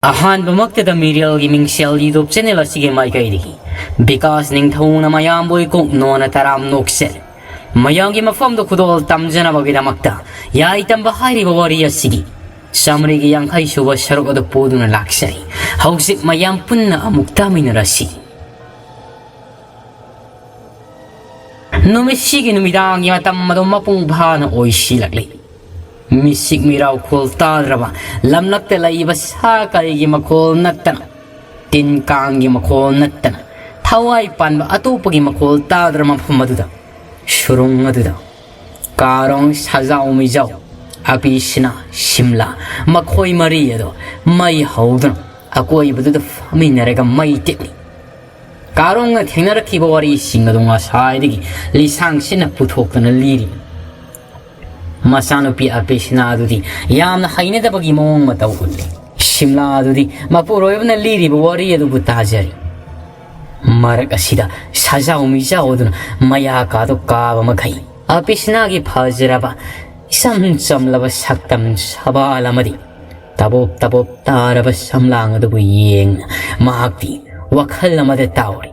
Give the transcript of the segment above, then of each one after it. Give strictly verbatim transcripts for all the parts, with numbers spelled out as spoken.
ꯑꯍꯥꯟꯕꯃꯛꯇꯗ ꯃꯤꯔꯦꯜꯒꯤ ꯃꯤꯡꯁꯦꯜ YouTube channel ꯑꯁꯤꯒꯤ ꯃꯥꯏꯀꯩꯗꯒꯤ ꯕꯤꯀꯥꯁ ꯅꯤꯡꯊꯧꯅ ꯃꯌꯥꯝꯕꯨ ꯏꯀꯣꯛ ꯅꯣꯟꯅ ꯇꯔꯥꯝ ꯅꯣꯛꯆꯔꯤ꯫ ꯃꯌꯥꯝꯒꯤ ꯃꯐꯝꯗ ꯈꯨꯗꯣꯜ ꯇꯝꯖꯅꯕꯒꯤꯗꯃꯛꯇ ꯌꯥꯏ ꯇꯝꯕ ꯍꯥꯏꯔꯤꯕ ꯋꯥꯔꯤ ꯑꯁꯤꯒꯤ ꯆꯥꯃꯔꯤꯒꯤ ꯌꯥꯡꯈꯩ ꯁꯨꯕ ꯁꯔꯨꯛ ꯑꯗꯨ ꯄꯨꯗꯨꯅ ꯂꯥꯛꯆꯔꯤ꯫ ꯍꯧꯖꯤꯛ ꯃꯌꯥꯝ ꯄꯨꯟꯅ ꯑꯃꯨꯛ ꯇꯥꯃꯤꯟꯅꯔꯁꯤ꯫ ꯅꯨꯃꯤꯠꯁꯤꯒꯤ ꯅꯨꯃꯤꯗꯥꯡꯒꯤ ꯃꯇꯝ ꯑꯗꯨ ꯃꯄꯨꯡ ꯐꯥꯅ ꯑꯣꯏꯁꯤꯜꯂꯛꯂꯤ꯫ ꯃꯤꯁꯤꯛ ꯃꯤꯔꯥꯎ ꯈꯣꯜ ꯇꯥꯗ꯭ꯔꯕ ꯂꯝꯂꯛꯇ ꯂꯩꯕ ꯁꯥ ꯀꯩꯒꯤ ꯃꯈꯣꯜ ꯅꯠꯇꯅ, ꯇꯤꯟ ꯀꯥꯡꯒꯤ ꯃꯈꯣꯜ ꯅꯠꯇꯅ, ꯊꯋꯥꯏ ꯄꯥꯟꯕ ꯑꯇꯣꯞꯄꯒꯤ ꯃꯈꯣꯜ ꯇꯥꯗ꯭ꯔꯕ ꯃꯐꯝ ꯑꯗꯨꯗ, ꯁꯨꯔꯨꯡ ꯑꯗꯨꯗ, ꯀꯥꯔꯣꯡ, ꯁꯖꯥꯎ ꯃꯤꯖꯥꯎ, ꯑꯄꯤꯁꯤꯅ, ꯁꯤꯝꯂꯥ, ꯃꯈꯣꯏ ꯃꯔꯤ ꯑꯗꯨ ꯃꯩ ꯍꯧꯗꯨꯅ ꯑꯀꯣꯏꯕꯗꯨꯗ ꯐꯝꯃꯤꯟꯅꯔꯒ ꯃꯩ ꯇꯤꯛꯂꯤ꯫ ꯀꯥꯔꯣꯡꯅ ꯊꯦꯡꯅꯔꯛꯈꯤꯕ ꯋꯥꯔꯤꯁꯤꯡ ꯑꯗꯨ ꯉꯁꯥꯏꯗꯒꯤ ꯂꯤꯁꯥꯡꯁꯤꯟꯅ ꯄꯨꯊꯣꯛꯇꯨꯅ ꯂꯤꯔꯤ꯫ ꯃꯆꯥꯅꯨꯄꯤ ꯑꯄꯤꯁꯤꯅꯥ ꯑꯗꯨꯗꯤ ꯌꯥꯝꯅ ꯍꯩꯅꯗꯕꯒꯤ ꯃꯑꯣꯡ ꯃꯇꯧ ꯎꯠꯂꯤ꯫ ꯁꯤꯝꯂꯥ ꯑꯗꯨꯗꯤ ꯃꯄꯨꯔꯣꯏꯕꯅ ꯂꯤꯔꯤꯕ ꯋꯥꯔꯤ ꯑꯗꯨꯕꯨ ꯇꯥꯖꯔꯤ꯫ ꯃꯔꯛ ꯑꯁꯤꯗ ꯁꯖꯥꯎ ꯃꯤꯖꯥꯎ ꯑꯗꯨꯅ ꯃꯌꯥ ꯀꯥꯗꯨ ꯀꯥꯕ ꯃꯈꯩ ꯑꯄꯤꯁꯤꯅꯥꯒꯤ ꯐꯖꯔꯕ ꯏꯆꯝ ꯆꯝꯂꯕ ꯁꯛꯇꯝ ꯁꯕꯥꯜ ꯑꯃꯗꯤ ꯇꯕꯣꯞ ꯇꯕꯣꯞ ꯇꯥꯔꯕ ꯁꯝꯂꯥꯡ ꯑꯗꯨꯕꯨ ꯌꯦꯡꯅ ꯃꯍꯥꯛꯇꯤ ꯋꯥꯈꯜ ꯑꯃꯗ ꯇꯥꯎꯔꯤ꯫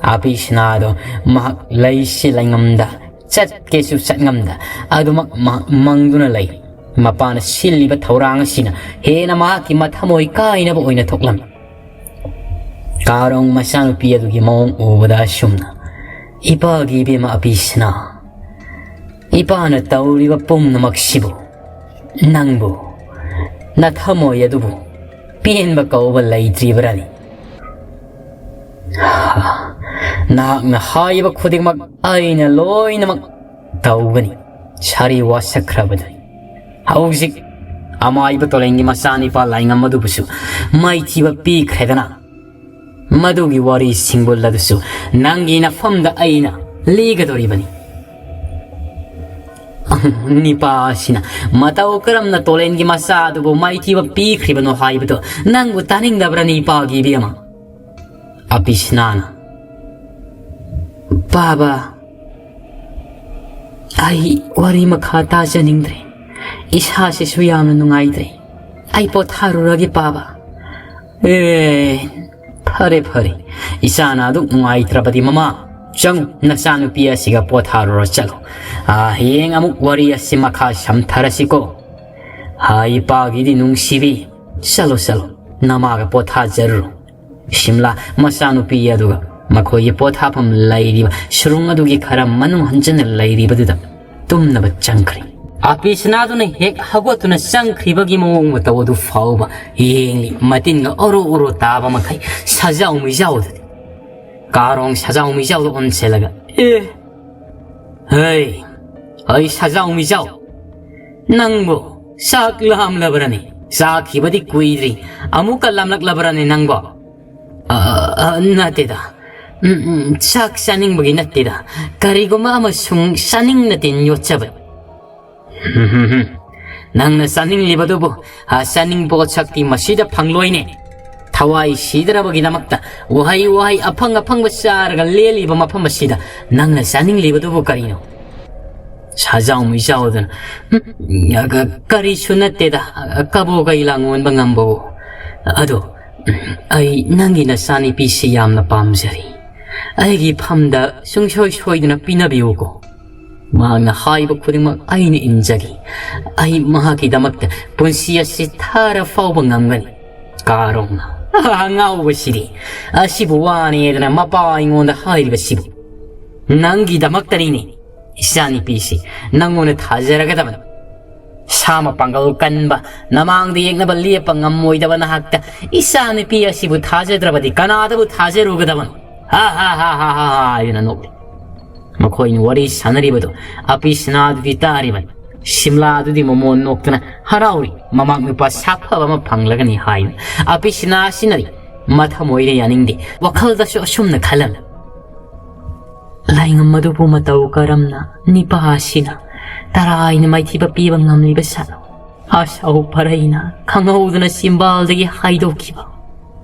ꯑꯄꯤꯁꯤꯅꯥꯗꯣ ꯃꯍꯥꯛ ꯂꯩꯁꯤ ꯂꯩꯉꯝꯗ, ꯆꯠꯀꯦꯁꯨ ꯆꯠꯉꯝꯗ ꯑꯗꯨꯃꯛ ꯃꯍꯥꯛ ꯃꯪꯗꯨꯅ ꯂꯩ꯫ ꯃꯄꯥꯅ ꯁꯤꯜꯂꯤꯕ ꯊꯧꯔꯥꯡ ꯑꯁꯤꯅ ꯍꯦꯟꯅ ꯃꯍꯥꯛꯀꯤ ꯃꯊꯃꯣꯏ ꯀꯥꯏꯅꯕ ꯑꯣꯏꯅ ꯊꯣꯛꯂꯝꯃꯤ꯫ ꯀꯥꯔꯣꯡ ꯃꯆꯥꯅꯨꯄꯤ ꯑꯗꯨꯒꯤ ꯃꯑꯣꯡ ꯎꯕꯗ ꯑꯁꯨꯝꯅ, "ꯏꯄꯥꯒꯤ ꯏꯕꯦꯝꯃ ꯑꯄꯤꯁꯤꯅꯥ, ꯏꯄꯥꯅ ꯇꯧꯔꯤꯕ ꯄꯨꯝꯅꯃꯛꯁꯤꯕꯨ ꯅꯪꯕꯨ, ꯅꯊꯃꯣꯏ ꯑꯗꯨꯕꯨ ꯄꯦꯟꯕ ꯀꯧꯕ ꯂꯩꯇ꯭ꯔꯤꯕ꯭ꯔꯅꯤ? ꯅꯍꯥꯛꯅ ꯍꯥꯏꯕ ꯈꯨꯗꯤꯡꯃꯛ ꯑꯩꯅ ꯂꯣꯏꯅꯃꯛ ꯇꯧꯒꯅꯤ꯫ ꯁꯥꯔꯤ ꯋꯥꯁꯛꯈ꯭ꯔꯕꯗꯨꯅꯤ꯫ ꯍꯧꯖꯤꯛ ꯑꯃꯥꯏꯕ ꯇꯣꯂꯦꯟꯒꯤ ꯃꯆꯥꯅꯤꯄꯥ ꯂꯥꯏꯉꯝ ꯑꯗꯨꯕꯨꯁꯨ ꯃꯥꯏꯊꯤꯕ ꯄꯤꯈ꯭ꯔꯦꯗꯅ꯫ ꯃꯗꯨꯒꯤ ꯋꯥꯔꯤ ꯁꯤꯡꯕꯨꯜ ꯑꯗꯨꯁꯨ ꯅꯪꯒꯤ ꯅꯐꯝꯗ ꯑꯩꯅ ꯂꯤꯒꯗꯧꯔꯤꯕꯅꯤ꯫ ꯅꯤꯄꯥ ꯑꯁꯤꯅ ꯃꯇꯧ ꯀꯔꯝꯅ ꯇꯣꯂꯦꯟꯒꯤ ꯃꯆꯥ ꯑꯗꯨꯕꯨ ꯃꯥꯏꯊꯤꯕ ꯄꯤꯈ꯭ꯔꯤꯕꯅꯣ ꯍꯥꯏꯕꯗꯨ ꯅꯪꯕꯨ ꯇꯥꯅꯤꯡꯗꯕ꯭ꯔꯥ, ꯅꯤꯄꯥꯒꯤ ꯏꯕꯦꯝꯃ?" ꯑꯄꯤꯁꯅꯥꯅ, "ꯄꯥꯕ, ꯑꯩ ꯋꯥꯔꯤ ꯃꯈꯥ ꯇꯥꯖꯅꯤꯡꯗ꯭ꯔꯦ꯫ ꯏꯁꯥꯁꯤꯁꯨ ꯌꯥꯝꯅ ꯅꯨꯡꯉꯥꯏꯇ꯭ꯔꯦ꯫ ꯑꯩ ꯄꯣꯊꯥꯔꯨꯔꯒꯦ, ꯄꯥꯕ꯫ ꯑꯦ, ꯐꯔꯦ, ꯐꯔꯦ꯫ ꯏꯆꯥꯅ ꯑꯗꯨꯛ ꯅꯨꯡꯉꯥꯏꯇ꯭ꯔꯕꯗꯤ, ꯃꯃꯥ, ꯆꯪꯉꯨ, ꯅꯆꯥꯅꯨꯄꯤ ꯑꯁꯤꯒ ꯄꯣꯊꯥꯔꯨꯔꯣ, ꯆꯠꯂꯣ꯫ ꯑꯥ, ꯍꯌꯦꯡ ꯑꯃꯨꯛ ꯋꯥꯔꯤ ꯑꯁꯤ ꯃꯈꯥ ꯁꯝꯊꯔꯁꯤꯀꯣ꯫ ꯍꯥꯏ, ꯏꯄꯥꯒꯤꯗꯤ ꯅꯨꯡꯁꯤꯕꯤ꯫ ꯆꯠꯂꯣ, ꯆꯠꯂꯣ, ꯅꯃꯥꯒ ꯄꯣꯊꯥꯖꯔꯨꯔꯣ꯫ ꯁꯤꯝꯂꯥ ꯃꯆꯥꯅꯨꯄꯤ ꯑꯗꯨꯒ ꯃꯈꯣꯏꯒꯤ ꯄꯣꯊꯥꯐꯝ ꯂꯩꯔꯤꯕ ꯁꯨꯔꯨꯡ ꯑꯗꯨꯒꯤ ꯈꯔ ꯃꯅꯨꯡ ꯍꯟꯖꯤꯟꯅ ꯂꯩꯔꯤꯕꯗꯨꯗ ꯇꯨꯝꯅꯕ ꯆꯪꯈ꯭ꯔꯦ꯫ ꯑꯄꯤꯁꯅꯥꯗꯨꯅ ꯍꯦꯛ ꯍꯧꯒꯠꯇꯨꯅ ꯆꯪꯈ꯭ꯔꯤꯕꯒꯤ ꯃꯑꯣꯡ ꯃꯇꯧ ꯑꯗꯨ ꯐꯥꯎꯕ ꯌꯦꯡꯂꯤ꯫ ꯃꯇꯤꯟꯒ ꯑꯣꯔꯣ ꯑꯣꯔꯣ ꯇꯥꯕ ꯃꯈꯩ ꯁꯖꯥꯎ ꯃꯤꯖꯥꯎꯗꯨꯗꯤ꯫ ꯀꯥꯔꯣꯡ ꯁꯖꯥꯎ ꯃꯤꯖꯥꯎꯗ ꯑꯣꯟꯁꯤꯜꯂꯒ, "ꯑꯦ, ꯍꯩ, ꯍꯩ, ꯁꯖꯥꯎ ꯃꯤꯖꯥꯎ, ꯅꯪꯕꯨ ꯆꯥꯛ ꯂꯥꯝꯂꯕ꯭ꯔꯅꯦ? ꯆꯥꯈꯤꯕꯗꯤ ꯀꯨꯏꯗ꯭ꯔꯤ, ꯑꯃꯨꯛꯀ ꯂꯥꯝꯂꯛꯂꯕ꯭ꯔꯅꯦ ꯅꯪꯕꯣ?" "ꯑ, ꯑ, ꯅꯠꯇꯦꯗ꯫ ꯎꯝ, ꯎꯝ, ꯆꯥꯛ ꯆꯥꯅꯤꯡꯕꯒꯤ ꯅꯠꯇꯦꯗ꯫ ꯀꯔꯤꯒꯨꯝꯕ ꯑꯃ ꯁꯨꯝ ꯆꯥꯅꯤꯡꯅ ꯇꯤꯟ ꯌꯣꯠꯆꯕꯅꯤ꯫" "ꯅꯪꯅ ꯆꯥꯅꯤꯡꯂꯤꯕꯗꯨꯕꯨ, ꯑ, ꯆꯥꯅꯤꯡ ꯄꯣꯠꯁꯛꯇꯤ ꯃꯁꯤꯗ ꯐꯪꯂꯣꯏꯅꯦ꯫ ꯊꯋꯥꯏ ꯁꯤꯗꯅꯕꯒꯤꯗꯃꯛꯇ ꯋꯥꯍꯩ ꯋꯥꯍꯩ ꯑꯐꯪ ꯑꯐꯪꯕ ꯆꯥꯔꯒ ꯂꯦꯜꯂꯤꯕ ꯃꯐꯝ ꯑꯁꯤꯗ ꯅꯪꯅ ꯆꯥꯅꯤꯡꯂꯤꯕꯗꯨꯕꯨ ꯀꯔꯤꯅꯣ?" ꯁꯥꯖꯥꯎ ꯃꯤꯖꯥꯎꯗꯅ, "ꯎꯝ, ꯑ, ꯀ-, ꯀꯔꯤꯁꯨ ꯅꯠꯇꯦꯗ, ꯑ, ꯀꯕꯣ ꯀꯩ ꯂꯥꯡ ꯑꯣꯟꯕ ꯉꯝꯕꯕꯨ꯫ ꯑꯗꯣ, ꯎꯝ, ꯑꯩ ꯅꯪꯒꯤ ꯅꯆꯥꯅꯨꯄꯤꯁꯤ ꯌꯥꯝꯅ ꯄꯥꯝꯖꯔꯤ꯫ ꯑꯩꯒꯤ ꯐꯝꯗ ꯁꯨꯡꯁꯣꯏ ꯁꯣꯏꯗꯅ ꯄꯤꯅꯕꯤꯌꯨꯀꯣ꯫ ꯃꯍꯥꯛꯅ ꯍꯥꯏꯕ ꯈꯨꯗꯤꯡꯃꯛ ꯑꯩꯅ ꯏꯟꯖꯒꯦ꯫ ꯑꯩ ꯃꯍꯥꯛꯀꯤꯗꯃꯛꯇ ꯄꯨꯟꯁꯤ ꯑꯁꯤ ꯊꯥꯔ ꯐꯥꯎꯕ ꯉꯝꯒꯅꯤ꯫" ꯀꯥꯔꯣꯡꯅ, "ꯑꯉꯥꯎꯕꯁꯤꯗꯤ, ꯑꯁꯤꯕꯨ ꯋꯥꯅꯦꯗꯅ ꯃꯄꯥ ꯑꯩꯉꯣꯟꯗ ꯍꯥꯏꯔꯤꯕꯁꯤꯕꯨ? ꯅꯪꯒꯤꯗꯃꯛꯇꯅꯤꯅꯦ, ꯏꯆꯥꯅꯨꯄꯤꯁꯤ꯫ ꯅꯪꯉꯣꯟꯗ ꯊꯥꯖꯔꯒꯗꯕꯅꯤ꯫ ꯁꯥ ꯃꯄꯥꯡꯒꯜ ꯀꯟꯕ, ꯅꯃꯥꯡꯗ ꯌꯦꯛꯅꯕ ꯂꯦꯞꯄ ꯉꯝꯃꯣꯏꯗꯕ ꯅꯍꯥꯛꯇ ꯏꯆꯥꯅꯨꯄꯤ ꯑꯁꯤꯕꯨ ꯊꯥꯖꯗ꯭ꯔꯕꯗꯤ ꯀꯅꯥꯗꯕꯨ ꯊꯥꯖꯔꯨꯒꯗꯕꯅꯣ?" "ꯍꯥ, ꯍꯥ, ꯍꯥ, ꯍꯥꯏꯗꯨꯅ ꯅꯣꯛꯂꯤ꯫ ꯃꯈꯣꯏꯅ ꯋꯥꯔꯤ ꯁꯥꯟꯅꯔꯤꯕꯗꯨ ꯑꯄꯤꯁꯅꯥꯗꯨꯗꯤ ꯇꯥꯔꯤꯕꯅꯤ꯫ ꯁꯤꯝꯂꯥꯗꯨꯗꯤ ꯃꯃꯣꯟ ꯅꯣꯛꯇꯅ ꯍꯔꯥꯎꯔꯤ꯫ ꯃꯃꯥ ꯃꯄꯥ ꯁꯥꯐꯕ ꯑꯃ ꯐꯪꯂꯒꯅꯤ ꯍꯥꯏꯅ ꯑꯄꯤꯁꯅꯥ ꯑꯁꯤꯅꯗꯤ ꯃꯊꯃꯣꯏꯗ ꯌꯥꯅꯤꯡꯗꯦ꯫ ꯋꯥꯈꯜꯗꯁꯨ ꯑꯁꯨꯝꯅ ꯈꯜꯂꯝꯃꯤ꯫ "ꯂꯥꯏꯉꯝ ꯑꯗꯨꯕꯨ ꯃꯇꯧ ꯀꯔꯝꯅ ꯅꯤꯄꯥ ꯑꯁꯤꯅ ꯇꯔꯥꯏꯅ ꯃꯥꯏꯊꯤꯕ ꯄꯤꯕ ꯉꯝꯂꯤꯕ ꯁꯥꯠꯅꯣ?" ꯑꯁꯥꯎ ꯄꯔꯩꯅ ꯈꯪꯍꯧꯗꯅ ꯆꯤꯝꯕꯥꯜꯗꯒꯤ ꯍꯥꯏꯗꯣꯛꯈꯤꯕ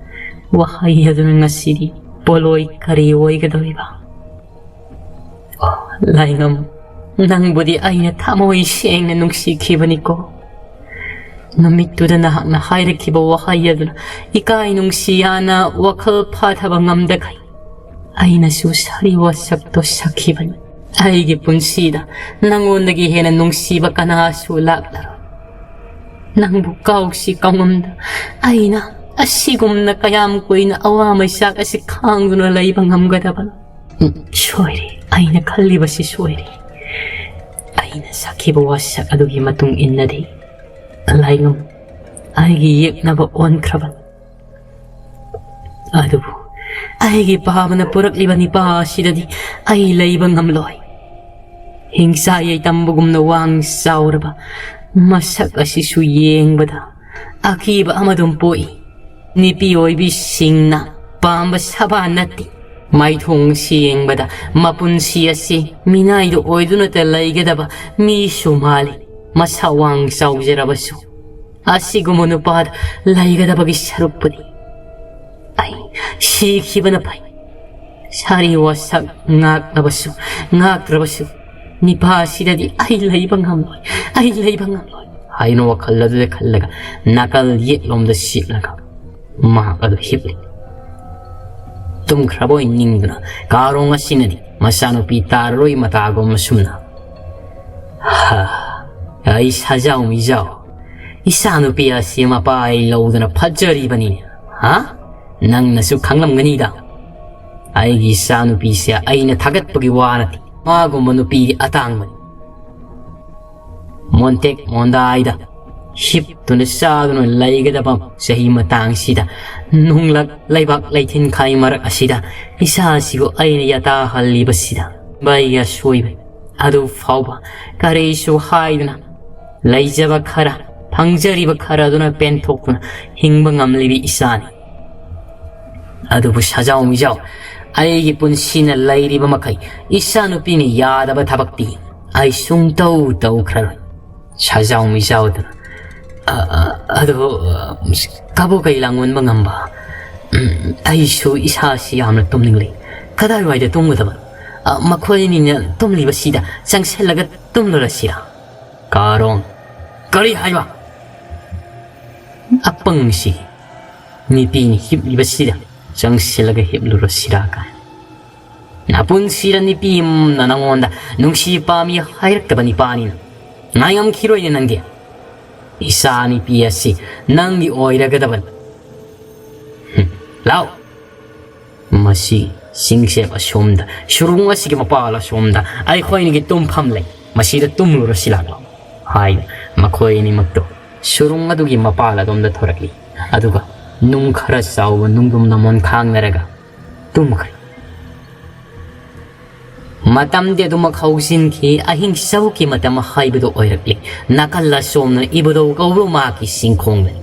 ꯋꯥꯍꯩ ꯑꯗꯨꯅ ꯉꯁꯤꯗꯤ ꯄꯣꯠꯂꯣꯏ ꯀꯔꯤ ꯑꯣꯏꯒꯗꯧꯔꯤꯕ? ꯑꯣ, ꯂꯥꯏꯉꯝ, ꯅꯪꯕꯨꯗꯤ ꯑꯩꯅ ꯊꯃꯣꯏ ꯁꯦꯡꯅ ꯅꯨꯡꯁꯤꯈꯤꯕꯅꯤꯀꯣ꯫ ꯅꯨꯃꯤꯠꯇꯨꯗ ꯅꯍꯥꯛꯅ ꯍꯥꯏꯔꯛꯈꯤꯕ ꯋꯥꯍꯩ ꯑꯗꯨꯅ ꯏꯀꯥꯏ ꯅꯨꯡꯁꯤ ꯍꯥꯟꯅ ꯋꯥꯈꯜ ꯐꯥꯊꯕ ꯉꯝꯗꯈꯩ ꯑꯩꯅꯁꯨ ꯁꯥꯔꯤ ꯋꯥꯁꯛꯇꯣ ꯁꯛꯈꯤꯕꯅꯤ꯫ ꯑꯩꯒꯤ ꯄꯨꯟꯁꯤꯗ ꯅꯪꯉꯣꯟꯗꯒꯤ ꯍꯦꯟꯅ ꯅꯨꯡꯁꯤꯕ ꯀꯅꯥꯁꯨ ꯂꯥꯛꯂꯔꯣꯏ꯫ ꯅꯪꯕꯨ ꯀꯥꯎꯁꯤ ꯀꯥꯎꯉꯝꯗ ꯑꯩꯅ ꯑꯁꯤꯒꯨꯝꯅ ꯀꯌꯥꯝ ꯀꯨꯏꯅ ꯑꯋꯥ ꯃꯩꯆꯥꯛ ꯑꯁꯤ ꯈꯥꯡꯗꯨꯅ ꯂꯩꯕ ꯉꯝꯒꯗꯕꯅꯣ? ꯎꯝ, ꯁꯣꯏꯔꯦ꯫ ꯑꯩꯅ ꯈꯜꯂꯤꯕꯁꯤ ꯁꯣꯏꯔꯦ꯫ ꯑꯩꯅ ꯁꯛꯈꯤꯕ ꯋꯥꯁꯛ ꯑꯗꯨꯒꯤ ꯃꯇꯨꯡ ꯏꯟꯅꯗꯤ ꯂꯥꯏꯉꯝ ꯑꯩꯒꯤ ꯌꯦꯛꯅꯕ ꯑꯣꯟꯈ꯭ꯔꯕꯅꯤ꯫ ꯑꯗꯨꯕꯨ ꯑꯩꯒꯤ ꯄꯥꯕꯅ ꯄꯨꯔꯛꯂꯤꯕ ꯅꯤꯄꯥ ꯑꯁꯤꯗꯗꯤ ꯑꯩ ꯂꯩꯕ ꯉꯝꯂꯣꯏ꯫ ꯍꯤꯡꯆꯥ ꯌꯩꯇꯝꯕꯒꯨꯝꯅ ꯋꯥꯡ ꯆꯥꯎꯔꯕ ꯃꯁꯛ ꯑꯁꯤꯁꯨ ꯌꯦꯡꯕꯗ ꯑꯀꯤꯕ ꯑꯃꯗꯨꯝ ꯄꯣꯛꯏ꯫ ꯅꯨꯄꯤ ꯑꯣꯏꯕꯤꯁꯤꯡꯅ ꯄꯥꯝꯕ ꯁꯕꯥ ꯅꯠꯇꯦ꯫ ꯃꯥꯏꯊꯣꯡ ꯑꯁꯤ ꯌꯦꯡꯕꯗ ꯃꯄꯨꯟꯁꯤ ꯑꯁꯤ ꯃꯤꯅꯥꯏꯗ ꯑꯣꯏꯗꯨꯅꯇ ꯂꯩꯒꯗꯕ ꯃꯤꯁꯨ ꯃꯥꯜꯂꯤ꯫ ꯃꯁꯥ ꯋꯥꯡ ꯆꯥꯎꯖꯔꯕꯁꯨ ꯑꯁꯤꯒꯨꯝꯕ ꯅꯨꯄꯥꯗ ꯂꯩꯒꯗꯕꯒꯤ ꯁꯔꯨꯛꯄꯨꯗꯤ ꯑꯩ ꯁꯤꯈꯤꯕꯅ ꯐꯩ꯫ ꯁꯥꯔꯤ ꯋꯥꯁꯛ ꯉꯥꯛꯂꯕꯁꯨ ꯉꯥꯛꯇ꯭ꯔꯕꯁꯨ ꯅꯤꯄꯥ ꯑꯁꯤꯗꯗꯤ ꯑꯩ ꯂꯩꯕ ꯉꯝꯂꯣꯏ, ꯑꯩ ꯂꯩꯕ ꯉꯝꯂꯣꯏ ꯍꯥꯏꯅ ꯋꯥꯈꯜ ꯑꯗꯨꯗ ꯈꯜꯂꯒ ꯅꯥꯀꯜ ꯌꯦꯠꯂꯣꯝꯗ ꯁꯤꯠꯂꯒ ꯃꯍꯥꯛ ꯑꯗꯨ ꯍꯤꯞꯂꯤ꯫ ꯇꯨꯝꯈ꯭ꯔꯕꯣꯏ ꯅꯤꯡꯗꯨꯅ ꯀꯥꯔꯣꯡ ꯑꯁꯤꯅꯗꯤ ꯃꯆꯥꯅꯨꯄꯤ ꯇꯥꯔꯔꯣꯏ ꯃꯇꯥꯒꯨꯝ ꯑꯁꯨꯝꯅ, "ꯍꯥ, ꯑꯩ ꯁꯥꯖꯥꯎ ꯃꯤꯖꯥꯎ, ꯏꯆꯥꯅꯨꯄꯤ ꯑꯁꯤ ꯃꯄꯥ ꯑꯩ ꯂꯧꯗꯅ ꯐꯠꯖꯔꯤꯕꯅꯤ, ꯍꯥ? ꯅꯪꯅꯁꯨ ꯈꯪꯂꯝꯒꯅꯤꯗ꯫ ꯑꯩꯒꯤ ꯏꯆꯥꯅꯨꯄꯤꯁꯦ ꯑꯩꯅ ꯊꯥꯒꯠꯄꯒꯤ ꯋꯥ ꯅꯠꯇꯦ, ꯃꯥꯒꯨꯝꯕ ꯅꯨꯄꯤꯗꯤ ꯑꯇꯥꯡꯕꯅꯤ꯫ ꯃꯣꯟꯇꯦꯛ ꯃꯣꯟꯗꯥꯏꯗ ꯍꯤꯞꯇꯨꯅ ꯆꯥꯗꯨꯅ ꯂꯩꯒꯗꯕ ꯆꯍꯤ ꯃꯇꯥꯡꯁꯤꯗ ꯅꯨꯡꯂꯛ ꯂꯩꯕꯥꯛ ꯂꯩꯊꯤꯟꯈꯥꯏ ꯃꯔꯛ ꯑꯁꯤꯗ ꯏꯆꯥꯁꯤꯕꯨ ꯑꯩꯅ ꯌꯥꯇꯥꯍꯜꯂꯤꯕꯁꯤꯗ ꯚꯥꯏꯒꯤ ꯑꯁꯣꯏꯕ ꯑꯗꯨ ꯐꯥꯎꯕ ꯀꯔꯤꯁꯨ ꯍꯥꯏꯗꯨꯅ ꯂꯩꯖꯕ ꯈꯔ, ꯐꯪꯖꯔꯤꯕ ꯈꯔ ꯑꯗꯨꯅ ꯄꯦꯟꯊꯣꯛꯇꯨꯅ ꯍꯤꯡꯕ ꯉꯝꯂꯤꯕꯤ ꯏꯆꯥꯅꯤ꯫ ꯑꯗꯨꯕꯨ ꯁꯥꯖꯥꯎ ꯃꯤꯖꯥꯎ, ꯑꯩꯒꯤ ꯄꯨꯟꯁꯤꯅ ꯂꯩꯔꯤꯕ ꯃꯈꯩ ꯏꯆꯥꯅꯨꯄꯤꯅ ꯌꯥꯗꯕ ꯊꯕꯛꯇꯤ ꯑꯩ ꯁꯨꯡꯇꯧ ꯇꯧꯈ꯭ꯔꯔꯣꯏ"꯫ ꯁꯥꯖꯥꯎ ꯃꯤꯖꯥꯎꯗꯨꯅ, "ꯑ, ꯑ, ꯑꯗꯣ, ꯑ, ꯀꯕꯣꯀꯩ ꯂꯥꯡꯑꯣꯟꯕ ꯉꯝꯕ, ꯎꯝ, ꯑꯩꯁꯨ ꯏꯁꯥꯁꯤ ꯌꯥꯝꯅ ꯇꯨꯝꯅꯤꯡꯂꯦ꯫ ꯀꯗꯥꯏꯋꯥꯏꯗ ꯇꯨꯝꯒꯗꯕ? ꯑ, ꯃꯈꯣꯏ ꯑꯅꯤꯅ ꯇꯨꯝꯂꯤꯕꯁꯤꯗ ꯆꯪꯁꯤꯜꯂꯒ ꯇꯨꯝꯂꯨꯔꯁꯤꯔꯥ?" ꯀꯥꯔꯣꯡ, "ꯀꯔꯤ ꯍꯥꯏꯕ?" ꯑꯄꯪꯁꯤ, ꯅꯨꯄꯤꯅ ꯍꯤꯞꯂꯤꯕꯁꯤꯗ ꯆꯪꯁꯤꯜꯂꯒ ꯍꯤꯞꯂꯨꯔꯁꯤꯔꯥ ꯀꯥꯏ꯫ ꯅꯄꯨꯟꯁꯤꯗ ꯅꯨꯄꯤ ꯑꯃꯅ ꯅꯉꯣꯟꯗ ꯅꯨꯡꯁꯤ ꯄꯥꯝꯃꯤ ꯍꯥꯏꯔꯛꯇꯕ ꯅꯨꯄꯥꯅꯤꯅ ꯉꯥꯏꯉꯝꯈꯤꯔꯣꯏꯅꯦ ꯅꯪꯗꯤ꯫ ꯏꯆꯥ ꯅꯨꯄꯤ ꯑꯁꯤ ꯅꯪꯒꯤ ꯑꯣꯏꯔꯒꯗꯕꯅꯤ꯫ ꯍꯨꯝ, ꯂꯥꯎ꯫ ꯃꯁꯤ ꯆꯤꯡꯁꯦꯞ ꯑꯁꯣꯝꯗ, ꯁꯨꯔꯨꯡ ꯑꯁꯤꯒꯤ ꯃꯄꯥꯜ ꯑꯁꯣꯝꯗ ꯑꯩꯈꯣꯏ ꯑꯅꯤꯒꯤ ꯇꯨꯝꯐꯝ ꯂꯩ, ꯃꯁꯤꯗ ꯇꯨꯝꯂꯨꯔꯁꯤ ꯂꯥꯛꯂꯣ ꯍꯥꯏꯅ ꯃꯈꯣꯏ ꯑꯅꯤꯃꯛꯇꯨ ꯁꯨꯔꯨꯡ ꯑꯗꯨꯒꯤ ꯃꯄꯥꯜ ꯑꯗꯣꯝꯗ ꯊꯣꯔꯛꯂꯤ꯫ ꯑꯗꯨꯒ ꯅꯨꯡ ꯈꯔ ꯆꯥꯎꯕ ꯅꯨꯡꯗꯨꯝ ꯅꯃꯣꯟ ꯈꯥꯡꯅꯔꯒ ꯇꯨꯝꯈ꯭ꯔꯦ꯫ ꯃꯇꯝꯗꯤ ꯑꯗꯨꯃꯛ ꯍꯧꯖꯤꯟꯈꯤ꯫ ꯑꯍꯤꯡ ꯆꯧꯀꯤ ꯃꯇꯝ ꯍꯥꯏꯕꯗꯨ ꯑꯣꯏꯔꯛꯂꯤ꯫ ꯅꯥꯀꯜ ꯑꯁꯣꯝꯅ ꯏꯕꯨꯙꯧ ꯀꯧꯕ꯭ꯔꯨ ꯃꯍꯥꯛꯀꯤ ꯆꯤꯡꯈꯣꯡꯗꯅꯤ꯫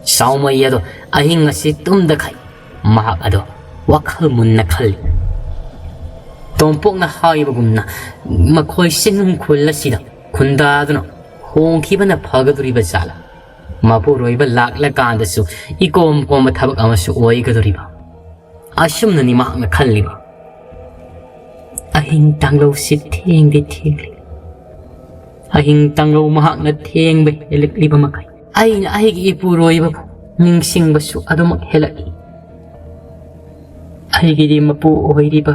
ꯆꯥꯎꯃꯩ ꯑꯗꯣ ꯑꯍꯤꯡ ꯑꯁꯤ ꯇꯨꯝꯗꯈꯩ ꯃꯍꯥꯛ ꯑꯗꯣ ꯋꯥꯈꯜ ꯃꯨꯟꯅ ꯈꯜꯂꯤ꯫ ꯇꯣꯝꯄꯣꯛꯅ ꯍꯥꯏꯕꯒꯨꯝꯅ ꯃꯈꯣꯏ ꯆꯤꯡꯅꯨꯡ ꯈꯨꯜ ꯑꯁꯤꯗ ꯈꯨꯟꯗꯥꯗꯨꯅ ꯍꯣꯡꯈꯤꯕꯅ ꯐꯒꯗꯧꯔꯤꯕ ꯖꯥꯠꯂꯥ? ꯃꯄꯨꯔꯣꯏꯕ ꯂꯥꯛꯂꯀꯥꯟꯗꯁꯨ ꯏꯀꯣꯝ ꯀꯣꯝꯕ ꯊꯕꯛ ꯑꯃꯁꯨ ꯑꯣꯏꯒꯗꯧꯔꯤꯕ꯫ ꯑꯁꯨꯝꯅꯅꯤ ꯃꯍꯥꯛꯅ ꯈꯜꯂꯤꯕ꯫ ꯑꯍꯤꯡ ꯇꯥꯡꯂꯧꯁꯤ ꯊꯦꯡꯗꯤ ꯊꯦꯡꯂꯤ꯫ ꯑꯍꯤꯡ ꯇꯥꯡꯂꯧ ꯃꯍꯥꯛꯅ ꯊꯦꯡꯕ ꯍꯦꯜꯂꯛꯂꯤꯕ ꯃꯈꯩ ꯑꯩꯅ ꯑꯩꯒꯤ ꯏꯄꯨꯔꯣꯏꯕꯕꯨ ꯅꯤꯡꯁꯤꯡꯕꯁꯨ ꯑꯗꯨꯃꯛ ꯍꯦꯜꯂꯛꯏ꯫ ꯑꯩꯒꯤꯗꯤ ꯃꯄꯨ ꯑꯣꯏꯔꯤꯕ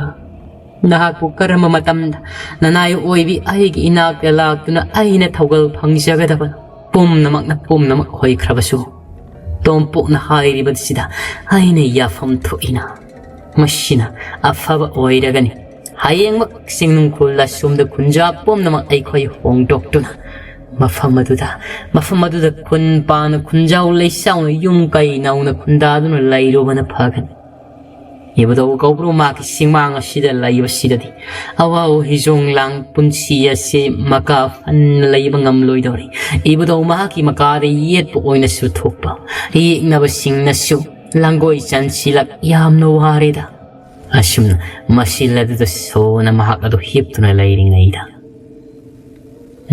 ꯅꯍꯥꯛꯄꯨ ꯀꯔꯝꯕ ꯃꯇꯝꯗ ꯅꯅꯥꯏ ꯑꯣꯏꯕꯤ ꯑꯩꯒꯤ ꯏꯅꯥꯛꯇ ꯂꯥꯛꯇꯨꯅ ꯑꯩꯅ ꯊꯧꯒꯜ ꯐꯪꯖꯒꯗꯕꯅꯣ? ꯄꯨꯝꯅꯃꯛꯅ ꯄꯨꯝꯅꯃꯛ ꯑꯣꯏꯈ꯭ꯔꯕꯁꯨ, ꯇꯣꯝꯄꯣꯛꯅ ꯍꯥꯏꯔꯤꯕꯁꯤꯗ ꯑꯩꯅ ꯌꯥꯐꯝ ꯊꯣꯛꯏꯅ꯫ ꯃꯁꯤꯅ ꯑꯐꯕ ꯑꯣꯏꯔꯒꯅꯤ꯫ ꯍꯌꯦꯡꯃꯛ ꯆꯤꯡꯅꯨꯡꯈꯨꯜ ꯑꯁꯣꯝꯗ ꯈꯨꯟꯖꯥ ꯄꯨꯝꯅꯃꯛ ꯑꯩꯈꯣꯏ ꯍꯣꯡꯗꯣꯛꯇꯨꯅ ꯃꯐꯝ ꯑꯗꯨꯗ, ꯃꯐꯝ ꯑꯗꯨꯗ ꯈꯨꯟ ꯄꯥꯅ ꯈꯨꯟꯖꯥꯎ ꯂꯩꯁꯥꯎꯅ ꯌꯨꯝ ꯀꯩ ꯅꯧꯅ ꯈꯨꯟꯗꯥꯗꯨꯅ ꯂꯩꯔꯨꯕꯅ ꯐꯒꯅꯤ꯫ ꯏꯕꯨꯙꯧ ꯀꯧꯕ꯭ꯔꯨ ꯃꯍꯥꯛꯀꯤ ꯆꯤꯡꯃꯥꯡ ꯑꯁꯤꯗ ꯂꯩꯕꯁꯤꯗꯗꯤ ꯑꯋꯥ ꯍꯤꯖꯣꯡ ꯂꯥꯡ ꯄꯨꯟꯁꯤ ꯑꯁꯤ ꯃꯀꯥ ꯐꯟꯅ ꯂꯩꯕ ꯉꯝꯂꯣꯏꯗꯧꯔꯤ꯫ ꯏꯕꯨꯙꯧ ꯃꯍꯥꯛꯀꯤ ꯃꯀꯥꯗ ꯌꯦꯠꯄ ꯑꯣꯏꯅꯁꯨ ꯊꯣꯛꯄ ꯌꯦꯛꯅꯕꯁꯤꯡꯅꯁꯨ ꯂꯥꯡꯒꯣꯏ ꯆꯟꯁꯤꯜꯂꯛ ꯌꯥꯝꯅ ꯋꯥꯔꯦꯗ꯫ ꯑꯁꯨꯝꯅ ꯃꯁꯤꯜ ꯑꯗꯨꯗ ꯁꯣꯅ ꯃꯍꯥꯛ ꯑꯗꯨ ꯍꯤꯞꯇꯨꯅ ꯂꯩꯔꯤꯉꯩꯗ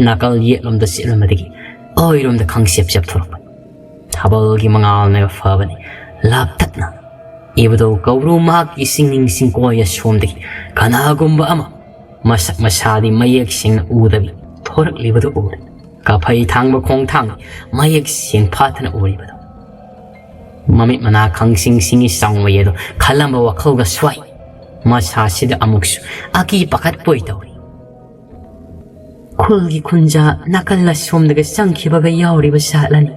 ꯅꯥꯀꯜ ꯌꯦꯠꯂꯣꯝꯗ ꯆꯦꯠꯂꯝꯕꯗꯒꯤ ꯑꯣꯏꯔꯣꯝꯗ ꯈꯪꯁꯦꯞ ꯆꯦꯞꯊꯣꯔꯛꯄ ꯊꯥꯕꯜꯒꯤ ꯃꯉꯥꯜꯅꯒ ꯐꯕꯅꯤ꯫ ꯂꯥꯞꯇꯛꯅ ꯏꯕꯨꯙꯧ ꯀꯧꯕ꯭ꯔꯨ ꯃꯍꯥꯛꯀꯤ ꯆꯤꯡꯅꯤꯡ ꯆꯤꯡꯀꯣꯏ ꯑꯁꯣꯝꯗꯒꯤ ꯀꯅꯥꯒꯨꯝꯕ ꯑꯃ ꯃꯁꯛ ꯃꯁꯥꯗꯤ ꯃꯌꯦꯛ ꯁꯦꯡꯅ ꯎꯗꯕꯤ ꯊꯣꯔꯛꯂꯤꯕꯗꯨ ꯎꯔꯦ꯫ ꯀꯥꯐꯩ ꯊꯥꯡꯕ ꯈꯣꯡꯊꯥꯡ ꯃꯌꯦꯛ ꯁꯦꯡ ꯐꯥꯠꯇꯅ ꯎꯔꯤꯕꯗꯣ꯫ ꯃꯃꯤꯠ ꯃꯅꯥ ꯈꯪꯁꯤꯡ ꯁꯤꯡꯏ ꯆꯥꯎꯃꯩ ꯑꯗꯣ ꯈꯜꯂꯝꯕ ꯋꯥꯈꯜꯒ ꯁ꯭ꯋꯥꯏ ꯃꯁꯥꯁꯤꯗ ꯑꯃꯨꯛꯁꯨ ꯑꯀꯤ ꯄꯥꯈꯠꯄꯣꯏ ꯇꯧꯔꯤ꯫ ꯈꯨꯜꯒꯤ ꯈꯨꯟꯖꯥ ꯅꯥꯀꯜ ꯑꯁꯣꯝꯗꯒ ꯆꯪꯈꯤꯕꯒ ꯌꯥꯎꯔꯤꯕ ꯖꯥꯠꯂꯅꯤ꯫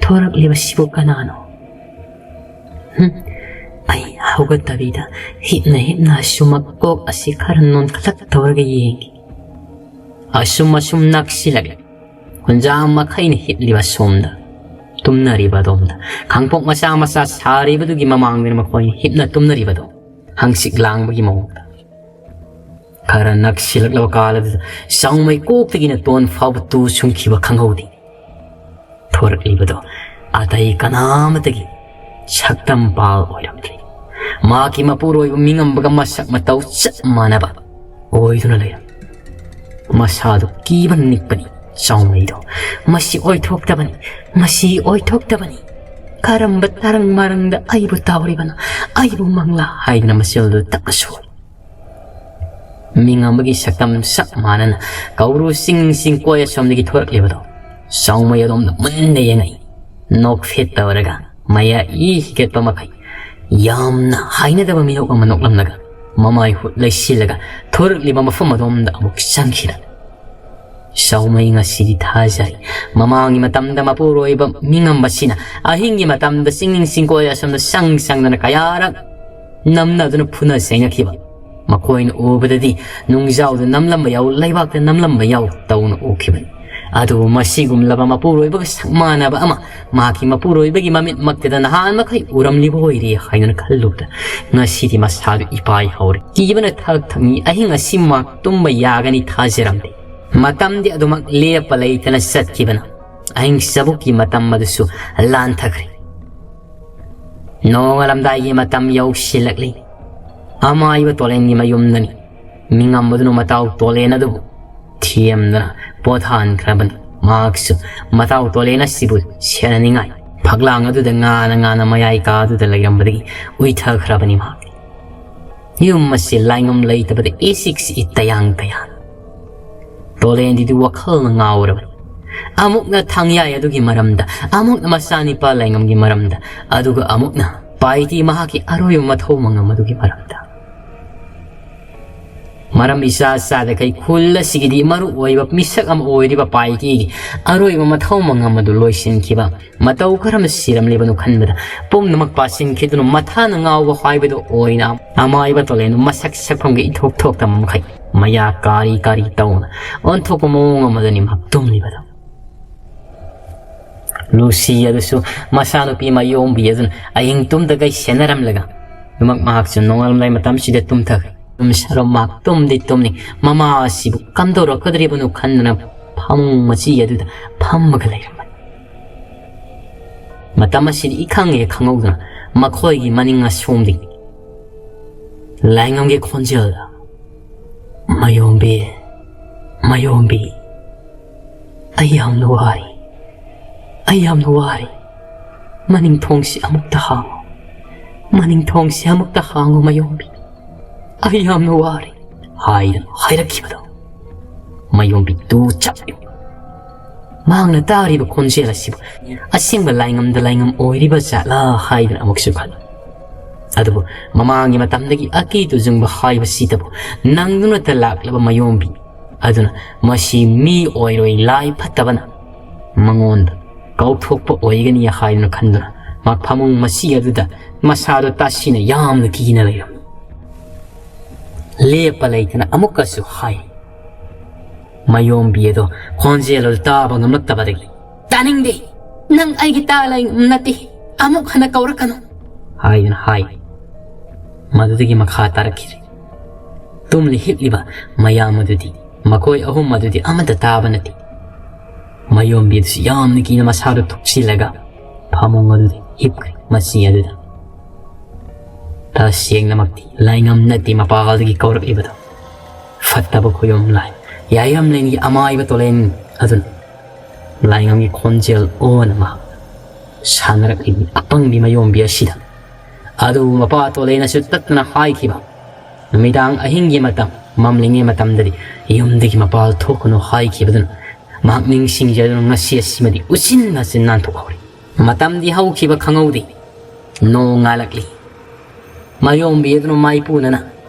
ꯊꯣꯔꯛꯂꯤꯕꯁꯤꯕꯨ ꯀꯅꯥꯅꯣ? ꯍꯨꯝ, ꯑꯩ ꯍꯧꯒꯠꯇꯕꯤꯗ ꯍꯤꯞꯅ ꯍꯤꯞꯅ ꯑꯁꯨꯃꯛ ꯀꯣꯛ ꯑꯁꯤ ꯈꯔ ꯅꯣꯟꯈꯠꯂꯛ ꯇꯧꯔꯒ ꯌꯦꯡꯒꯦ꯫ ꯑꯁꯨꯝ ꯑꯁꯨꯝ ꯅꯛꯁꯤꯜꯂꯛꯂꯦ꯫ ꯈꯨꯟꯖꯥ ꯃꯈꯩꯅ ꯍꯤꯞꯂꯤꯕ ꯁꯣꯝꯗ, ꯇꯨꯝꯅꯔꯤꯕ ꯑꯗꯣꯝꯗ, ꯈꯥꯡꯄꯣꯛ ꯃꯆꯥ ꯃꯆꯥ ꯁꯥꯔꯤꯕꯗꯨꯒꯤ ꯃꯃꯥꯡꯗꯅ ꯃꯈꯣꯏꯅ ꯍꯤꯞꯅ ꯇꯨꯝꯅꯔꯤꯕꯗꯣ ꯍꯪꯆꯤꯛ ꯂꯥꯡꯕꯒꯤ ꯃꯑꯣꯡꯗ꯫ ꯈꯔ ꯅꯛꯁꯤꯜꯂꯛꯂꯕ ꯀꯥꯜ ꯑꯗꯨꯗ ꯆꯥꯎꯃꯩ ꯀꯣꯛꯇꯒꯤꯅ ꯇꯣꯟ ꯐꯥꯎꯕ ꯇꯨ ꯁꯨꯡꯈꯤꯕ ꯈꯪꯍꯧꯗꯦ꯫ ꯊꯣꯔꯛꯂꯤꯕꯗꯣ ꯑꯇꯩ ꯀꯅꯥꯃꯇꯒꯤ ꯁꯛꯇꯝ ꯄꯥꯜ ꯑꯣꯏꯔꯝꯗ꯭ꯔꯤ꯫ ꯃꯍꯥꯛꯀꯤ ꯃꯄꯨꯔꯣꯏꯕ ꯃꯤꯉꯝꯕꯒ ꯃꯁꯛ ꯃꯇꯧ ꯆꯞ ꯃꯥꯟꯅꯕ ꯑꯣꯏꯗꯨꯅ ꯂꯩꯔꯝꯃꯤ꯫ ꯃꯁꯥꯗꯨ ꯀꯤꯕꯅ ꯅꯤꯛꯄꯅꯤ ꯆꯥꯎꯃꯩꯗꯣ꯫ "ꯃꯁꯤ ꯑꯣꯏꯊꯣꯛꯇꯕꯅꯤ, ꯃꯁꯤ ꯑꯣꯏꯊꯣꯛꯇꯕꯅꯤ꯫ ꯀꯔꯝꯕ ꯇꯔꯪ ꯃꯔꯪꯗ ꯑꯩꯕꯨ ꯇꯥꯎꯔꯤꯕꯅꯣ? ꯑꯩꯕꯨ ꯃꯪꯂꯥ?" ꯍꯥꯏꯗꯨꯅ ꯃꯆꯤꯜꯗꯨ ꯇꯞꯅ ꯁꯣꯜꯂꯤ꯫ ꯃꯤꯉꯝꯕꯒꯤ ꯁꯛꯇꯝ ꯆꯞ ꯃꯥꯟꯅꯅ ꯀꯧꯕ꯭ꯔꯨ ꯆꯤꯡ ꯆꯤꯡꯀꯣꯏ ꯑꯁꯣꯝꯗꯒꯤ ꯊꯣꯔꯛꯂꯤꯕꯗꯣ ꯆꯥꯎꯃꯩ ꯑꯗꯣꯝꯗ ꯃꯨꯟꯅ ꯌꯦꯡꯉꯛꯏ꯫ ꯅꯣꯛꯐꯦꯠ ꯇꯧꯔꯒ ꯃꯌꯥ ꯏ ꯍꯤꯒꯠꯄ ꯃꯈꯩ ꯌꯥꯝꯅ ꯍꯩꯅꯗꯕ ꯃꯤꯅꯣꯛ ꯑꯃ ꯅꯣꯛꯂꯝꯂꯒ ꯃꯃꯥꯏ ꯍꯨꯠ ꯂꯩꯁꯤꯜꯂꯒ ꯊꯣꯔꯛꯂꯤꯕ ꯃꯐꯝ ꯑꯗꯣꯝꯗ ꯑꯃꯨꯛ ꯆꯪꯈꯤꯔ꯫ ꯆꯥꯎꯃꯩ ꯉꯁꯤꯗꯤ ꯊꯥꯖꯔꯦ꯫ ꯃꯃꯥꯡꯒꯤ ꯃꯇꯝꯗ ꯃꯄꯨꯔꯣꯏꯕ ꯃꯤꯉꯝꯕꯁꯤꯅ ꯑꯍꯤꯡꯒꯤ ꯃꯇꯝꯗ ꯆꯤꯡꯅꯤꯡ ꯆꯤꯡꯀꯣꯏ ꯑꯁꯣꯝꯗ ꯆꯪ ꯆꯪꯗꯅ ꯀꯌꯥꯔꯛ ꯅꯝꯅꯗꯨꯅ ꯐꯨꯅ ꯆꯩꯅꯈꯤꯕ꯫ ꯃꯈꯣꯏꯅ ꯎꯕꯗꯗꯤ ꯅꯨꯡꯖꯥꯎꯗ ꯅꯝꯂꯝꯕ ꯌꯥꯎ, ꯂꯩꯕꯥꯛꯇ ꯅꯝꯂꯝꯕ ꯌꯥꯎ ꯇꯧꯅ ꯎꯈꯤꯕꯅꯤ꯫ ꯑꯗꯨꯕꯨ ꯃꯁꯤꯒꯨꯝꯂꯕ ꯃꯄꯨꯔꯣꯏꯕꯒ ꯁꯛ ꯃꯥꯟꯅꯕ ꯑꯃ ꯃꯍꯥꯛꯀꯤ ꯃꯄꯨꯔꯣꯏꯕꯒꯤ ꯃꯃꯤꯠꯃꯛꯇꯗ ꯅꯍꯥꯟ ꯃꯈꯩ ꯎꯔꯝꯂꯤꯕ ꯑꯣꯏꯔꯦ ꯍꯥꯏꯗꯨꯅ ꯈꯜꯂꯨꯕꯗ ꯉꯁꯤꯗꯤ ꯃꯁꯥꯗꯨ ꯏꯄꯥꯏ ꯍꯧꯔꯦ꯫ ꯀꯤꯕꯅ ꯊꯛ ꯊꯛꯅꯤ꯫ ꯑꯍꯤꯡ ꯑꯁꯤꯃꯛ ꯇꯨꯝꯕ ꯌꯥꯒꯅꯤ ꯊꯥꯖꯔꯝꯗꯦ꯫ ꯃꯇꯝꯗꯤ ꯑꯗꯨꯃꯛ ꯂꯦꯞꯄ ꯂꯩꯇꯅ ꯆꯠꯈꯤꯕꯅ ꯑꯍꯤꯡ ꯆꯕꯨꯛꯀꯤ ꯃꯇꯝ ꯑꯗꯨꯁꯨ ꯂꯥꯟꯊꯈ꯭ꯔꯦ꯫ ꯅꯣꯡꯉꯥꯜꯂꯝꯗꯥꯏꯒꯤ ꯃꯇꯝ ꯌꯧꯁꯤꯜꯂꯛꯂꯤ꯫ ꯑꯃꯥꯏꯕ ꯇꯣꯂꯦꯟꯒꯤ ꯃꯌꯨꯝꯗꯅꯤ꯫ ꯃꯤꯉꯝꯕꯗꯨꯅ ꯃꯇꯥꯎ ꯇꯣꯂꯦꯟ ꯑꯗꯨꯕꯨ ꯊꯦꯝꯗꯨꯅ ꯄꯣꯊꯥꯍꯟꯈ꯭ꯔꯕꯅꯤ꯫ ꯃꯍꯥꯛꯁꯨ ꯃꯇꯥꯎ ꯇꯣꯂꯦꯟ ꯑꯁꯤꯕꯨ ꯁꯦꯟꯅꯅꯤꯡꯉꯥꯏ ꯐꯛꯂꯥꯡ ꯑꯗꯨꯗ ꯉꯥꯅ ꯉꯥꯅ ꯃꯌꯥꯏ ꯀꯥꯗꯨꯗ ꯂꯩꯔꯝꯕꯗꯒꯤ ꯎꯏꯊꯈ꯭ꯔꯕꯅꯤ ꯃꯍꯥꯛꯇꯤ꯫ ꯌꯨꯝ ꯑꯁꯤ ꯂꯥꯏꯉꯝ ꯂꯩꯇꯕꯗ ꯏꯁꯤꯛ ꯁꯤꯛꯏ ꯇꯌꯥꯡ ꯇꯌꯥꯡ꯫ ꯇꯣꯂꯦꯟꯗꯤꯗꯨ ꯋꯥꯈꯜꯅ ꯉꯥꯎꯔꯕꯅꯤ꯫ ꯑꯃꯨꯛꯅ ꯊꯥꯡꯌꯥꯏ ꯑꯗꯨꯒꯤ ꯃꯔꯝꯗ, ꯑꯃꯨꯛꯅ ꯃꯆꯥꯅꯤꯄꯥ ꯂꯥꯏꯉꯝꯒꯤ ꯃꯔꯝꯗ, ꯑꯗꯨꯒ ꯑꯃꯨꯛꯅ ꯄꯥꯏꯇꯤ ꯃꯍꯥꯛꯀꯤ ꯑꯔꯣꯏꯕ ꯃꯊꯧ ꯃꯉꯝ ꯑꯗꯨꯒꯤ ꯃꯔꯝꯗ꯫ ꯃꯔꯝ ꯏꯆꯥ ꯆꯥꯗꯈꯩ ꯈꯨꯜ ꯑꯁꯤꯒꯤꯗꯤ ꯃꯔꯨ ꯑꯣꯏꯕ ꯃꯤꯁꯛ ꯑꯃ ꯑꯣꯏꯔꯤꯕ ꯄꯥꯏꯇꯤꯒꯤ ꯑꯔꯣꯏꯕ ꯃꯊꯧ ꯃꯉꯝ ꯑꯗꯨ ꯂꯣꯏꯁꯤꯟꯈꯤꯕ ꯃꯇꯧ ꯀꯔꯝꯅ ꯁꯤꯔꯝꯂꯤꯕꯅꯣ ꯈꯟꯕꯗ ꯄꯨꯝꯅꯃꯛ ꯄꯥꯁꯤꯟꯈꯤꯗꯨꯅ ꯃꯊꯥꯅ ꯉꯥꯎꯕ ꯍꯥꯏꯕꯗꯨ ꯑꯣꯏꯅ ꯑꯃꯥꯏꯕ ꯇꯣꯂꯦꯟꯗꯨ ꯃꯁꯛ ꯁꯛꯐꯝꯒꯤ ꯏꯊꯣꯛ ꯊꯣꯛꯇꯕ ꯃꯈꯩ ꯃꯌꯥ ꯀꯥꯔꯤ ꯀꯥꯔꯤ ꯇꯧꯅ ꯑꯣꯟꯊꯣꯛꯄ ꯃꯑꯣꯡ ꯑꯃꯗꯅꯤ ꯃꯍꯥꯛ ꯇꯨꯝꯂꯤꯕꯗꯨ꯫ ꯂꯨꯁꯤ ꯑꯗꯨꯁꯨ ꯃꯆꯥꯅꯨꯄꯤ ꯃꯌꯣꯝꯕꯤ ꯑꯗꯨꯅ ꯑꯍꯤꯡ ꯇꯨꯝꯗꯈꯩ ꯁꯦꯟꯅꯔꯝꯂꯒ ꯌꯨꯝꯃꯛ ꯃꯍꯥꯛꯁꯨ ꯅꯣꯡꯉꯥꯜꯂꯝꯗꯥꯏ ꯃꯇꯝꯁꯤꯗ ꯇꯨꯝꯊꯈ꯭ꯔꯦ꯫ ꯅꯨꯃꯤꯠꯁꯥꯔꯣ ꯃꯍꯥꯛ ꯇꯨꯝꯗꯤ ꯇꯨꯝꯅꯤꯡ ꯃꯃꯥ ꯑꯁꯤꯕꯨ ꯀꯝꯗꯧꯔꯛꯀꯗ꯭ꯔꯤꯕꯅꯣ ꯈꯟꯗꯨꯅ ꯐꯃꯨꯡ ꯃꯆꯤ ꯑꯗꯨꯗ ꯐꯝꯃꯒ ꯂꯩꯔꯝꯕꯅꯤ꯫ ꯃꯇꯝ ꯑꯁꯤꯗꯤ ꯏꯈꯪ ꯍꯦꯛ ꯈꯪꯍꯧꯗꯅ ꯃꯈꯣꯏꯒꯤ ꯃꯅꯤꯡ ꯑꯁꯣꯝꯗꯒꯤ ꯂꯥꯏꯉꯝꯒꯤ ꯈꯣꯟꯖꯦꯜ, "ꯃꯌꯣꯝꯕꯤ, ꯃꯌꯣꯝꯕꯤ, ꯑꯩ ꯌꯥꯝꯅ ꯋꯥꯔꯤ, ꯑꯩ ꯌꯥꯝꯅ ꯋꯥꯔꯤ꯫ ꯃꯅꯤꯡ ꯊꯣꯡꯁꯤ ꯑꯃꯨꯛꯇ ꯍꯥꯡꯉꯨ, ꯃꯅꯤꯡ ꯊꯣꯡꯁꯤ ꯑꯃꯨꯛꯇ ꯍꯥꯡꯉꯨ ꯃꯌꯣꯝꯕꯤ꯫ ꯑꯩ ꯌꯥꯝꯅ ꯋꯥꯔꯤ" ꯍꯥꯏꯗꯨꯅ ꯍꯥꯏꯔꯛꯈꯤꯕꯗꯣ ꯃꯌꯣꯝꯕꯤ ꯇꯨ ꯆꯞ ꯃꯍꯥꯛꯅ ꯇꯥꯔꯤꯕ ꯈꯣꯟꯖꯦꯜ ꯑꯁꯤꯕꯨ ꯑꯁꯦꯡꯕ ꯂꯥꯏꯉꯝꯗ ꯂꯥꯏꯉꯝ ꯑꯣꯏꯔꯤꯕ ꯖꯥꯠꯂꯥ ꯍꯥꯏꯗꯨꯅ ꯑꯃꯨꯛꯁꯨ ꯈꯜꯂꯤ꯫ ꯑꯗꯨꯕꯨ ꯃꯃꯥꯡꯒꯤ ꯃꯇꯝꯗꯒꯤ ꯑꯀꯤ ꯇꯨꯖꯨꯡꯕ ꯍꯥꯏꯕꯁꯤꯗꯕꯨ ꯅꯪꯗꯨꯅꯇ ꯂꯥꯛꯂꯕ ꯃꯌꯣꯝꯕꯤ ꯑꯗꯨꯅ ꯃꯁꯤ ꯃꯤ ꯑꯣꯏꯔꯣꯏ, ꯂꯥꯏ ꯐꯠꯇꯕꯅ ꯃꯉꯣꯟꯗ ꯀꯧꯊꯣꯛꯄ ꯑꯣꯏꯒꯅꯤ ꯍꯥꯏꯗꯨꯅ ꯈꯟꯗꯨꯅ ꯃꯍꯥꯛ ꯐꯃꯨꯡ ꯃꯆꯤ ꯑꯗꯨꯗ ꯃꯁꯥꯗꯣ ꯇꯥꯁꯤꯅ ꯌꯥꯝꯅ ꯀꯤꯅ ꯂꯩꯔꯝꯃꯤ꯫ ꯂꯦꯞꯄ ꯂꯩꯇꯅ ꯑꯃꯨꯛꯀꯁꯨ ꯍꯥꯏ꯫ ꯃꯌꯣꯝꯕꯤ ꯑꯗꯣ ꯈꯣꯟꯖꯦꯜ ꯑꯗꯨ ꯇꯥꯕ ꯉꯝꯂꯛꯇꯕꯗꯒꯤ, "ꯇꯥꯅꯤꯡꯗꯦ! ꯅꯪ ꯑꯩꯒꯤ ꯇꯥ ꯂꯩ ꯅꯠꯇꯦ! ꯑꯃꯨꯛ ꯍꯟꯅ ꯀꯧꯔꯛꯀꯅꯨ!" ꯍꯥꯏꯗꯨꯅ ꯍꯥꯏ꯫ ꯃꯗꯨꯗꯒꯤ ꯃꯈꯥ ꯇꯥꯔꯛꯈꯤꯗ꯭ꯔꯦ꯫ ꯇꯨꯝꯂꯤ ꯍꯤꯞꯂꯤꯕ ꯃꯌꯥꯝ ꯑꯗꯨꯗꯤ, ꯃꯈꯣꯏ ꯑꯍꯨꯝ ꯑꯗꯨꯗꯤ ꯑꯃꯠꯇ ꯇꯥꯕ ꯅꯠꯇꯦ꯫ ꯃꯌꯣꯝꯕꯤ ꯑꯗꯨꯁꯨ ꯌꯥꯝꯅ ꯀꯤꯅ ꯃꯁꯥꯗꯨ ꯊꯨꯞꯆꯤꯜꯂꯒ ꯐꯃꯨꯡ ꯑꯗꯨꯗ ꯍꯤꯞꯈ꯭ꯔꯦ꯫ ꯃꯆꯤ ꯑꯗꯨꯗ ꯇꯁꯦꯡꯅꯃꯛꯇꯤ ꯂꯥꯏꯉꯝ ꯅꯠꯇꯦ ꯃꯄꯥꯜꯗꯒꯤ ꯀꯧꯔꯛꯂꯤꯕꯗꯣ꯫ ꯐꯠꯇꯕ ꯈꯣꯌꯣꯝ ꯂꯥꯏ ꯌꯥꯏꯔꯝꯂꯦꯟꯒꯤ ꯑꯃꯥꯏꯕ ꯇꯣꯂꯦꯟ ꯑꯗꯨꯅ ꯂꯥꯏꯉꯝꯒꯤ ꯈꯣꯟꯖꯦꯜ ꯑꯣꯟꯅ ꯃꯍꯥꯛ ꯁꯥꯟꯅꯔꯛꯂꯤꯕꯤ ꯑꯄꯪꯕꯤ ꯃꯌꯣꯝꯕꯤ ꯑꯁꯤꯗ꯫ ꯑꯗꯨꯕꯨ ꯃꯄꯥ ꯇꯣꯂꯦꯟꯅꯁꯨ ꯇꯠꯇꯅ ꯍꯥꯏꯈꯤꯕ, ꯅꯨꯃꯤꯗꯥꯡ ꯑꯍꯤꯡꯒꯤ ꯃꯇꯝ, ꯃꯝꯂꯤꯉꯩ ꯃꯇꯝꯗꯗꯤ ꯌꯨꯝꯗꯒꯤ ꯃꯄꯥꯜ ꯊꯣꯛꯀꯅꯨ ꯍꯥꯏꯈꯤꯕꯗꯨꯅ ꯃꯍꯥꯛ ꯅꯤꯡꯁꯤꯡꯖꯗꯨꯅ ꯉꯁꯤ ꯑꯁꯤꯃꯗꯤ ꯎꯆꯤꯟ ꯅꯥꯆꯤꯟ ꯅꯥꯟꯊꯣꯛꯍꯧꯔꯦ꯫ ꯃꯇꯝꯗꯤ ꯍꯧꯈꯤꯕ ꯈꯪꯍꯧꯗꯦ꯫ ꯅꯣꯡ ꯉꯥꯜꯂꯛꯂꯤ꯫ ꯃꯌꯣꯝꯕꯤ ꯑꯗꯨꯅ ꯃꯥꯏꯄꯨꯅꯅ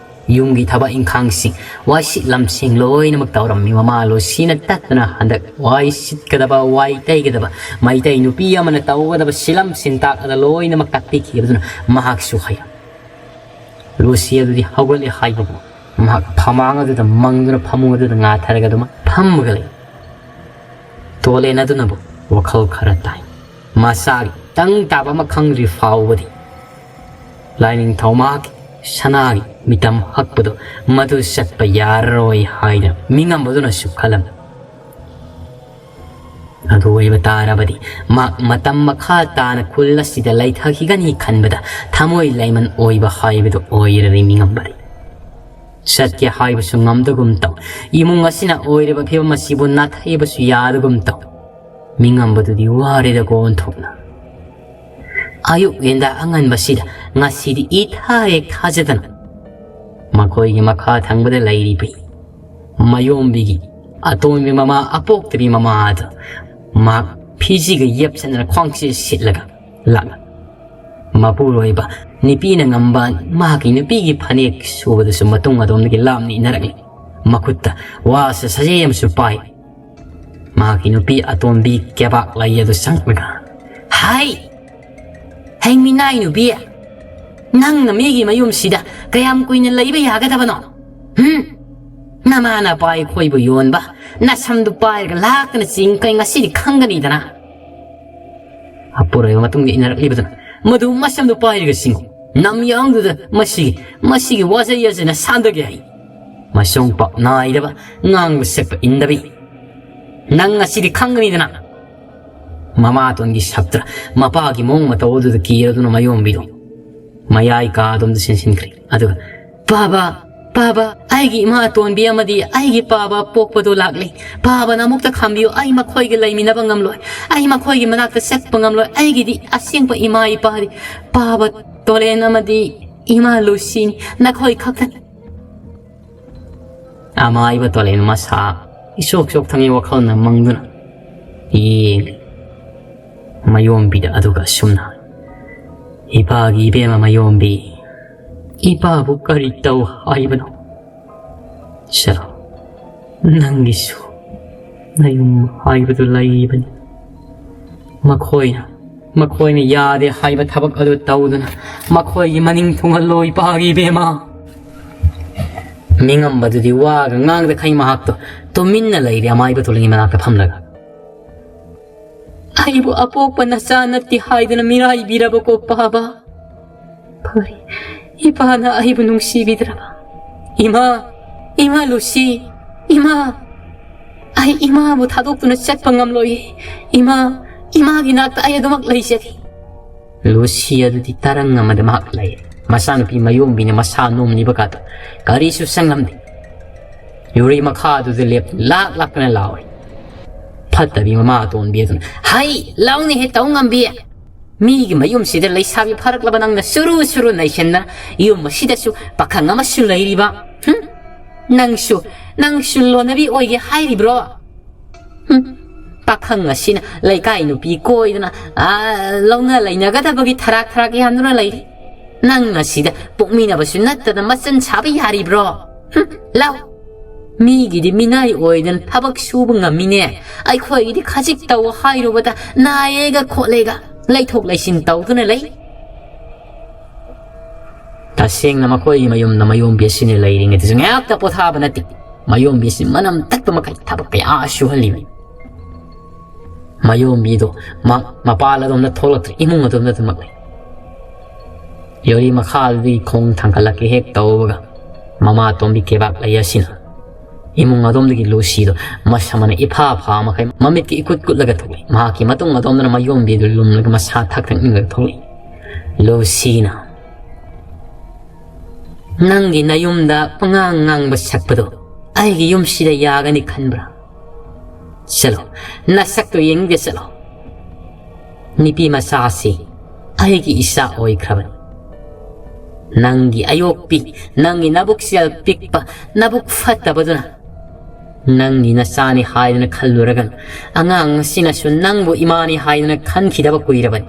ꯌꯨꯝꯒꯤ ꯊꯕꯛ ꯏꯪꯈꯥꯡꯁꯤꯡ, ꯋꯥꯏꯁꯤꯠ ꯂꯝꯁꯤꯡ ꯂꯣꯏꯅꯃꯛ ꯇꯧꯔꯝꯃꯤ꯫ ꯃꯃꯥ ꯂꯨꯁꯤꯅ ꯇꯠꯇꯅ ꯍꯟꯗꯛ ꯋꯥꯏ ꯁꯤꯠꯀꯗꯕ, ꯋꯥꯏ ꯇꯩꯒꯗꯕ, ꯃꯩꯇꯩ ꯅꯨꯄꯤ ꯑꯃꯅ ꯇꯧꯒꯗꯕ ꯁꯤꯂꯝ ꯁꯤꯟꯇꯥꯛ ꯑꯗ ꯂꯣꯏꯅꯃꯛ ꯇꯥꯛꯄꯤꯈꯤꯕꯗꯨꯅ ꯃꯍꯥꯛꯁꯨ ꯍꯩꯔꯝꯃꯤ꯫ ꯂꯨꯁꯤ ꯑꯗꯨꯗꯤ ꯍꯧꯒꯠꯂꯦ ꯍꯥꯏꯕꯕꯨ ꯃꯍꯥꯛ ꯐꯃꯥꯡ ꯑꯗꯨꯗ ꯃꯪꯗꯨꯅ ꯐꯃꯨꯡ ꯑꯗꯨꯗ ꯉꯥꯊꯔꯒ ꯑꯗꯨꯃꯛ ꯐꯝꯃꯒ ꯂꯩ꯫ ꯇꯣꯂꯦꯟ ꯑꯗꯨꯅꯕꯨ ꯋꯥꯈꯜ ꯈꯔ ꯇꯥꯏ꯫ ꯃꯁꯥꯒꯤ ꯇꯪ ꯇꯥꯕ ꯑꯃ ꯈꯪꯗ꯭ꯔꯤ ꯐꯥꯎꯕꯗꯤ ꯂꯥꯏꯅꯤꯡꯊꯧ ꯃꯍꯥꯛꯀꯤ ꯁꯅꯥꯒꯤ ꯃꯤꯇꯝ ꯍꯛꯄꯗꯣ ꯃꯗꯨ ꯆꯠꯄ ꯌꯥꯔꯔꯣꯏ ꯍꯥꯏꯅ ꯃꯤꯉꯝꯕꯗꯨꯅꯁꯨ ꯈꯜꯂꯝꯃꯤ꯫ ꯑꯗꯨ ꯑꯣꯏꯕ ꯇꯥꯔꯕꯗꯤ ꯃꯍꯥꯛ ꯃꯇꯝ ꯃꯈꯥ ꯇꯥꯅ ꯈꯨꯜ ꯑꯁꯤꯗ ꯂꯩꯊꯈꯤꯒꯅꯤ ꯈꯟꯕꯗ ꯊꯃꯣꯏ ꯂꯩꯃꯟ ꯑꯣꯏꯕ ꯍꯥꯏꯕꯗꯨ ꯑꯣꯏꯔꯔꯤ ꯃꯤꯉꯝꯕꯗꯤ꯫ ꯆꯠꯀꯦ ꯍꯥꯏꯕꯁꯨ ꯉꯝꯗꯒꯨꯝ ꯇꯧ꯫ ꯏꯃꯨꯡ ꯑꯁꯤꯅ ꯑꯣꯏꯔꯤꯕ ꯐꯤꯕꯝ ꯑꯁꯤꯕꯨ ꯅꯥꯊꯩꯕꯁꯨ ꯌꯥꯗꯒꯨꯝ ꯇꯧ꯫ ꯃꯤꯉꯝꯕꯗꯨꯗꯤ ꯋꯥꯔꯦꯗꯀꯣ ꯑꯣꯟꯊꯣꯛꯅ꯫ ꯑꯌꯨꯛ ꯌꯦꯟꯗꯥ ꯑꯉꯟꯕꯁꯤꯗ ꯉꯁꯤꯗꯤ ꯏꯊꯥ ꯍꯦꯛ ꯊꯥꯖꯗꯅ ꯃꯈꯣꯏꯒꯤ ꯃꯈꯥ ꯊꯪꯕꯗ ꯂꯩꯔꯤꯕ ꯃꯌꯣꯝꯕꯤꯒꯤ ꯑꯇꯣꯟꯕꯤ ꯃꯃꯥ, ꯑꯄꯣꯛꯇꯕꯤ ꯃꯃꯥ ꯑꯗꯨ ꯃꯍꯥꯛ ꯐꯤꯖꯤꯒ ꯌꯦꯞꯁꯟꯗꯅ ꯈ꯭ꯋꯥꯡꯁꯤ ꯁꯤꯠꯂꯒ ꯂꯥꯛꯂꯝꯃꯤ꯫ ꯃꯄꯨꯔꯣꯏꯕ ꯅꯨꯄꯤꯅ ꯉꯝꯕ ꯃꯍꯥꯛꯀꯤ ꯅꯨꯄꯤꯒꯤ ꯐꯅꯦꯛ ꯁꯨꯕꯗꯁꯨ ꯃꯇꯨꯡ ꯑꯗꯣꯝꯗꯒꯤ ꯂꯥꯞꯅ ꯏꯟꯅꯔꯛꯂꯤ꯫ ꯃꯈꯨꯠꯇ ꯋꯥꯁ ꯁꯥꯖꯦꯜ ꯑꯃꯁꯨ ꯄꯥꯏ꯫ ꯃꯍꯥꯛꯀꯤ ꯅꯨꯄꯤ ꯑꯇꯣꯝꯕꯤ ꯀꯦꯕꯥꯛ ꯂꯩ ꯑꯗꯨ ꯆꯪꯂꯛꯂꯒ, "ꯍꯥꯏ! ꯍꯩ ꯃꯤꯅꯥꯏ ꯅꯨꯄꯤ! ꯅꯪꯅ ꯃꯤꯒꯤ ꯃꯌꯨꯝꯁꯤꯗ ꯀꯌꯥꯝ ꯀꯨꯏꯅ ꯂꯩꯕ ꯌꯥꯒꯗꯕꯅꯣ? ꯍꯨꯝ? ꯅꯃꯥ ꯅꯄꯥ ꯑꯩꯈꯣꯏꯕꯨ ꯌꯣꯟꯕ, ꯅꯁꯝꯗꯨ ꯄꯥꯏꯔꯒ ꯂꯥꯛꯇꯅ ꯆꯤꯡ ꯀꯩ ꯉꯁꯤꯗꯤ ꯈꯪꯒꯅꯤꯗꯅ!" ꯑꯄꯨꯔꯣꯏꯕ ꯃꯇꯨꯡꯗ ꯏꯟꯅꯔꯛꯂꯤꯕꯗꯨꯅ, "ꯃꯗꯨ ꯃꯁꯝꯗꯨ ꯄꯥꯏꯔꯒ ꯆꯤꯡꯉꯨ꯫ ꯅꯝ ꯌꯥꯡꯗꯨꯗ ꯃꯁꯤꯒꯤ, ꯃꯁꯤꯒꯤ ꯋꯥꯖꯩ ꯌꯥꯖꯅ ꯁꯥꯟꯗꯒꯦ ꯑꯩ꯫ ꯃꯁꯣꯡ ꯄꯥꯛ ꯅꯥꯏꯗꯕ, ꯉꯥꯡꯕ ꯁꯛꯄ ꯏꯟꯗꯕꯤ꯫ ꯅꯪ ꯉꯁꯤꯗꯤ ꯈꯪꯒꯅꯤꯗꯅ!" ꯃꯃꯥꯇꯣꯟꯒꯤ ꯁꯞꯇ꯭ꯔ, ꯃꯄꯥꯒꯤ ꯃꯑꯣꯡ ꯃꯇꯧ ꯑꯗꯨꯗ ꯀꯤꯔꯗꯨꯅ ꯃꯌꯣꯝꯕꯤꯗꯨ ꯃꯌꯥꯏ ꯀꯥ ꯑꯗꯣꯝꯗ ꯆꯦꯟꯁꯤꯟꯈ꯭ꯔꯦ꯫ ꯑꯗꯨꯒ, "ꯄꯥꯕ, ꯄꯥꯕ, ꯑꯩꯒꯤ ꯏꯃꯥ ꯑꯇꯣꯟꯕꯤ ꯑꯃꯗꯤ ꯑꯩꯒꯤ ꯄꯥꯕ ꯄꯣꯛꯄꯗꯨ ꯂꯥꯛꯂꯦ꯫ ꯄꯥꯕꯅ ꯑꯃꯨꯛꯇ ꯈꯥꯝꯕꯤꯌꯨ, ꯑꯩ ꯃꯈꯣꯏꯒ ꯂꯩꯃꯤꯟꯅꯕ ꯉꯝꯂꯣꯏ꯫ ꯑꯩ ꯃꯈꯣꯏꯒꯤ ꯃꯅꯥꯛꯇ ꯆꯠꯄ ꯉꯝꯂꯣꯏ꯫ ꯑꯩꯒꯤꯗꯤ ꯑꯁꯦꯡꯕ ꯏꯃꯥ ꯏꯄꯥꯗꯤ ꯄꯥꯕ ꯇꯣꯂꯦꯟ ꯑꯃꯗꯤ ꯏꯃꯥ ꯂꯨꯁꯤꯅꯤ, ꯅꯈꯣꯏ ꯈꯛꯇꯅꯤ꯫" ꯑꯃꯥꯏꯕ ꯇꯣꯂꯦꯟ ꯃꯁꯥ ꯏꯁꯣꯛ ꯆꯣꯛꯊꯉꯩ ꯋꯥꯈꯜꯅ ꯃꯪꯗꯨꯅ ꯌꯦꯡꯂꯤ꯫ ꯃꯌꯣꯝꯕꯤꯗ ꯑꯗꯨꯒ ꯑꯁꯨꯝꯅ ꯍꯥꯏ, "ꯏꯄꯥꯒꯤ ꯏꯕꯦꯝꯃ ꯃꯌꯣꯝꯕꯤ, ꯏꯄꯥꯕꯨ ꯀꯔꯤ ꯇꯧ ꯍꯥꯏꯕꯅꯣ? ꯆꯠꯂꯣ, ꯅꯪꯒꯤꯁꯨ ꯅꯌꯨꯝ ꯍꯥꯏꯕꯗꯨ ꯂꯩꯕꯅꯤ꯫ ꯃꯈꯣꯏꯅ, ꯃꯈꯣꯏꯅ ꯌꯥꯗꯦ ꯍꯥꯏꯕ ꯊꯕꯛ ꯑꯗꯨ ꯇꯧꯗꯨꯅ ꯃꯈꯣꯏꯒꯤ ꯃꯅꯤꯡ ꯊꯨꯡꯍꯜꯂꯣ, ꯏꯄꯥꯒꯤ ꯏꯕꯦꯝꯃ꯫" ꯃꯤꯉꯝꯕꯗꯨꯗꯤ ꯋꯥꯒ ꯉꯥꯡꯗꯈꯩ ꯃꯍꯥꯛꯇꯣ ꯇꯨꯃꯤꯟꯅ ꯂꯩꯔꯦ ꯑꯃꯥꯏꯕ ꯇꯣꯂꯤꯉꯩ ꯃꯅꯥꯛꯇ ꯐꯝꯂꯒ꯫ "ꯑꯩꯕꯨ ꯑꯄꯣꯛꯄ ꯅꯆꯥ ꯅꯠꯇꯦ ꯍꯥꯏꯗꯨꯅ ꯃꯤꯔꯥꯏꯕꯤꯔꯕꯀꯣ ꯄꯥꯕ꯫ ꯐꯔꯦ, ꯏꯄꯥꯅ ꯑꯩꯕꯨ ꯅꯨꯡꯁꯤꯕꯤꯗ꯭ꯔꯕ꯫ ꯏꯃꯥ, ꯏꯃꯥ ꯂꯨꯁꯤ, ꯏꯃꯥ, ꯑꯩ ꯏꯃꯥꯕꯨ ꯊꯥꯗꯣꯛꯇꯨꯅ ꯆꯠꯄ ꯉꯝꯂꯣꯏꯌꯦ꯫ ꯏꯃꯥ, ꯏꯃꯥꯒꯤ ꯅꯥꯛꯇ ꯑꯩ ꯑꯗꯨꯃꯛ ꯂꯩꯖꯒꯦ꯫" ꯂꯨꯁꯤ ꯑꯗꯨꯗꯤ ꯇꯔꯪ ꯑꯃꯗ ꯃꯍꯥꯛ ꯂꯩ꯫ ꯃꯆꯥꯅꯨꯄꯤ ꯃꯌꯣꯝꯕꯤꯅ ꯃꯁꯥ ꯅꯣꯝꯂꯤꯕ ꯀꯥꯗ ꯀꯔꯤꯁꯨ ꯆꯪꯂꯝꯗꯦ꯫ ꯌꯨꯔꯤ ꯃꯈꯥꯗꯨꯗ ꯂꯦꯞ ꯂꯥꯛ ꯂꯥꯛꯇꯅ ꯂꯥꯎꯔꯤ꯫ ꯐꯠꯇꯕꯤ ꯃꯃꯥ ꯑꯇꯣꯟꯕꯤ ꯑꯗꯨꯅ, "ꯍꯩ, ꯂꯥꯎꯅꯦꯍꯦ, ꯇꯧ ꯉꯝꯕꯤ! ꯃꯤꯒꯤ ꯃꯌꯨꯝꯁꯤꯗ ꯂꯩꯁꯥꯕꯤ ꯐꯥꯔꯛꯂꯕ ꯅꯪꯅ ꯆꯨꯔꯨ ꯆꯨꯔꯨ ꯅꯩꯁꯤꯟꯗꯅ ꯌꯨꯝ ꯑꯁꯤꯗꯁꯨ ꯄꯥꯈꯪ ꯑꯃꯁꯨ ꯂꯩꯔꯤꯕ꯫ ꯍꯨꯝ? ꯅꯪꯁꯨ, ꯅꯪꯁꯨ ꯂꯣꯟꯅꯕꯤ ꯑꯣꯏꯒꯦ ꯍꯥꯏꯔꯤꯕ꯭ꯔꯣ? ꯍꯨꯝ, ꯄꯥꯈꯪ ꯑꯁꯤꯅ ꯂꯩꯀꯥꯏ ꯅꯨꯄꯤ ꯀꯣꯏꯗꯅ, ꯑꯥ, ꯂꯧꯅ ꯂꯩꯅꯒꯗꯕꯒꯤ ꯊꯔꯥꯛ ꯊꯔꯥꯛ ꯌꯥꯟꯗꯨꯅ ꯂꯩꯔꯤ꯫ ꯅꯪ ꯑꯁꯤꯗ ꯄꯣꯛꯃꯤꯟꯅꯕꯁꯨ ꯅꯠꯇꯅ ꯃꯆꯟ ꯁꯥꯕ ꯌꯥꯔꯤꯕ꯭ꯔꯣ? ꯍꯨꯝ, ꯂꯥꯎ꯫ ꯃꯤꯒꯤꯗꯤ ꯃꯤꯅꯥꯏ ꯑꯣꯏꯗꯅ ꯊꯕꯛ ꯁꯨꯕ ꯉꯝꯃꯤꯅꯦ꯫ ꯑꯩꯈꯣꯏꯒꯤꯗꯤ ꯈꯖꯤꯛ ꯇꯧ ꯍꯥꯏꯔꯨꯕꯗ ꯅꯥꯏꯌꯦꯒ ꯈꯣꯠꯂꯦꯒ ꯂꯩꯊꯣꯛ ꯂꯩꯁꯤꯟ ꯇꯧꯗꯨꯅ ꯂꯩ꯫" ꯇꯁꯦꯡꯅ ꯃꯈꯣꯏꯒꯤ ꯃꯌꯨꯝꯗ ꯃꯌꯣꯝꯕꯤ ꯑꯁꯤꯅ ꯂꯩꯔꯤꯉꯩꯗꯁꯨ ꯉꯥꯏꯍꯥꯛꯇ ꯄꯣꯊꯥꯕ ꯅꯠꯇꯦ꯫ ꯃꯌꯣꯝꯕꯤ ꯑꯁꯤ ꯃꯅꯝ ꯇꯠꯄ ꯃꯈꯩ ꯊꯕꯛ ꯀꯌꯥ ꯁꯨꯍꯜꯂꯤꯕꯅꯤ꯫ ꯃꯌꯣꯝꯕꯤꯗꯣ ꯃ-, ꯃꯄꯥꯜ ꯑꯗꯣꯝꯗ ꯊꯣꯛꯂꯛꯇ꯭ꯔꯦ, ꯏꯃꯨꯡ ꯑꯗꯣꯝꯗ ꯑꯗꯨꯃꯛ ꯂꯩ꯫ ꯌꯧꯔꯤ ꯃꯈꯥꯗꯒꯤ ꯈꯣꯡ ꯊꯥꯡꯒꯠꯂꯛꯀꯦ ꯍꯦꯛ ꯇꯧꯕꯒ, ꯃꯃꯥ ꯑꯇꯣꯝꯕꯤ ꯀꯦꯕꯥꯛ ꯂꯩ ꯑꯁꯤꯅ ꯏꯃꯨꯡ ꯑꯗꯣꯝꯗꯒꯤ ꯂꯨꯁꯤꯗꯣ ꯃꯁꯝ ꯑꯅ ꯏꯐꯥ ꯐꯥ ꯃꯈꯩ ꯃꯃꯤꯠꯀ ꯏꯀꯨꯠ ꯀꯨꯠꯂꯒ ꯊꯣꯛꯂꯛꯏ꯫ ꯃꯍꯥꯛꯀꯤ ꯃꯇꯨꯡ ꯑꯗꯣꯝꯗꯅ ꯃꯌꯣꯝꯕꯤꯗꯨ ꯂꯨꯝꯂꯒ ꯃꯁꯥ ꯊꯛ ꯊꯛ ꯅꯤꯛꯂꯒ ꯊꯣꯛꯂꯛꯏ꯫ ꯂꯨꯁꯤꯅ, "ꯅꯪꯒꯤ ꯅꯌꯨꯝꯗ ꯄꯉꯥꯡ ꯉꯥꯡꯕ ꯁꯛꯄꯗꯣ ꯑꯩꯒꯤ ꯌꯨꯝꯁꯤꯗ ꯌꯥꯒꯅꯤ ꯈꯟꯕ꯭ꯔꯥ? ꯆꯠꯂꯣ, ꯅꯁꯛꯇꯣ ꯌꯦꯡꯅꯤꯡꯗꯦ, ꯆꯠꯂꯣ꯫ ꯅꯨꯄꯤ ꯃꯆꯥꯁꯤ ꯑꯩꯒꯤ ꯏꯆꯥ ꯑꯣꯏꯈ꯭ꯔꯕꯅꯤ꯫ ꯅꯪꯒꯤ ꯑꯌꯣꯛꯄꯤ, ꯅꯪꯒꯤ ꯅꯕꯨꯛ ꯆꯦꯜ ꯄꯤꯛꯄ, ꯅꯕꯨꯛ ꯐꯠꯇꯕꯗꯨꯅ ꯅꯪꯗꯤ ꯅꯆꯥꯅꯤ ꯍꯥꯏꯗꯨꯅ ꯈꯜꯂꯨꯔꯒꯅꯨ꯫ ꯑꯉꯥꯡ ꯑꯁꯤꯅꯁꯨ ꯅꯪꯕꯨ ꯏꯃꯥꯅꯤ ꯍꯥꯏꯗꯨꯅ ꯈꯟꯈꯤꯗꯕ ꯀꯨꯏꯔꯕꯅꯤ꯫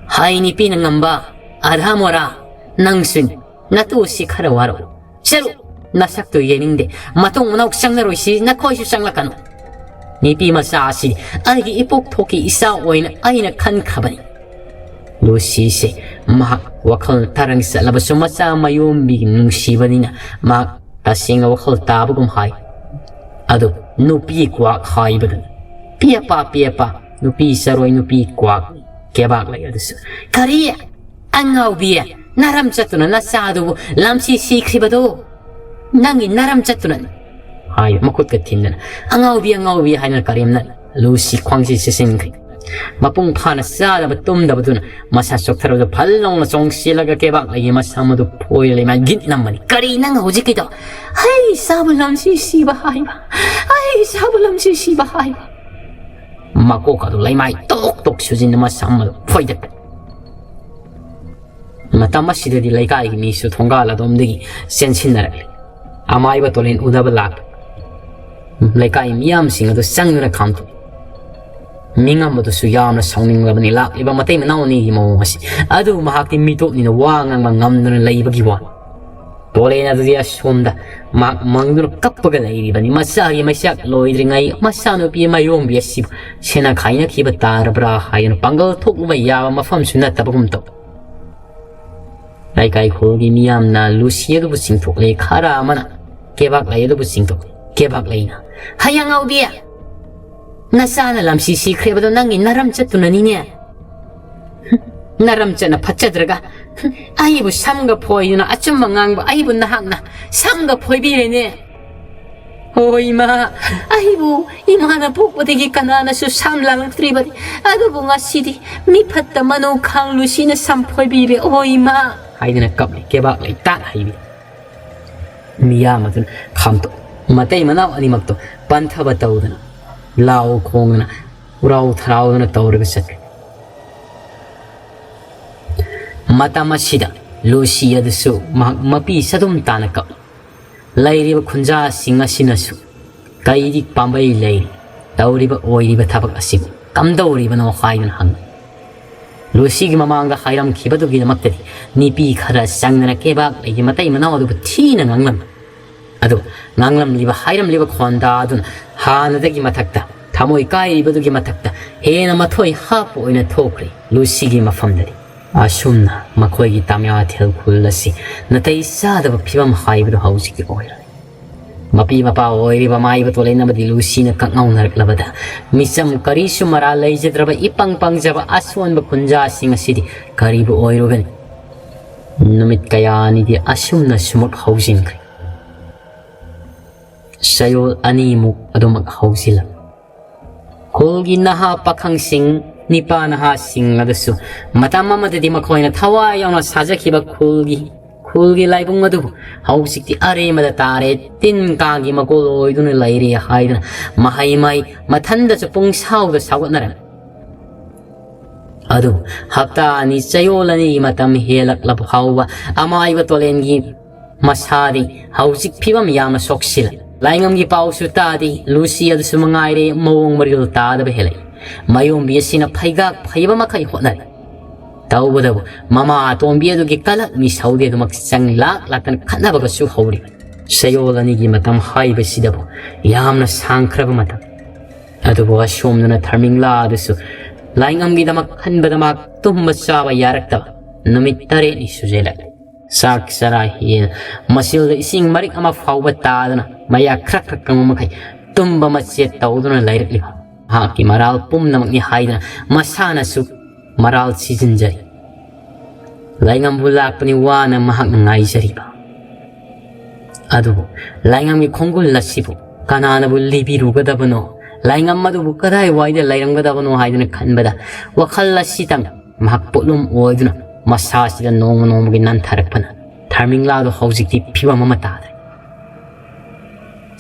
ꯍꯥꯏ ꯅꯨꯄꯤꯅ ꯉꯝꯕ, ꯑꯙꯥ ꯃꯣꯔꯥ, ꯅꯪꯁꯨꯅꯤ꯫ ꯅꯇꯨ ꯑꯁꯤ ꯈꯔ ꯋꯥꯔꯛꯎ꯫ ꯆꯠꯂꯨ, ꯅꯁꯛꯇꯨ ꯌꯦꯡꯅꯤꯡꯗꯦ꯫ ꯃꯇꯨꯡ ꯃꯅꯥꯎ ꯆꯪꯅꯔꯣꯏꯁꯤ, ꯅꯈꯣꯏꯁꯨ ꯆꯪꯂꯛꯀꯅꯨ꯫ ꯅꯨꯄꯤ ꯃꯆꯥ ꯑꯁꯤ ꯑꯩꯒꯤ ꯏꯄꯣꯛ ꯊꯣꯛꯀꯤ ꯏꯆꯥ ꯑꯣꯏꯅ ꯑꯩꯅ ꯈꯟꯈ꯭ꯔꯕꯅꯤ꯫ ꯂꯨꯁꯤꯁꯦ ꯃꯍꯥꯛ ꯋꯥꯈꯜ ꯇꯔꯪ ꯆꯠꯂꯕꯁꯨ ꯃꯆꯥ ꯃꯌꯣꯝꯕꯤꯒꯤ ꯅꯨꯡꯁꯤꯕꯅꯤꯅ ꯃꯍꯥꯛ ꯇꯁꯦꯡꯅ ꯋꯥꯈꯜ ꯇꯥꯕꯒꯨꯝ ꯍꯥꯏ꯫ ꯑꯗꯨ ꯅꯨꯄꯤ ꯀ꯭ꯋꯥꯛ ꯍꯥꯏꯕꯗꯨꯅꯤ꯫ ꯄꯦꯄꯥ, ꯄꯦꯄꯥ, ꯅꯨꯄꯤ ꯆꯔꯣꯏ, ꯅꯨꯄꯤ ꯀ꯭ꯋꯥꯛ꯫ ꯀꯦꯕꯥꯛ ꯂꯩ ꯑꯗꯨꯁꯨ꯫ ꯀꯔꯤ? ꯑꯉꯥꯎꯕꯤ, ꯅꯔꯝ ꯆꯠꯇꯨꯅ ꯅꯆꯥꯗꯨꯕꯨ ꯂꯝꯁꯤ ꯁꯤꯈ꯭ꯔꯤꯕꯗꯣ ꯅꯪꯒꯤ ꯅꯔꯝ ꯆꯠꯇꯨꯅꯅꯤ꯫ ꯍꯥꯏ ꯃꯈꯨꯠꯀ ꯊꯤꯟꯗꯅ꯫ ꯑꯉꯥꯎꯕꯤ, ꯑꯉꯥꯎꯕꯤ ꯍꯥꯏꯅ ꯀꯔꯦꯝꯅ ꯂꯨꯁꯤ ꯈ꯭ꯋꯥꯡꯁꯤ ꯁꯤꯁꯤꯟꯈ꯭ꯔꯦ꯫ ꯃꯄꯨꯡ ꯐꯥꯅ ꯆꯥꯗꯕ ꯇꯨꯝꯗꯕꯗꯨꯅ ꯃꯁꯥ ꯆꯣꯛꯊꯔꯕꯗ ꯐꯜ ꯂꯥꯎꯅ ꯆꯣꯡꯁꯤꯜꯂꯒ ꯀꯦꯕꯥꯛ ꯂꯩꯒꯤ ꯃꯁꯝ ꯑꯗꯨ ꯐꯣꯏꯔ ꯂꯩꯃꯥꯏ ꯒꯤꯠ ꯅꯝꯕꯅꯤ꯫ ꯀꯔꯤ ꯅꯪ ꯍꯧꯖꯤꯛꯀꯤꯗꯣ? ꯑꯩ ꯏꯆꯥꯕꯨ ꯂꯝꯁꯤ ꯁꯤꯕ ꯍꯥꯏꯕ, ꯑꯩ ꯏꯆꯥꯕꯨ ꯂꯝꯁꯤ ꯁꯤꯕ ꯍꯥꯏꯕ꯫ ꯃꯀꯣꯛ ꯑꯗꯨ ꯂꯩꯃꯥꯏ ꯇꯣꯛ ꯇꯣꯛ ꯁꯨꯖꯤꯟꯗꯨꯅ ꯃꯁꯝ ꯑꯗꯨ ꯐꯣꯏꯗꯠꯄꯅꯤ꯫ ꯃꯇꯝ ꯑꯁꯤꯗꯗꯤ ꯂꯩꯀꯥꯏꯒꯤ ꯃꯤꯁꯨ ꯊꯣꯡꯒꯥꯜ ꯑꯗꯣꯝꯗꯒꯤ ꯆꯦꯟꯁꯤꯟꯅꯔꯛꯂꯤ꯫ ꯑꯃꯥꯏꯕ ꯇꯣꯂꯦꯟ ꯎꯅꯕ ꯂꯥꯛꯄ ꯂꯩꯀꯥꯏ ꯃꯤꯌꯥꯝꯁꯤꯡ ꯑꯗꯨ ꯆꯪꯗꯨꯅ ꯈꯥꯝꯊꯣꯛꯏ꯫ ꯃꯤꯉꯝ ꯑꯗꯨꯁꯨ ꯌꯥꯝꯅ ꯁꯥꯎꯅꯤꯡꯂꯕꯅꯤ ꯂꯥꯛꯂꯤꯕ ꯃꯇꯩ ꯃꯅꯥꯎ ꯑꯅꯤꯒꯤ ꯃꯑꯣꯡ ꯑꯁꯤ꯫ ꯑꯗꯨꯕꯨ ꯃꯍꯥꯛꯇꯤ ꯃꯤꯇꯣꯞꯅꯤꯅ ꯋꯥ ꯉꯥꯡꯕ ꯉꯝꯗꯨꯅ ꯂꯩꯕꯒꯤ ꯋꯥꯅꯤ꯫ ꯇꯣꯂꯦꯟ ꯑꯗꯨꯗꯤ ꯑꯁꯣꯝꯗ ꯃꯍꯥꯛ ꯃꯪꯗꯨꯅ ꯀꯞꯄꯒ ꯂꯩꯔꯤꯕꯅꯤ꯫ ꯃꯆꯥꯒꯤ ꯃꯩꯆꯥꯛ ꯂꯣꯏꯗ꯭ꯔꯤꯉꯩ ꯃꯆꯥꯅꯨꯄꯤ ꯃꯌꯣꯝꯕꯤ ꯑꯁꯤꯕꯨ ꯁꯦꯟꯅ ꯈꯥꯏꯅꯈꯤꯕ ꯇꯥꯔꯕ꯭ꯔꯥ ꯍꯥꯏꯗꯨꯅ ꯄꯥꯡꯒꯜ ꯊꯣꯛꯂꯨꯕ ꯌꯥꯕ ꯃꯐꯝꯁꯨ ꯅꯠꯇꯕꯒꯨꯝ ꯇꯧ꯫ ꯂꯩꯀꯥꯏ ꯈꯨꯜꯒꯤ ꯃꯤꯌꯥꯝꯅ ꯂꯨꯁꯤ ꯑꯗꯨꯕꯨ ꯆꯤꯡꯊꯣꯛꯂꯦ, ꯈꯔ ꯑꯃꯅ ꯀꯦꯕꯥꯛ ꯂꯩ ꯑꯗꯨꯕꯨ ꯆꯤꯡꯊꯣꯛꯂꯦ꯫ ꯀꯦꯕꯥꯛ ꯂꯩꯅ, "ꯍꯩ ꯑꯉꯥꯎꯕꯤ, ꯅꯆꯥꯅ ꯂꯝꯁꯤ ꯁꯤꯈ꯭ꯔꯦꯕꯗꯣ ꯅꯪꯒꯤ ꯅꯔꯝ ꯆꯠꯇꯨꯅꯅꯤꯅꯦ꯫ ꯅꯔꯝ ꯆꯠꯅ ꯐꯠꯆꯗ꯭ꯔꯒ ꯑꯩꯕꯨ ꯁꯝꯒ ꯐꯣꯏꯗꯨꯅ ꯑꯆꯨꯝꯕ ꯉꯥꯡꯕ ꯑꯩꯕꯨ ꯅꯍꯥꯛꯅ ꯁꯝꯒ ꯐꯣꯏꯕꯤꯔꯦꯅꯦ꯫ ꯑꯣ ꯏꯃꯥ, ꯑꯩꯕꯨ ꯏꯃꯥꯅ ꯄꯣꯛꯄꯗꯒꯤ ꯀꯅꯥꯅꯁꯨ ꯁꯝ ꯂꯥꯡꯂꯛꯇ꯭ꯔꯤꯕꯅꯤ, ꯑꯗꯨꯕꯨ ꯉꯁꯤꯗꯤ ꯃꯤ ꯐꯠꯇ ꯃꯅꯨ ꯈꯥꯡ ꯂꯨꯁꯤꯅ ꯁꯝ ꯐꯣꯏꯕꯤꯔꯦ꯫ ꯑꯣ ꯏꯃꯥ!" ꯍꯥꯏꯗꯨꯅ ꯀꯞꯂꯤ꯫ ꯀꯦꯕꯥꯛ ꯂꯩꯇꯥꯛ ꯍꯩꯕꯤ ꯃꯤꯌꯥꯝ ꯑꯗꯨꯅ ꯈꯥꯝꯇꯣꯛ ꯃꯇꯩ ꯃꯅꯥꯎ ꯑꯅꯤꯃꯛꯇꯣ ꯄꯟꯊꯕ ꯇꯧꯗꯅ ꯂꯥꯎ ꯈꯣꯡꯗꯅ ꯎꯔꯥꯎ ꯊꯔꯥꯎꯗꯅ ꯇꯧꯔꯒ ꯆꯠꯈ꯭ꯔꯦ꯫ ꯃꯇꯝ ꯑꯁꯤꯗ ꯂꯨꯁꯤ ꯑꯗꯨꯁꯨ ꯃꯍꯥꯛ ꯃꯄꯤ ꯆꯗꯨꯝ ꯇꯥꯅ ꯀꯞꯂꯤ꯫ ꯂꯩꯔꯤꯕ ꯈꯨꯟꯖꯥꯁꯤꯡ ꯑꯁꯤꯅꯁꯨ ꯀꯩꯗꯤ ꯄꯥꯝꯕꯩ ꯂꯩꯔꯤ? ꯇꯧꯔꯤꯕ ꯑꯣꯏꯔꯤꯕ ꯊꯕꯛ ꯑꯁꯤꯕꯨ ꯀꯝꯗꯧꯔꯤꯕꯅꯣ ꯍꯥꯏꯗꯨꯅ ꯍꯪꯉꯤ꯫ ꯂꯨꯁꯤꯒꯤ ꯃꯃꯥꯡꯗ ꯍꯥꯏꯔꯝꯈꯤꯕꯗꯨꯒꯤꯗꯃꯛꯇꯗꯤ ꯅꯨꯄꯤ ꯈꯔ ꯆꯪꯗꯅ ꯀꯦꯕꯥꯛ ꯂꯩꯒꯤ ꯃꯇꯩ ꯃꯅꯥꯎ ꯑꯗꯨꯕꯨ ꯊꯤꯅ ꯉꯥꯡꯂꯝꯃꯤ꯫ ꯑꯗꯨ ꯉꯥꯡꯂꯝꯂꯤꯕ ꯍꯥꯏꯔꯝꯂꯤꯕ ꯈꯣꯟꯗꯥ ꯑꯗꯨꯅ ꯍꯥꯟꯅꯗꯒꯤ ꯃꯊꯛꯇ, ꯊꯃꯣꯏ ꯀꯥꯏꯔꯤꯕꯗꯨꯒꯤ ꯃꯊꯛꯇ ꯍꯦꯟꯅ ꯃꯊꯣꯏ ꯍꯥꯞꯄ ꯑꯣꯏꯅ ꯊꯣꯛꯈ꯭ꯔꯦ ꯂꯨꯁꯤꯒꯤ ꯃꯐꯝꯗꯗꯤ꯫ ꯑꯁꯨꯝꯅ ꯃꯈꯣꯏꯒꯤ ꯇꯥꯃꯤꯌꯥꯊꯦꯜ ꯈꯨꯜ ꯑꯁꯤ ꯅꯥꯇꯩ ꯆꯥꯗꯕ ꯐꯤꯕꯝ ꯍꯥꯏꯕꯗꯨ ꯍꯧꯖꯤꯛꯀꯤ ꯑꯣꯏꯔꯦ꯫ ꯃꯄꯤ ꯃꯄꯥ ꯑꯣꯏꯔꯤꯕ ꯃꯥꯏꯕ ꯇꯣꯂꯦꯟ ꯑꯃꯗꯤ ꯂꯨꯁꯤꯅ ꯀꯛꯉꯥꯎꯅꯔꯛꯂꯕꯗ ꯃꯤꯆꯝ ꯀꯔꯤꯁꯨ ꯃꯔꯥꯜ ꯂꯩꯖꯗ꯭ꯔꯕ ꯏꯄꯪ ꯄꯪꯖꯕ ꯑꯁꯣꯟꯕ ꯈꯨꯟꯖꯥꯁꯤꯡ ꯑꯁꯤꯗꯤ ꯀꯔꯤꯕꯨ ꯑꯣꯏꯔꯨꯒꯅꯤ? ꯅꯨꯃꯤꯠ ꯀꯌꯥꯅꯤꯗꯤ ꯑꯁꯨꯝꯅ ꯁꯨꯃꯛ ꯍꯧꯖꯤꯟꯈ꯭ꯔꯦ꯫ ꯆꯌꯣꯜ ꯑꯅꯤꯃꯨꯛ ꯑꯗꯨꯃꯛ ꯍꯧꯖꯤꯜꯂꯝꯃꯤ꯫ ꯈꯨꯜꯒꯤ ꯅꯍꯥ ꯄꯥꯈꯪꯁꯤꯡ, ꯅꯤꯄꯥ ꯅꯍꯥꯁꯤꯡ ꯑꯗꯨꯁꯨ ꯃꯇꯝ ꯑꯃꯗꯗꯤ ꯃꯈꯣꯏꯅ ꯊꯋꯥꯏ ꯌꯥꯎꯅ ꯁꯥꯖꯈꯤꯕ ꯈꯨꯜꯒꯤ, ꯈꯨꯜꯒꯤ ꯂꯥꯏꯕꯨꯡ ꯑꯗꯨꯕꯨ ꯍꯧꯖꯤꯛꯇꯤ ꯑꯔꯦꯝꯕꯗ ꯇꯥꯔꯦ, ꯇꯤꯟ ꯀꯥꯡꯒꯤ ꯃꯀꯣꯜ ꯑꯣꯏꯗꯨꯅ ꯂꯩꯔꯦ ꯍꯥꯏꯗꯨꯅ ꯃꯍꯩ ꯃꯍꯩ ꯃꯊꯟꯗꯁꯨ ꯄꯨꯡꯁꯥꯎꯗ ꯁꯥꯎꯒꯠꯅꯔꯝꯃꯤ꯫ ꯑꯗꯨꯕꯨ ꯍꯞꯇꯥ ꯑꯅꯤ, ꯆꯌꯣꯜ ꯑꯅꯤꯒꯤ ꯃꯇꯝ ꯍꯦꯜꯂꯛꯂꯕ ꯐꯥꯎꯕ ꯑꯃꯥꯏꯕ ꯇꯣꯂꯦꯟꯒꯤ ꯃꯁꯥꯗꯤ ꯍꯧꯖꯤꯛ ꯐꯤꯕꯝ ꯌꯥꯝꯅ ꯁꯣꯛꯁꯤꯜꯂꯦ꯫ ꯂꯥꯏꯉꯝꯒꯤ ꯄꯥꯎꯁꯨ ꯇꯥꯗꯦ꯫ ꯂꯨꯁꯤ ꯑꯗꯨꯁꯨ ꯃꯉꯥꯏꯔꯦ, ꯃꯑꯣꯡ ꯃꯔꯤꯜ ꯇꯥꯗꯕ ꯍꯦꯜꯂꯛꯏ꯫ ꯃꯌꯣꯝꯕꯤ ꯑꯁꯤꯅ ꯐꯩꯒꯥꯛ ꯐꯩꯕ ꯃꯈꯩ ꯍꯣꯠꯅꯔꯤ꯫ ꯇꯧꯕꯗꯕꯨ ꯃꯃꯥ ꯑꯇꯣꯝꯕꯤ ꯑꯗꯨꯒꯤ ꯀꯂꯛ ꯃꯤꯁꯧꯗꯤ ꯑꯗꯨꯃꯛ ꯆꯪ ꯂꯥꯛ ꯂꯥꯛꯇꯅ ꯈꯠꯅꯕꯒꯁꯨ ꯍꯧꯔꯤ꯫ ꯆꯌꯣꯜ ꯑꯅꯤꯒꯤ ꯃꯇꯝ ꯍꯥꯏꯕꯁꯤꯗꯕꯨ ꯌꯥꯝꯅ ꯁꯥꯡꯈ꯭ꯔꯕ ꯃꯇꯝ꯫ ꯑꯗꯨꯕꯨ ꯑꯁꯣꯝꯗꯅ ꯊꯔꯃꯤꯡꯂꯥ ꯑꯗꯨꯁꯨ ꯂꯥꯏꯉꯝꯒꯤꯗꯃꯛ ꯈꯟꯕꯗ ꯃꯍꯥꯛ ꯇꯨꯝꯕ ꯆꯥꯕ ꯌꯥꯔꯛꯇꯕ ꯅꯨꯃꯤꯠ ꯇꯔꯦꯠꯅꯤ ꯁꯨꯖꯜꯂꯛꯂꯦ꯫ ꯆꯥꯛ ꯆꯔꯥ ꯍꯦꯟ, ꯃꯆꯤꯜꯗ ꯏꯁꯤꯡ ꯃꯔꯤꯛ ꯑꯃ ꯐꯥꯎꯕ ꯇꯥꯗꯅ ꯃꯌꯥ ꯈ꯭ꯔꯛ ꯈ꯭ꯔꯛ ꯀꯪꯕ ꯃꯈꯩ ꯇꯨꯝꯕ ꯃꯆꯦꯠ ꯇꯧꯗꯨꯅ ꯂꯩꯔꯛꯂꯤꯕ ꯃꯍꯥꯛꯀꯤ ꯃꯔꯥꯜ ꯄꯨꯝꯅꯃꯛꯅꯤ ꯍꯥꯏꯗꯨꯅ ꯃꯁꯥꯅꯁꯨ ꯃꯔꯥꯜ ꯁꯤꯖꯤꯟꯖꯔꯤ꯫ ꯂꯥꯏꯉꯝꯕꯨ ꯂꯥꯛꯄꯅꯤ ꯋꯥꯅ ꯃꯍꯥꯛꯅ ꯉꯥꯏꯖꯔꯤꯕ꯫ ꯑꯗꯨꯕꯨ ꯂꯥꯏꯉꯝꯒꯤ ꯈꯣꯡꯒꯨꯜ ꯑꯁꯤꯕꯨ ꯀꯅꯥꯅꯕꯨ ꯂꯤꯕꯤꯔꯨꯒꯗꯕꯅꯣ? ꯂꯥꯏꯉꯝ ꯑꯗꯨꯕꯨ ꯀꯗꯥꯏꯋꯥꯏꯗ ꯂꯩꯔꯝꯒꯗꯕꯅꯣ ꯍꯥꯏꯗꯨꯅ ꯈꯟꯕꯗ ꯋꯥꯈꯜ ꯑꯁꯤꯇꯪ ꯃꯍꯥꯛ ꯄꯣꯠꯂꯨꯝ ꯑꯣꯏꯗꯨꯅ ꯃꯁꯥꯁꯤꯗ ꯅꯣꯡꯃ ꯅꯣꯡꯃꯒꯤ ꯅꯟꯊꯔꯛꯄꯅ ꯊꯔꯃꯤꯡꯂꯥꯗꯣ ꯍꯧꯖꯤꯛꯇꯤ ꯐꯤꯕꯝ ꯑꯃ ꯇꯥꯗ꯭ꯔꯦ꯫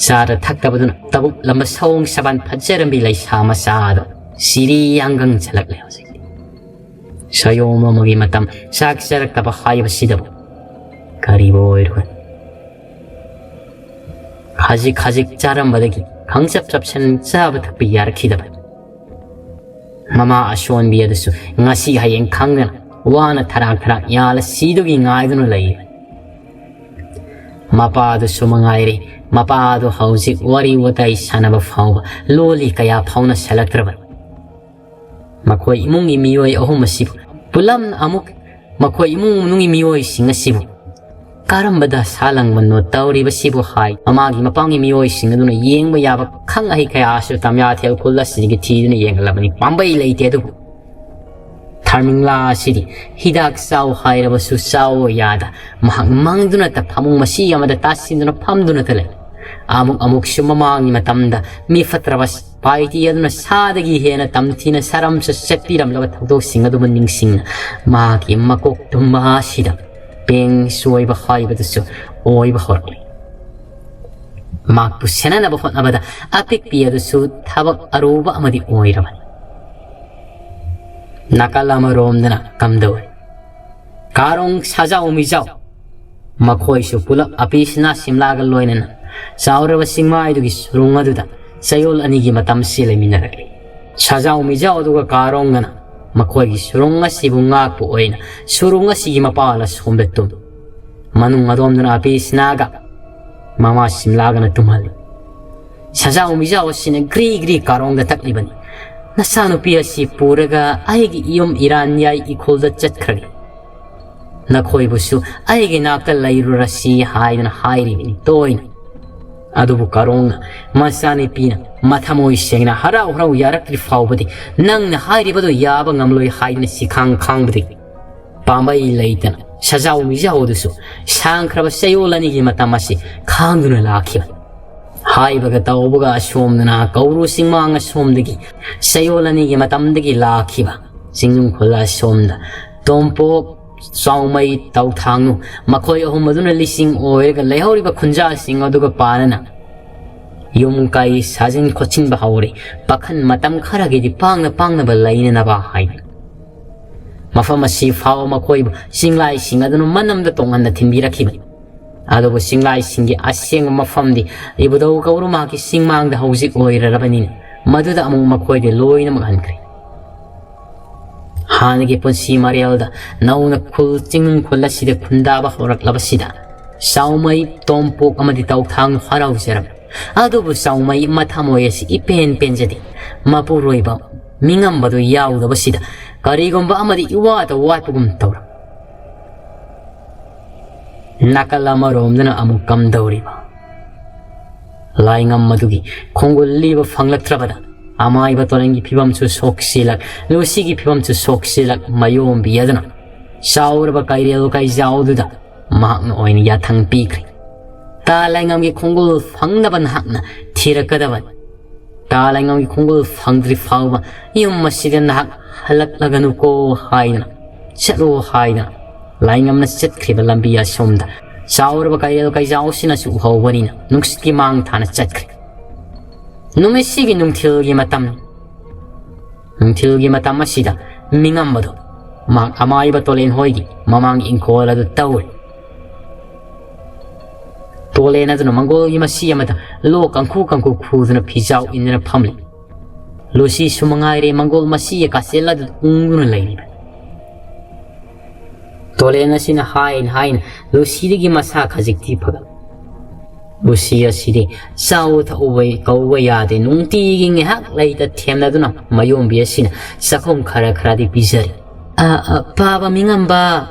ꯆꯥꯗ ꯊꯛꯇꯕꯗꯨꯅ ꯇꯕꯨꯛꯂꯝꯕ ꯁꯑꯣꯡ ꯁꯕꯥꯟ ꯐꯖꯔꯝꯕꯤ ꯂꯩꯁꯥ ꯃꯆꯥ ꯑꯗꯣ ꯁꯤꯔꯤ ꯌꯥꯡꯒꯪ ꯆꯠꯂꯛꯂꯦ ꯍꯧꯖꯤꯛꯇꯤ꯫ ꯁꯌꯣꯝ ꯑꯃꯒꯤ ꯃꯇꯝ ꯆꯥꯛ ꯆꯥꯔꯛꯇꯕ ꯍꯥꯏꯕꯁꯤꯗꯕꯨ ꯀꯔꯤꯕꯨ ꯑꯣꯏꯔꯨꯒꯅꯤ? ꯈꯖꯤꯛ ꯈꯖꯤꯛ ꯆꯥꯔꯝꯕꯗꯒꯤ ꯈꯪꯆꯞ ꯆꯞꯁꯟ ꯆꯥꯕ ꯊꯛꯄ ꯌꯥꯔꯛꯈꯤꯗꯕ꯫ ꯃꯃꯥ ꯑꯁꯣꯟꯕꯤ ꯑꯗꯨꯁꯨ ꯉꯁꯤ ꯍꯌꯦꯡ ꯈꯪꯗꯅ ꯋꯥꯅ ꯊꯔꯥꯛ ꯊꯔꯥꯛ ꯌꯥꯜꯂ ꯁꯤꯗꯨꯒꯤ ꯉꯥꯏꯗꯨꯅ ꯂꯩꯔꯤ꯫ ꯃꯄꯥꯗꯨꯁꯨ ꯃꯉꯥꯏꯔꯦ, ꯃꯄꯥꯗꯨ ꯍꯧꯖꯤꯛ ꯋꯥꯔꯤ ꯋꯥꯇꯥꯏ ꯁꯥꯟꯅꯕ ꯐꯥꯎꯕ ꯂꯣꯜꯂꯤ ꯀꯌꯥ ꯐꯥꯎꯅꯁꯜꯂꯛꯇ꯭ꯔꯕꯅꯤ꯫ ꯃꯈꯣꯏ ꯏꯃꯨꯡꯒꯤ ꯃꯤꯑꯣꯏ ꯑꯍꯨꯝ ꯑꯁꯤꯕꯨ ꯄꯨꯂꯝꯅ ꯑꯃꯨꯛ ꯃꯈꯣꯏ ꯏꯃꯨꯡ ꯃꯅꯨꯡꯒꯤ ꯃꯤꯑꯣꯏꯁꯤꯡ ꯑꯁꯤꯕꯨ ꯀꯔꯝꯕ ꯗꯁꯥ ꯂꯪꯕꯅꯣ ꯇꯧꯔꯤꯕꯁꯤꯕꯨ ꯍꯥꯏ ꯃꯃꯥꯒꯤ ꯃꯄꯥꯝꯒꯤ ꯃꯤꯑꯣꯏꯁꯤꯡ ꯑꯗꯨꯅ ꯌꯦꯡꯕ ꯌꯥꯕ ꯈꯪ ꯑꯍꯩ ꯀꯌꯥꯁꯨ ꯇꯝꯌꯥꯊꯦꯜ ꯈꯨꯜ ꯑꯁꯤꯗꯒꯤ ꯊꯤꯗꯨꯅ ꯌꯦꯡꯍꯜꯂꯕꯅꯤ꯫ ꯄꯥꯝꯕꯩ ꯂꯩꯇꯦ꯫ ꯑꯗꯨꯕꯨ ꯊꯥꯔꯃꯤꯡꯂꯥ ꯑꯁꯤꯗꯤ ꯍꯤꯗꯥꯛ ꯆꯥꯎ ꯍꯥꯏꯔꯕꯁꯨ ꯆꯥꯎ ꯌꯥꯗ, ꯃꯍꯥꯛ ꯃꯪꯗꯨꯅꯇ ꯐꯃꯨꯡ ꯃꯁꯤ ꯑꯃꯗ ꯇꯥꯁꯤꯟꯗꯨꯅ ꯐꯝꯗꯨꯅꯇ ꯂꯩ꯫ ꯑꯃꯨꯛ ꯑꯃꯨꯛꯁꯨ ꯃꯃꯥꯡꯒꯤ ꯃꯇꯝꯗ ꯃꯤ ꯐꯠꯇ꯭ꯔꯕ ꯄꯥꯏꯇꯤ ꯑꯗꯨꯅ ꯁꯥꯗꯒꯤ ꯍꯦꯟꯅ ꯇꯝꯊꯤꯅ ꯁꯥꯔꯝꯁꯨ ꯆꯠꯄꯤꯔꯝꯂꯕ ꯊꯧꯗꯣꯛꯁꯤꯡ ꯑꯗꯨꯕꯨ ꯅꯤꯡꯁꯤꯡꯅ ꯃꯍꯥꯛꯀꯤ ꯃꯀꯣꯛ ꯇꯨꯝꯕ ꯑꯁꯤꯗ ꯄꯦꯡ ꯆꯣꯏꯕ ꯍꯥꯏꯕꯗꯨꯁꯨ ꯑꯣꯏꯕ ꯍꯧꯔꯛꯂꯤ꯫ ꯃꯍꯥꯛꯄꯨ ꯁꯦꯟꯅꯅꯕ ꯍꯣꯠꯅꯕꯗ ꯑꯄꯤꯛꯄꯤ ꯑꯗꯨꯁꯨ ꯊꯕꯛ ꯑꯔꯨꯕ ꯑꯃꯗꯤ ꯑꯣꯏꯔꯕꯅꯤ꯫ ꯅꯥꯀꯜ ꯑꯃꯔꯣꯝꯗꯅ ꯀꯝꯗꯧꯏ? ꯀꯥꯔꯣꯡ, ꯁꯥꯖꯥꯎ ꯃꯤꯖꯥꯎ, ꯃꯈꯣꯏꯁꯨ ꯄꯨꯂꯞ ꯑꯄꯤꯁꯅꯥ ꯁꯤꯝꯂꯥꯒ ꯂꯣꯏꯅꯅ ꯆꯥꯎꯔꯕ ꯆꯤꯡꯃꯥꯏꯗꯨꯒꯤ ꯁꯨꯔꯨꯡ ꯑꯗꯨꯗ ꯆꯌꯣꯜ ꯑꯅꯤꯒꯤ ꯃꯇꯝꯁꯤ ꯂꯩꯃꯤꯟꯅꯔꯛꯂꯤ꯫ ꯁꯥꯖꯥꯎ ꯃꯤꯖꯥꯎ ꯑꯗꯨꯒ ꯀꯥꯔꯣꯡꯒꯅ ꯃꯈꯣꯏꯒꯤ ꯁꯨꯔꯨꯡ ꯑꯁꯤꯕꯨ ꯉꯥꯛꯄ ꯑꯣꯏꯅ ꯁꯨꯔꯨꯡ ꯑꯁꯤꯒꯤ ꯃꯄꯥꯜ ꯑꯁꯣꯝꯗ ꯇꯨꯝꯃꯤ꯫ ꯃꯅꯨꯡ ꯑꯗꯣꯝꯗꯅ ꯑꯄꯤꯁꯅꯥꯒ ꯃꯃꯥ ꯁꯤꯝꯂꯥꯒꯅ ꯇꯨꯝꯍꯜꯂꯤ꯫ ꯁꯖꯥꯎ ꯃꯤꯖꯥꯎ ꯑꯁꯤꯅ ꯒ꯭ꯔꯤ ꯒ꯭ꯔꯤ ꯀꯥꯔꯣꯡꯗ ꯇꯛꯂꯤꯕꯅꯤ꯫ "ꯅꯆꯥꯅꯨꯄꯤ ꯑꯁꯤ ꯄꯨꯔꯒ ꯑꯩꯒꯤ ꯏꯌꯨꯝ ꯏꯔꯥꯟꯌꯥꯏ ꯏꯈꯨꯜꯗ ꯆꯠꯈ꯭ꯔꯒꯦ꯫ ꯅꯈꯣꯏꯕꯨꯁꯨ ꯑꯩꯒꯤ ꯅꯥꯛꯇ ꯂꯩꯔꯨꯔꯁꯤ" ꯍꯥꯏꯗꯨꯅ ꯍꯥꯏꯔꯤꯕꯅꯤ ꯇꯣꯏꯅ꯫ ꯑꯗꯨꯕꯨ ꯀꯥꯔꯣꯡꯅ ꯃꯆꯥꯅꯨꯄꯤꯅ ꯃꯊꯃꯣꯏ ꯁꯦꯡꯅ ꯍꯔꯥꯎ ꯍꯔꯥꯎ ꯌꯥꯔꯛꯇ꯭ꯔꯤ ꯐꯥꯎꯕꯗꯤ ꯅꯪꯅ ꯍꯥꯏꯔꯤꯕꯗꯨ ꯌꯥꯕ ꯉꯝꯂꯣꯏ ꯍꯥꯏꯗꯨꯅ ꯁꯤꯈꯥꯡ ꯈꯥꯡꯕꯗꯒꯤ ꯄꯥꯝꯕꯩ ꯂꯩꯇꯅ ꯁꯖꯥꯎ ꯃꯤꯖꯥꯎ ꯑꯗꯨꯁꯨ ꯁꯥꯡꯈ꯭ꯔꯕ ꯆꯌꯣꯜ ꯑꯅꯤꯒꯤ ꯃꯇꯝ ꯑꯁꯤ ꯈꯥꯡꯗꯨꯅ ꯂꯥꯛꯈꯤꯕꯅꯤ꯫ ꯍꯥꯏꯕꯒ ꯇꯧꯕꯒ ꯑꯁꯣꯝꯗꯅ ꯀꯧꯔꯨ ꯆꯤꯡꯃꯥꯡ ꯑꯁꯣꯝꯗꯒꯤ ꯆꯌꯣꯜ ꯑꯅꯤꯒꯤ ꯃꯇꯝꯗꯒꯤ ꯂꯥꯛꯈꯤꯕ ꯆꯤꯡꯅꯨꯡ ꯈꯨꯜ ꯑꯁꯣꯝꯗ ꯇꯣꯝꯄꯣꯛ, ꯆꯥꯎꯃꯩ, ꯇꯧꯊꯥꯡꯅꯨ ꯃꯈꯣꯏ ꯑꯍꯨꯝ ꯑꯗꯨꯅ ꯂꯤꯁꯤꯡ ꯑꯣꯏꯔꯒ ꯂꯩꯍꯧꯔꯤꯕ ꯈꯨꯟꯖꯥꯁꯤꯡ ꯑꯗꯨꯒ ꯄꯥꯅꯅ ꯌꯨꯝ ꯀꯩ ꯁꯥꯖꯤꯟ ꯈꯣꯠꯆꯤꯟꯕ ꯍꯧꯔꯦ꯫ ꯄꯥꯈꯟ ꯃꯇꯝ ꯈꯔꯒꯤꯗꯤ ꯄꯥꯡꯅ ꯄꯥꯡꯅꯕ ꯂꯩꯅꯅꯕ ꯍꯥꯏꯅ ꯃꯐꯝ ꯑꯁꯤ ꯐꯥꯎꯕ ꯃꯈꯣꯏꯕꯨ ꯆꯤꯡꯂꯥꯏꯁꯤꯡ ꯑꯗꯨꯅ ꯃꯅꯝꯗ ꯇꯣꯡꯍꯟꯅ ꯊꯤꯟꯕꯤꯔꯛꯈꯤꯕꯅꯤ꯫ ꯑꯗꯨꯕꯨ ꯆꯤꯡꯂꯥꯏꯁꯤꯡꯒꯤ ꯑꯁꯦꯡꯕ ꯃꯐꯝꯗꯤ ꯏꯕꯨꯙꯧ ꯒꯧꯔꯃꯒꯤ ꯆꯤꯡꯃꯥꯡꯗ ꯍꯧꯖꯤꯛ ꯑꯣꯏꯔꯔꯕꯅꯤꯅ, ꯃꯗꯨꯗ ꯑꯃꯨꯛ ꯃꯈꯣꯏꯗꯤ ꯂꯣꯏꯅꯃꯛ ꯍꯟꯈ꯭ꯔꯦ꯫ ꯍꯥꯟꯅꯒꯤ ꯄꯨꯟꯁꯤ ꯃꯔꯦꯜꯗ ꯅꯧꯅ ꯈꯨꯜ, ꯆꯤꯡꯅꯨꯡ ꯈꯨꯜ ꯑꯁꯤꯗ ꯈꯨꯟꯗꯥꯕ ꯍꯧꯔꯛꯂꯕꯁꯤꯗ ꯆꯥꯎꯃꯩ, ꯇꯣꯝꯄꯣꯛ ꯑꯃꯗꯤ ꯇꯧꯊꯥꯡ ꯍꯔꯥꯎꯖꯔꯝꯃꯤ꯫ ꯑꯗꯨꯕꯨ ꯆꯥꯎꯃꯩ ꯃꯊꯃꯣꯏ ꯑꯁꯤ ꯏꯄꯦꯟ ꯄꯦꯟꯖꯗꯦ꯫ ꯃꯄꯨꯔꯣꯏꯕ ꯃꯤꯉꯝꯕꯗꯨ ꯌꯥꯎꯗꯕꯁꯤꯗ ꯀꯔꯤꯒꯨꯝꯕ ꯑꯃꯗꯤ ꯏꯋꯥꯠꯇ ꯋꯥꯠꯄꯒꯨꯝ ꯇꯧꯔꯝꯃꯤ꯫ ꯅꯥꯀꯜ ꯑꯃꯔꯣꯝꯗꯅ ꯑꯃꯨꯛ ꯀꯝꯗꯧꯔꯤꯕ? ꯂꯥꯏꯉꯝ ꯑꯗꯨꯒꯤ ꯈꯣꯡꯒꯨꯜ ꯂꯤꯕ ꯐꯪꯂꯛꯇ꯭ꯔꯕꯗ ꯑꯃꯥꯏꯕ ꯇꯣꯂꯦꯟꯒꯤ ꯐꯤꯕꯝꯁꯨ ꯁꯣꯛꯁꯤꯜꯂꯛ, ꯂꯨꯁꯤꯒꯤ ꯐꯤꯕꯝꯁꯨ ꯁꯣꯛꯁꯤꯜꯂꯛ, ꯃꯌꯣꯝꯕꯤ ꯑꯗꯨꯅ ꯆꯥꯎꯔꯕ ꯀꯩꯔꯦꯜ ꯀꯩꯖꯥꯎꯗꯨꯗ ꯃꯍꯥꯛꯅ ꯑꯣꯏꯅ ꯌꯥꯊꯪ ꯄꯤꯈ꯭ꯔꯦ꯫ ꯇꯥ ꯂꯥꯏꯉꯝꯒꯤ ꯈꯣꯡꯒꯨꯜ ꯐꯪꯅꯕ ꯅꯍꯥꯛꯅ ꯊꯤꯔꯛꯀꯗꯕꯅꯤ꯫ ꯇꯥ ꯂꯥꯏꯉꯝꯒꯤ ꯈꯣꯡꯒꯨꯜ ꯐꯪꯗ꯭ꯔꯤ ꯐꯥꯎꯕ ꯌꯨꯝ ꯑꯁꯤꯗ ꯅꯍꯥꯛ ꯍꯜꯂꯛꯂꯒꯅꯨꯀꯣ ꯍꯥꯏꯗꯨꯅ, ꯆꯠꯂꯣ ꯍꯥꯏꯗꯨꯅ ꯂꯥꯏꯉꯝꯅ ꯆꯠꯈ꯭ꯔꯤꯕ ꯂꯝꯕꯤ ꯑꯁꯣꯝꯗ ꯆꯥꯎꯔꯕ ꯀꯩꯔꯦꯜ ꯀꯩꯖꯥꯎꯁꯤꯅꯁꯨ ꯎꯍꯧꯕꯅꯤꯅ ꯅꯨꯡꯁꯤꯠꯀꯤ ꯃꯥꯡ ꯊꯥꯅ ꯆꯠꯈ꯭ꯔꯦ꯫ ꯅꯨꯃꯤꯠꯁꯤꯒꯤ ꯅꯨꯡꯊꯤꯜꯒꯤ ꯃꯇꯝ, ꯅꯨꯡꯊꯤꯜꯒꯤ ꯃꯇꯝ ꯑꯁꯤꯗ ꯃꯤꯉꯝꯕꯗꯣ ꯃꯍꯥꯛ ꯑꯃꯥꯏꯕ ꯇꯣꯂꯦꯟ ꯍꯣꯏꯒꯤ ꯃꯃꯥꯡꯒꯤ ꯏꯪꯈꯣꯜ ꯑꯗꯨ ꯇꯧꯔꯦ꯫ ꯇꯣꯂꯦꯟ ꯑꯗꯨꯅ ꯃꯪꯒꯣꯜꯒꯤ ꯃꯁꯤ ꯑꯃꯗ ꯂꯣꯛ ꯀꯥꯡꯈꯨ ꯀꯥꯡꯈꯨ ꯈꯨꯗꯨꯅ ꯐꯤꯖꯥꯎ ꯏꯟꯗꯨꯅ ꯐꯝꯂꯤ꯫ ꯂꯨꯁꯤꯁꯨ ꯃꯉꯥꯏꯔꯦ ꯃꯪꯒꯣꯜ ꯃꯁꯤꯒꯤ ꯀꯥꯆꯦꯜ ꯑꯗꯨꯗ ꯎꯪꯗꯨꯅ ꯂꯩꯔꯤꯕ꯫ ꯇꯣꯂꯦꯟ ꯑꯁꯤꯅ ꯍꯥꯏꯅ ꯍꯥꯏꯅ ꯂꯨꯁꯤꯗꯒꯤ ꯃꯁꯥ ꯈꯖꯤꯛꯇꯤ ꯐꯒꯠ꯫ ꯂꯨꯁꯤ ꯑꯁꯤꯗꯤ ꯆꯥꯎ ꯊꯛꯎꯕ ꯀꯧꯕ ꯌꯥꯗꯦ꯫ ꯅꯨꯡꯇꯤꯒꯤ ꯉꯥꯏꯍꯥꯛ ꯂꯩꯇ ꯊꯦꯝꯅꯗꯨꯅ ꯃꯌꯣꯝꯕꯤ ꯑꯁꯤꯅ ꯆꯥꯛꯈꯨꯝ ꯈꯔ ꯈꯔꯗꯤ ꯄꯤꯖꯔꯤ꯫ "ꯑ, ꯑ, ꯄꯥꯕ ꯃꯤꯉꯝꯕ,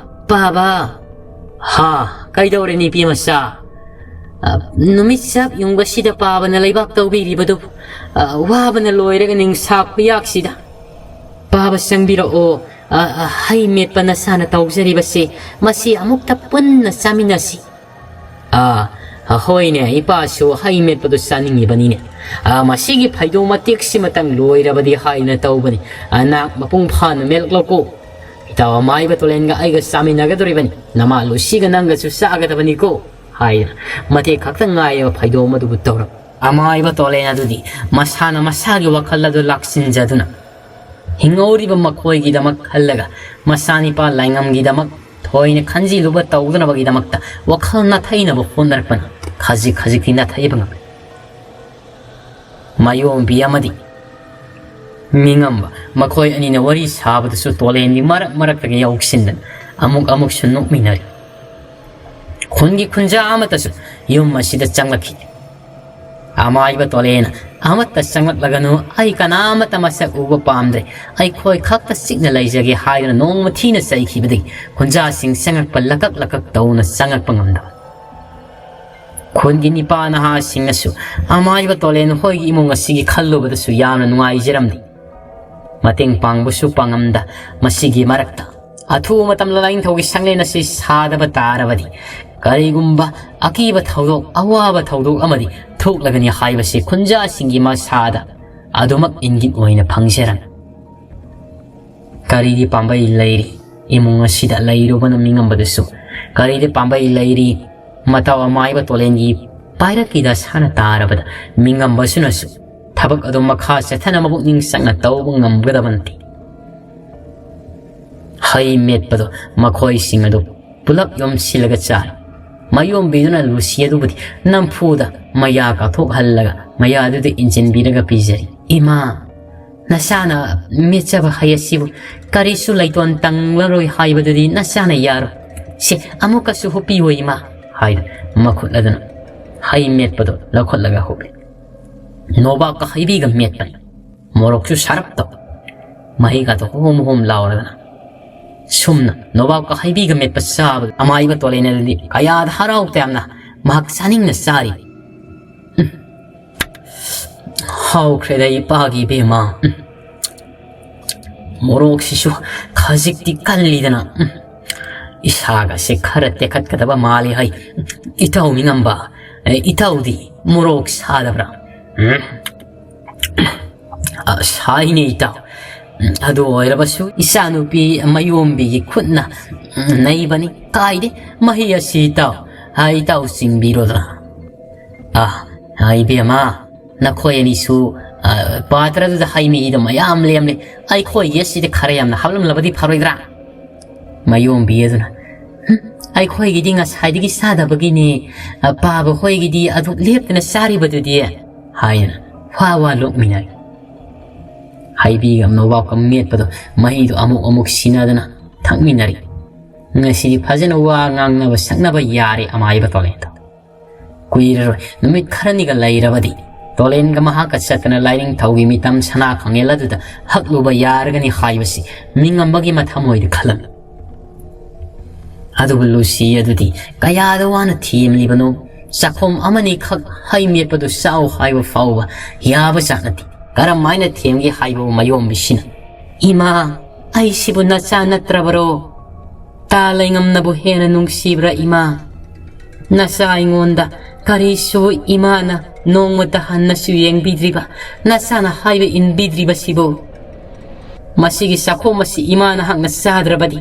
ꯄꯥꯕ!" "ꯍꯥ, ꯀꯩꯗꯧꯔꯦ ꯅꯨꯄꯤ ꯃꯆꯥ?" "ꯑ, ꯅꯨꯃꯤꯠ ꯆꯞ ꯌꯨꯡꯕꯁꯤꯗ ꯄꯥꯕꯅ ꯂꯩꯕꯥꯛ ꯇꯧꯕꯤꯔꯤꯕꯗꯨ, ꯑ, ꯋꯥꯕꯅ ꯂꯣꯏꯔꯒ ꯅꯤꯡꯁꯥ ꯈꯨꯌꯥꯛꯁꯤꯗ꯫ ꯄꯥꯕ ꯆꯪꯕꯤꯔꯛꯑꯣ, ꯑ, ꯑ, ꯍꯩ ꯃꯦꯠꯄ ꯅꯁꯥꯅ ꯇꯧꯖꯔꯤꯕꯁꯤ, ꯃꯁꯤ ꯑꯃꯨꯛꯇ ꯄꯨꯟꯅ ꯆꯥꯃꯤꯟꯅꯁꯤ꯫" "ꯑꯥ, ꯍꯣꯏꯅꯦ, ꯏꯄꯥꯁꯨ ꯍꯩ ꯃꯦꯠꯄꯗꯨ ꯆꯥꯅꯤꯡꯉꯤꯕꯅꯤꯅꯦ꯫ ꯑꯥ, ꯃꯁꯤꯒꯤ ꯐꯩꯗꯣꯝ ꯃꯇꯦꯛꯁꯤꯃꯇꯪ ꯂꯣꯏꯔꯕꯗꯤ ꯍꯥꯏꯅ ꯇꯧꯕꯅꯤ꯫ ꯑꯥ, ꯅꯥꯛ ꯃꯄꯨꯡ ꯐꯥꯅ ꯃꯦꯠꯂꯛꯂꯣꯀꯣ꯫ ꯏꯇꯥꯎ ꯑꯃꯥꯏꯕ ꯇꯣꯂꯦꯟꯒ ꯑꯩꯒ ꯆꯥꯃꯤꯟꯅꯒꯗꯧꯔꯤꯕꯅꯤ꯫ ꯅꯃꯥ ꯂꯨꯁꯤꯒ ꯅꯪꯒꯁꯨ ꯆꯥꯒꯗꯕꯅꯤꯀꯣ," ꯍꯥꯏꯗꯅ ꯃꯇꯦꯛ ꯈꯛꯇ ꯉꯥꯏꯔꯕ ꯐꯩꯗꯣꯝ ꯑꯗꯨꯕꯨ ꯇꯧꯔꯝ꯫ ꯑꯃꯥꯏꯕ ꯇꯣꯂꯦꯟ ꯑꯗꯨꯗꯤ ꯃꯁꯥꯅ ꯃꯁꯥꯒꯤ ꯋꯥꯈꯜ ꯑꯗꯨ ꯂꯥꯛꯁꯤꯟꯖꯗꯨꯅ ꯍꯤꯡꯍꯧꯔꯤꯕ ꯃꯈꯣꯏꯒꯤꯗꯃꯛ ꯈꯜꯂꯒ ꯃꯆꯥꯅꯤꯄꯥ ꯂꯥꯏꯉꯝꯒꯤꯗꯃꯛ ꯊꯣꯏꯅ ꯈꯟꯖꯤꯜꯂꯨꯕ ꯇꯧꯗꯅꯕꯒꯤꯗꯃꯛꯇ ꯋꯥꯈꯜ ꯅꯥꯊꯩꯅꯕ ꯍꯣꯠꯅꯔꯛꯄꯅ ꯈꯖꯤꯛ ꯈꯖꯤꯛꯇꯤ ꯅꯥꯊꯩꯕ ꯉꯝꯃꯤ꯫ ꯃꯌꯣꯝꯕꯤ ꯑꯃꯗꯤ ꯃꯤꯉꯝꯕ ꯃꯈꯣꯏ ꯑꯅꯤꯅ ꯋꯥꯔꯤ ꯁꯥꯕꯗꯁꯨ ꯇꯣꯂꯦꯟꯗꯤ ꯃꯔꯛ ꯃꯔꯛꯇꯒ ꯌꯥꯎꯁꯤꯟꯗꯅ ꯑꯃꯨꯛ ꯑꯃꯨꯛꯁꯨ ꯅꯣꯛꯃꯤꯟꯅꯔꯤ꯫ ꯈꯨꯟꯒꯤ ꯈꯨꯟꯖꯥ ꯑꯃꯠꯇꯁꯨ ꯌꯨꯝ ꯑꯁꯤꯗ ꯆꯪꯂꯛꯈꯤ꯫ ꯑꯃꯥꯏꯕ ꯇꯣꯂꯦꯅ "ꯑꯃꯠꯇ ꯆꯪꯂꯛꯂꯒꯅꯨ, ꯑꯩ ꯀꯅꯥꯃꯠꯇ ꯃꯁꯛ ꯎꯕ ꯄꯥꯝꯗ꯭ꯔꯦ, ꯑꯩꯈꯣꯏ ꯈꯛꯇ ꯆꯤꯛꯅ ꯂꯩꯖꯒꯦ" ꯍꯥꯏꯗꯨꯅ ꯅꯣꯡꯃ ꯊꯤꯅ ꯆꯩꯈꯤꯕꯗꯒꯤ ꯈꯨꯟꯖꯥꯁꯤꯡ ꯆꯪꯂꯛꯄ ꯂꯀꯛ ꯂꯀꯛ ꯇꯧꯅ ꯆꯪꯂꯛꯄ ꯉꯝꯗꯕ꯫ ꯈꯨꯟꯒꯤ ꯅꯤꯄꯥ ꯅꯍꯥꯁꯤꯡꯅꯁꯨ ꯑꯃꯥꯏꯕ ꯇꯣꯂꯦꯟ ꯍꯣꯏꯒꯤ ꯏꯃꯨꯡ ꯑꯁꯤꯒꯤ ꯈꯜꯂꯨꯕꯗꯁꯨ ꯌꯥꯝꯅ ꯅꯨꯡꯉꯥꯏꯖꯔꯝꯗꯦ꯫ ꯃꯇꯦꯡ ꯄꯥꯡꯕꯁꯨ ꯄꯥꯡꯉꯝꯗ ꯃꯁꯤꯒꯤ ꯃꯔꯛꯇ ꯑꯊꯨꯕ ꯃꯇꯝꯗ ꯂꯥꯏꯅꯤꯡꯊꯧꯒꯤ ꯁꯪꯂꯦꯟ ꯑꯁꯤ ꯁꯥꯗꯕ ꯇꯥꯔꯕꯗꯤ ꯀꯔꯤꯒꯨꯝꯕ ꯑꯀꯤꯕ ꯊꯧꯗꯣꯛ, ꯑꯋꯥꯕ ꯊꯧꯗꯣꯛ ꯑꯃꯗꯤ ꯊꯣꯛꯂꯒꯅꯤ ꯍꯥꯏꯕꯁꯤ ꯈꯨꯟꯖꯥꯁꯤꯡꯒꯤ ꯃꯁꯥꯗ ꯑꯗꯨꯃꯛ ꯏꯪꯒꯤꯠ ꯑꯣꯏꯅ ꯐꯪꯖꯔꯝꯃꯤ꯫ ꯀꯔꯤꯒꯤ ꯄꯥꯝꯕꯩ ꯂꯩꯔꯤ? ꯏꯃꯨꯡ ꯑꯁꯤꯗ ꯂꯩꯔꯨꯕꯅ ꯃꯤꯉꯝꯕꯗꯁꯨ ꯀꯔꯤꯗ ꯄꯥꯝꯕꯩ ꯂꯩꯔꯤ? ꯃꯇꯥꯎ ꯑꯃꯥꯏꯕ ꯇꯣꯂꯦꯟꯒꯤ ꯄꯥꯏꯔꯛꯀꯤ ꯗꯁꯥꯅ ꯇꯥꯔꯕꯗ ꯃꯤꯉꯝꯕꯁꯨꯅꯁꯨ ꯊꯕꯛ ꯑꯗꯨ ꯃꯈꯥ ꯆꯠꯊꯅ ꯃꯄꯨꯛꯅꯤꯡ ꯆꯪꯅ ꯇꯧꯕ ꯉꯝꯒꯗꯕ ꯅꯠꯇꯦ꯫ ꯍꯩ ꯃꯦꯠꯄꯗꯣ ꯃꯈꯣꯏꯁꯤꯡ ꯑꯗꯨ ꯄꯨꯂꯞ ꯌꯣꯝꯁꯤꯜꯂꯒ ꯆꯥꯔꯦ꯫ ꯃꯌꯣꯝꯕꯤꯗꯨꯅ ꯂꯨꯁꯤ ꯑꯗꯨꯕꯨꯗꯤ ꯅꯝꯐꯨꯗ ꯃꯌꯥ ꯀꯥꯊꯣꯛꯍꯜꯂꯒ ꯃꯌꯥꯗꯨꯗ ꯏꯟꯁꯤꯟꯕꯤꯔꯒ ꯄꯤꯖꯔꯤ꯫ "ꯏꯃꯥ, ꯅꯆꯥꯅ ꯃꯦꯠꯆꯕ ꯍꯩ ꯑꯁꯤꯕꯨ ꯀꯔꯤꯁꯨ ꯂꯩꯇꯣꯟ ꯇꯪꯂꯔꯣꯏ ꯍꯥꯏꯕꯗꯨꯗꯤ ꯅꯆꯥꯅ ꯌꯥꯔꯣꯏ꯫ ꯁꯦ, ꯑꯃꯨꯛꯀꯁꯨ ꯍꯨꯞꯄꯤꯌꯣ ꯏꯃꯥ" ꯍꯥꯏꯗꯨꯅ ꯃꯈꯨꯠ ꯑꯗꯨꯅ ꯍꯩ ꯃꯦꯠꯄꯗꯨ ꯂꯧꯈꯠꯂꯒ ꯍꯨꯞꯂꯤ꯫ ꯅꯣꯕꯥꯞꯀ ꯍꯩꯕꯤꯒ ꯃꯦꯠꯄꯅꯤ꯫ ꯃꯣꯔꯣꯛꯁꯨ ꯁꯥꯔꯞ ꯇꯧ꯫ ꯃꯍꯤꯒꯗꯣ ꯍꯣꯝ ꯍꯣꯝ ꯂꯥꯎꯔꯗꯅ꯫ ꯁꯨꯝꯅ ꯅꯣꯕꯥꯞꯀ ꯍꯩꯕꯤꯒ ꯃꯦꯠꯄ ꯆꯥꯕꯗ ꯑꯃꯥꯏꯕ ꯇꯣꯂꯦꯅꯗꯤ ꯀꯌꯥꯗ ꯍꯔꯥꯎ ꯇꯌꯥꯝꯅ ꯃꯍꯥꯛ ꯆꯥꯅꯤꯡꯅ ꯆꯥꯔꯤ꯫ ꯎꯝ꯫ ꯍꯥꯎꯈ꯭ꯔꯦꯗ ꯏꯄꯥꯒꯤ ꯏꯕꯦꯝꯃ꯫ ꯎꯝ꯫ ꯃꯣꯔꯣꯛꯁꯤꯁꯨ ꯈꯖꯤꯛꯇꯤ ꯀꯜꯂꯤꯗꯅ꯫ ꯎꯝ꯫ ꯏꯁꯥꯒꯁꯦ ꯈꯔ ꯇꯦꯛꯈꯠꯀꯗꯕ ꯃꯥꯜꯂꯤ ꯍꯩ꯫ ꯏꯇꯥꯎ ꯃꯤꯉꯝꯕ, ꯑꯦ, ꯏꯇꯥꯎꯗꯤ ꯃꯣꯔꯣꯛ ꯁꯥꯗꯕ꯭ꯔꯥ? ꯎꯝ꯫ ꯑ, ꯁꯥꯏꯅꯦ ꯏꯇꯥꯎ꯫ ꯎꯝ, ꯑꯗꯨ ꯑꯣꯏꯔꯕꯁꯨ ꯏꯆꯥꯅꯨꯄꯤ ꯃꯌꯣꯝꯕꯤꯒꯤ ꯈꯨꯠꯅ, ꯎꯝ, ꯅꯩꯕꯅꯤ꯫ ꯀꯥꯏꯗꯦ, ꯃꯍꯤ ꯑꯁꯤ ꯏꯇꯥꯎ, ꯑ, ꯏꯇꯥꯎ ꯆꯤꯡꯕꯤꯔꯣꯗꯅ꯫ ꯑ, ꯑ, ꯏꯕꯦꯝꯃ, ꯅꯈꯣꯏ ꯑꯅꯤꯁꯨ, ꯑ, ꯄꯥꯇ꯭ꯔꯗꯨꯗ ꯍꯩ ꯃꯍꯤꯗꯣ ꯃꯌꯥꯝ ꯂꯦꯝꯂꯦ꯫ ꯑꯩꯈꯣꯏꯒꯤ ꯑꯁꯤꯗ ꯈꯔ ꯌꯥꯝꯅ ꯍꯥꯞꯂꯝꯂꯕꯗꯤ ꯐꯔꯣꯏꯗ꯭ꯔꯥ? ꯃꯌꯣꯝꯕꯤ ꯑꯗꯨꯅ, "ꯑꯩꯈꯣꯏꯒꯤꯗꯤ ꯉꯁꯥꯏꯗꯒꯤ ꯆꯥꯗꯕꯒꯤꯅꯦ, ꯑ, ꯄꯥꯕ ꯍꯣꯏꯒꯤꯗꯤ ꯑꯗꯨꯛ ꯂꯦꯞꯇꯅ ꯆꯥꯔꯤꯕꯗꯨꯗꯤ?" ꯍꯥꯏꯗꯅ ꯋꯥ ꯋꯥ ꯂꯣꯛꯃꯤꯟꯅꯔꯤ꯫ ꯍꯩꯕꯤꯒ ꯅꯣꯕꯥꯞꯀ ꯃꯦꯠꯄꯗꯣ, ꯃꯍꯤꯗꯣ ꯑꯃꯨꯛ ꯑꯃꯨꯛ ꯁꯤꯟꯅꯗꯅ ꯊꯛꯃꯤꯟꯅꯔꯤ꯫ ꯉꯁꯤꯗꯤ ꯐꯖꯅ ꯋꯥ ꯉꯥꯡꯅꯕ ꯁꯛꯅꯕ ꯌꯥꯔꯦ ꯑꯃꯥꯏꯕ ꯇꯣꯂꯦꯟꯗꯣ꯫ ꯀꯨꯏꯔꯔꯣꯏ, ꯅꯨꯃꯤꯠ ꯈꯔꯅꯤꯒ ꯂꯩꯔꯕꯗꯤ ꯇꯣꯂꯦꯟꯒ ꯃꯍꯥꯛꯀ ꯆꯠꯇꯅ ꯂꯥꯏꯅꯤꯡꯊꯧꯒꯤ ꯃꯤꯇꯝ ꯁꯅꯥ ꯈꯥꯡꯉꯦꯜ ꯑꯗꯨꯗ ꯍꯛꯂꯨꯕ ꯌꯥꯔꯒꯅꯤ ꯍꯥꯏꯕꯁꯤ ꯃꯤꯉꯝꯕꯒꯤ ꯃꯊꯃꯣꯏꯗ ꯈꯜꯂꯝꯃꯤ꯫ ꯑꯗꯨꯕꯨ ꯂꯨꯁꯤ ꯑꯗꯨꯗꯤ ꯀꯌꯥꯗ ꯋꯥꯅ ꯊꯦꯝꯂꯤꯕꯅꯣ꯫ ꯆꯥꯛꯈꯣꯝ ꯑꯃꯅꯤ ꯈꯛ ꯍꯩ ꯃꯦꯠꯄꯗꯨ ꯆꯥꯎ ꯍꯥꯏꯕ ꯐꯥꯎꯕ ꯌꯥꯕ ꯖꯥꯠ ꯅꯠꯇꯦ꯫ ꯀꯔꯝ ꯍꯥꯏꯅ ꯊꯦꯝꯒꯦ ꯍꯥꯏꯕꯕꯨ ꯃꯌꯣꯝꯕꯤꯁꯤꯅ, "ꯏꯃꯥ, ꯑꯩꯁꯤꯕꯨ ꯅꯆꯥ ꯅꯠꯇ꯭ꯔꯕꯔꯣ? ꯇꯥ ꯂꯩꯉꯝꯅꯕꯨ ꯍꯦꯟꯅ ꯅꯨꯡꯁꯤꯕ꯭ꯔꯥ ꯏꯃꯥ? ꯅꯆꯥ ꯑꯩꯉꯣꯟꯗ ꯀꯔꯤꯁꯨ ꯏꯃꯥꯅ ꯅꯣꯡꯃꯇ ꯍꯟꯅꯁꯨ ꯌꯦꯡꯕꯤꯗ꯭ꯔꯤꯕ, ꯅꯆꯥꯅ ꯍꯥꯏꯕ ꯏꯟꯕꯤꯗ꯭ꯔꯤꯕꯁꯤꯕꯨ? ꯃꯁꯤꯒꯤ ꯆꯥꯛꯈꯣꯝ ꯑꯁꯤ ꯏꯃꯥ ꯅꯍꯥꯛꯅ ꯆꯥꯗ꯭ꯔꯕꯗꯤ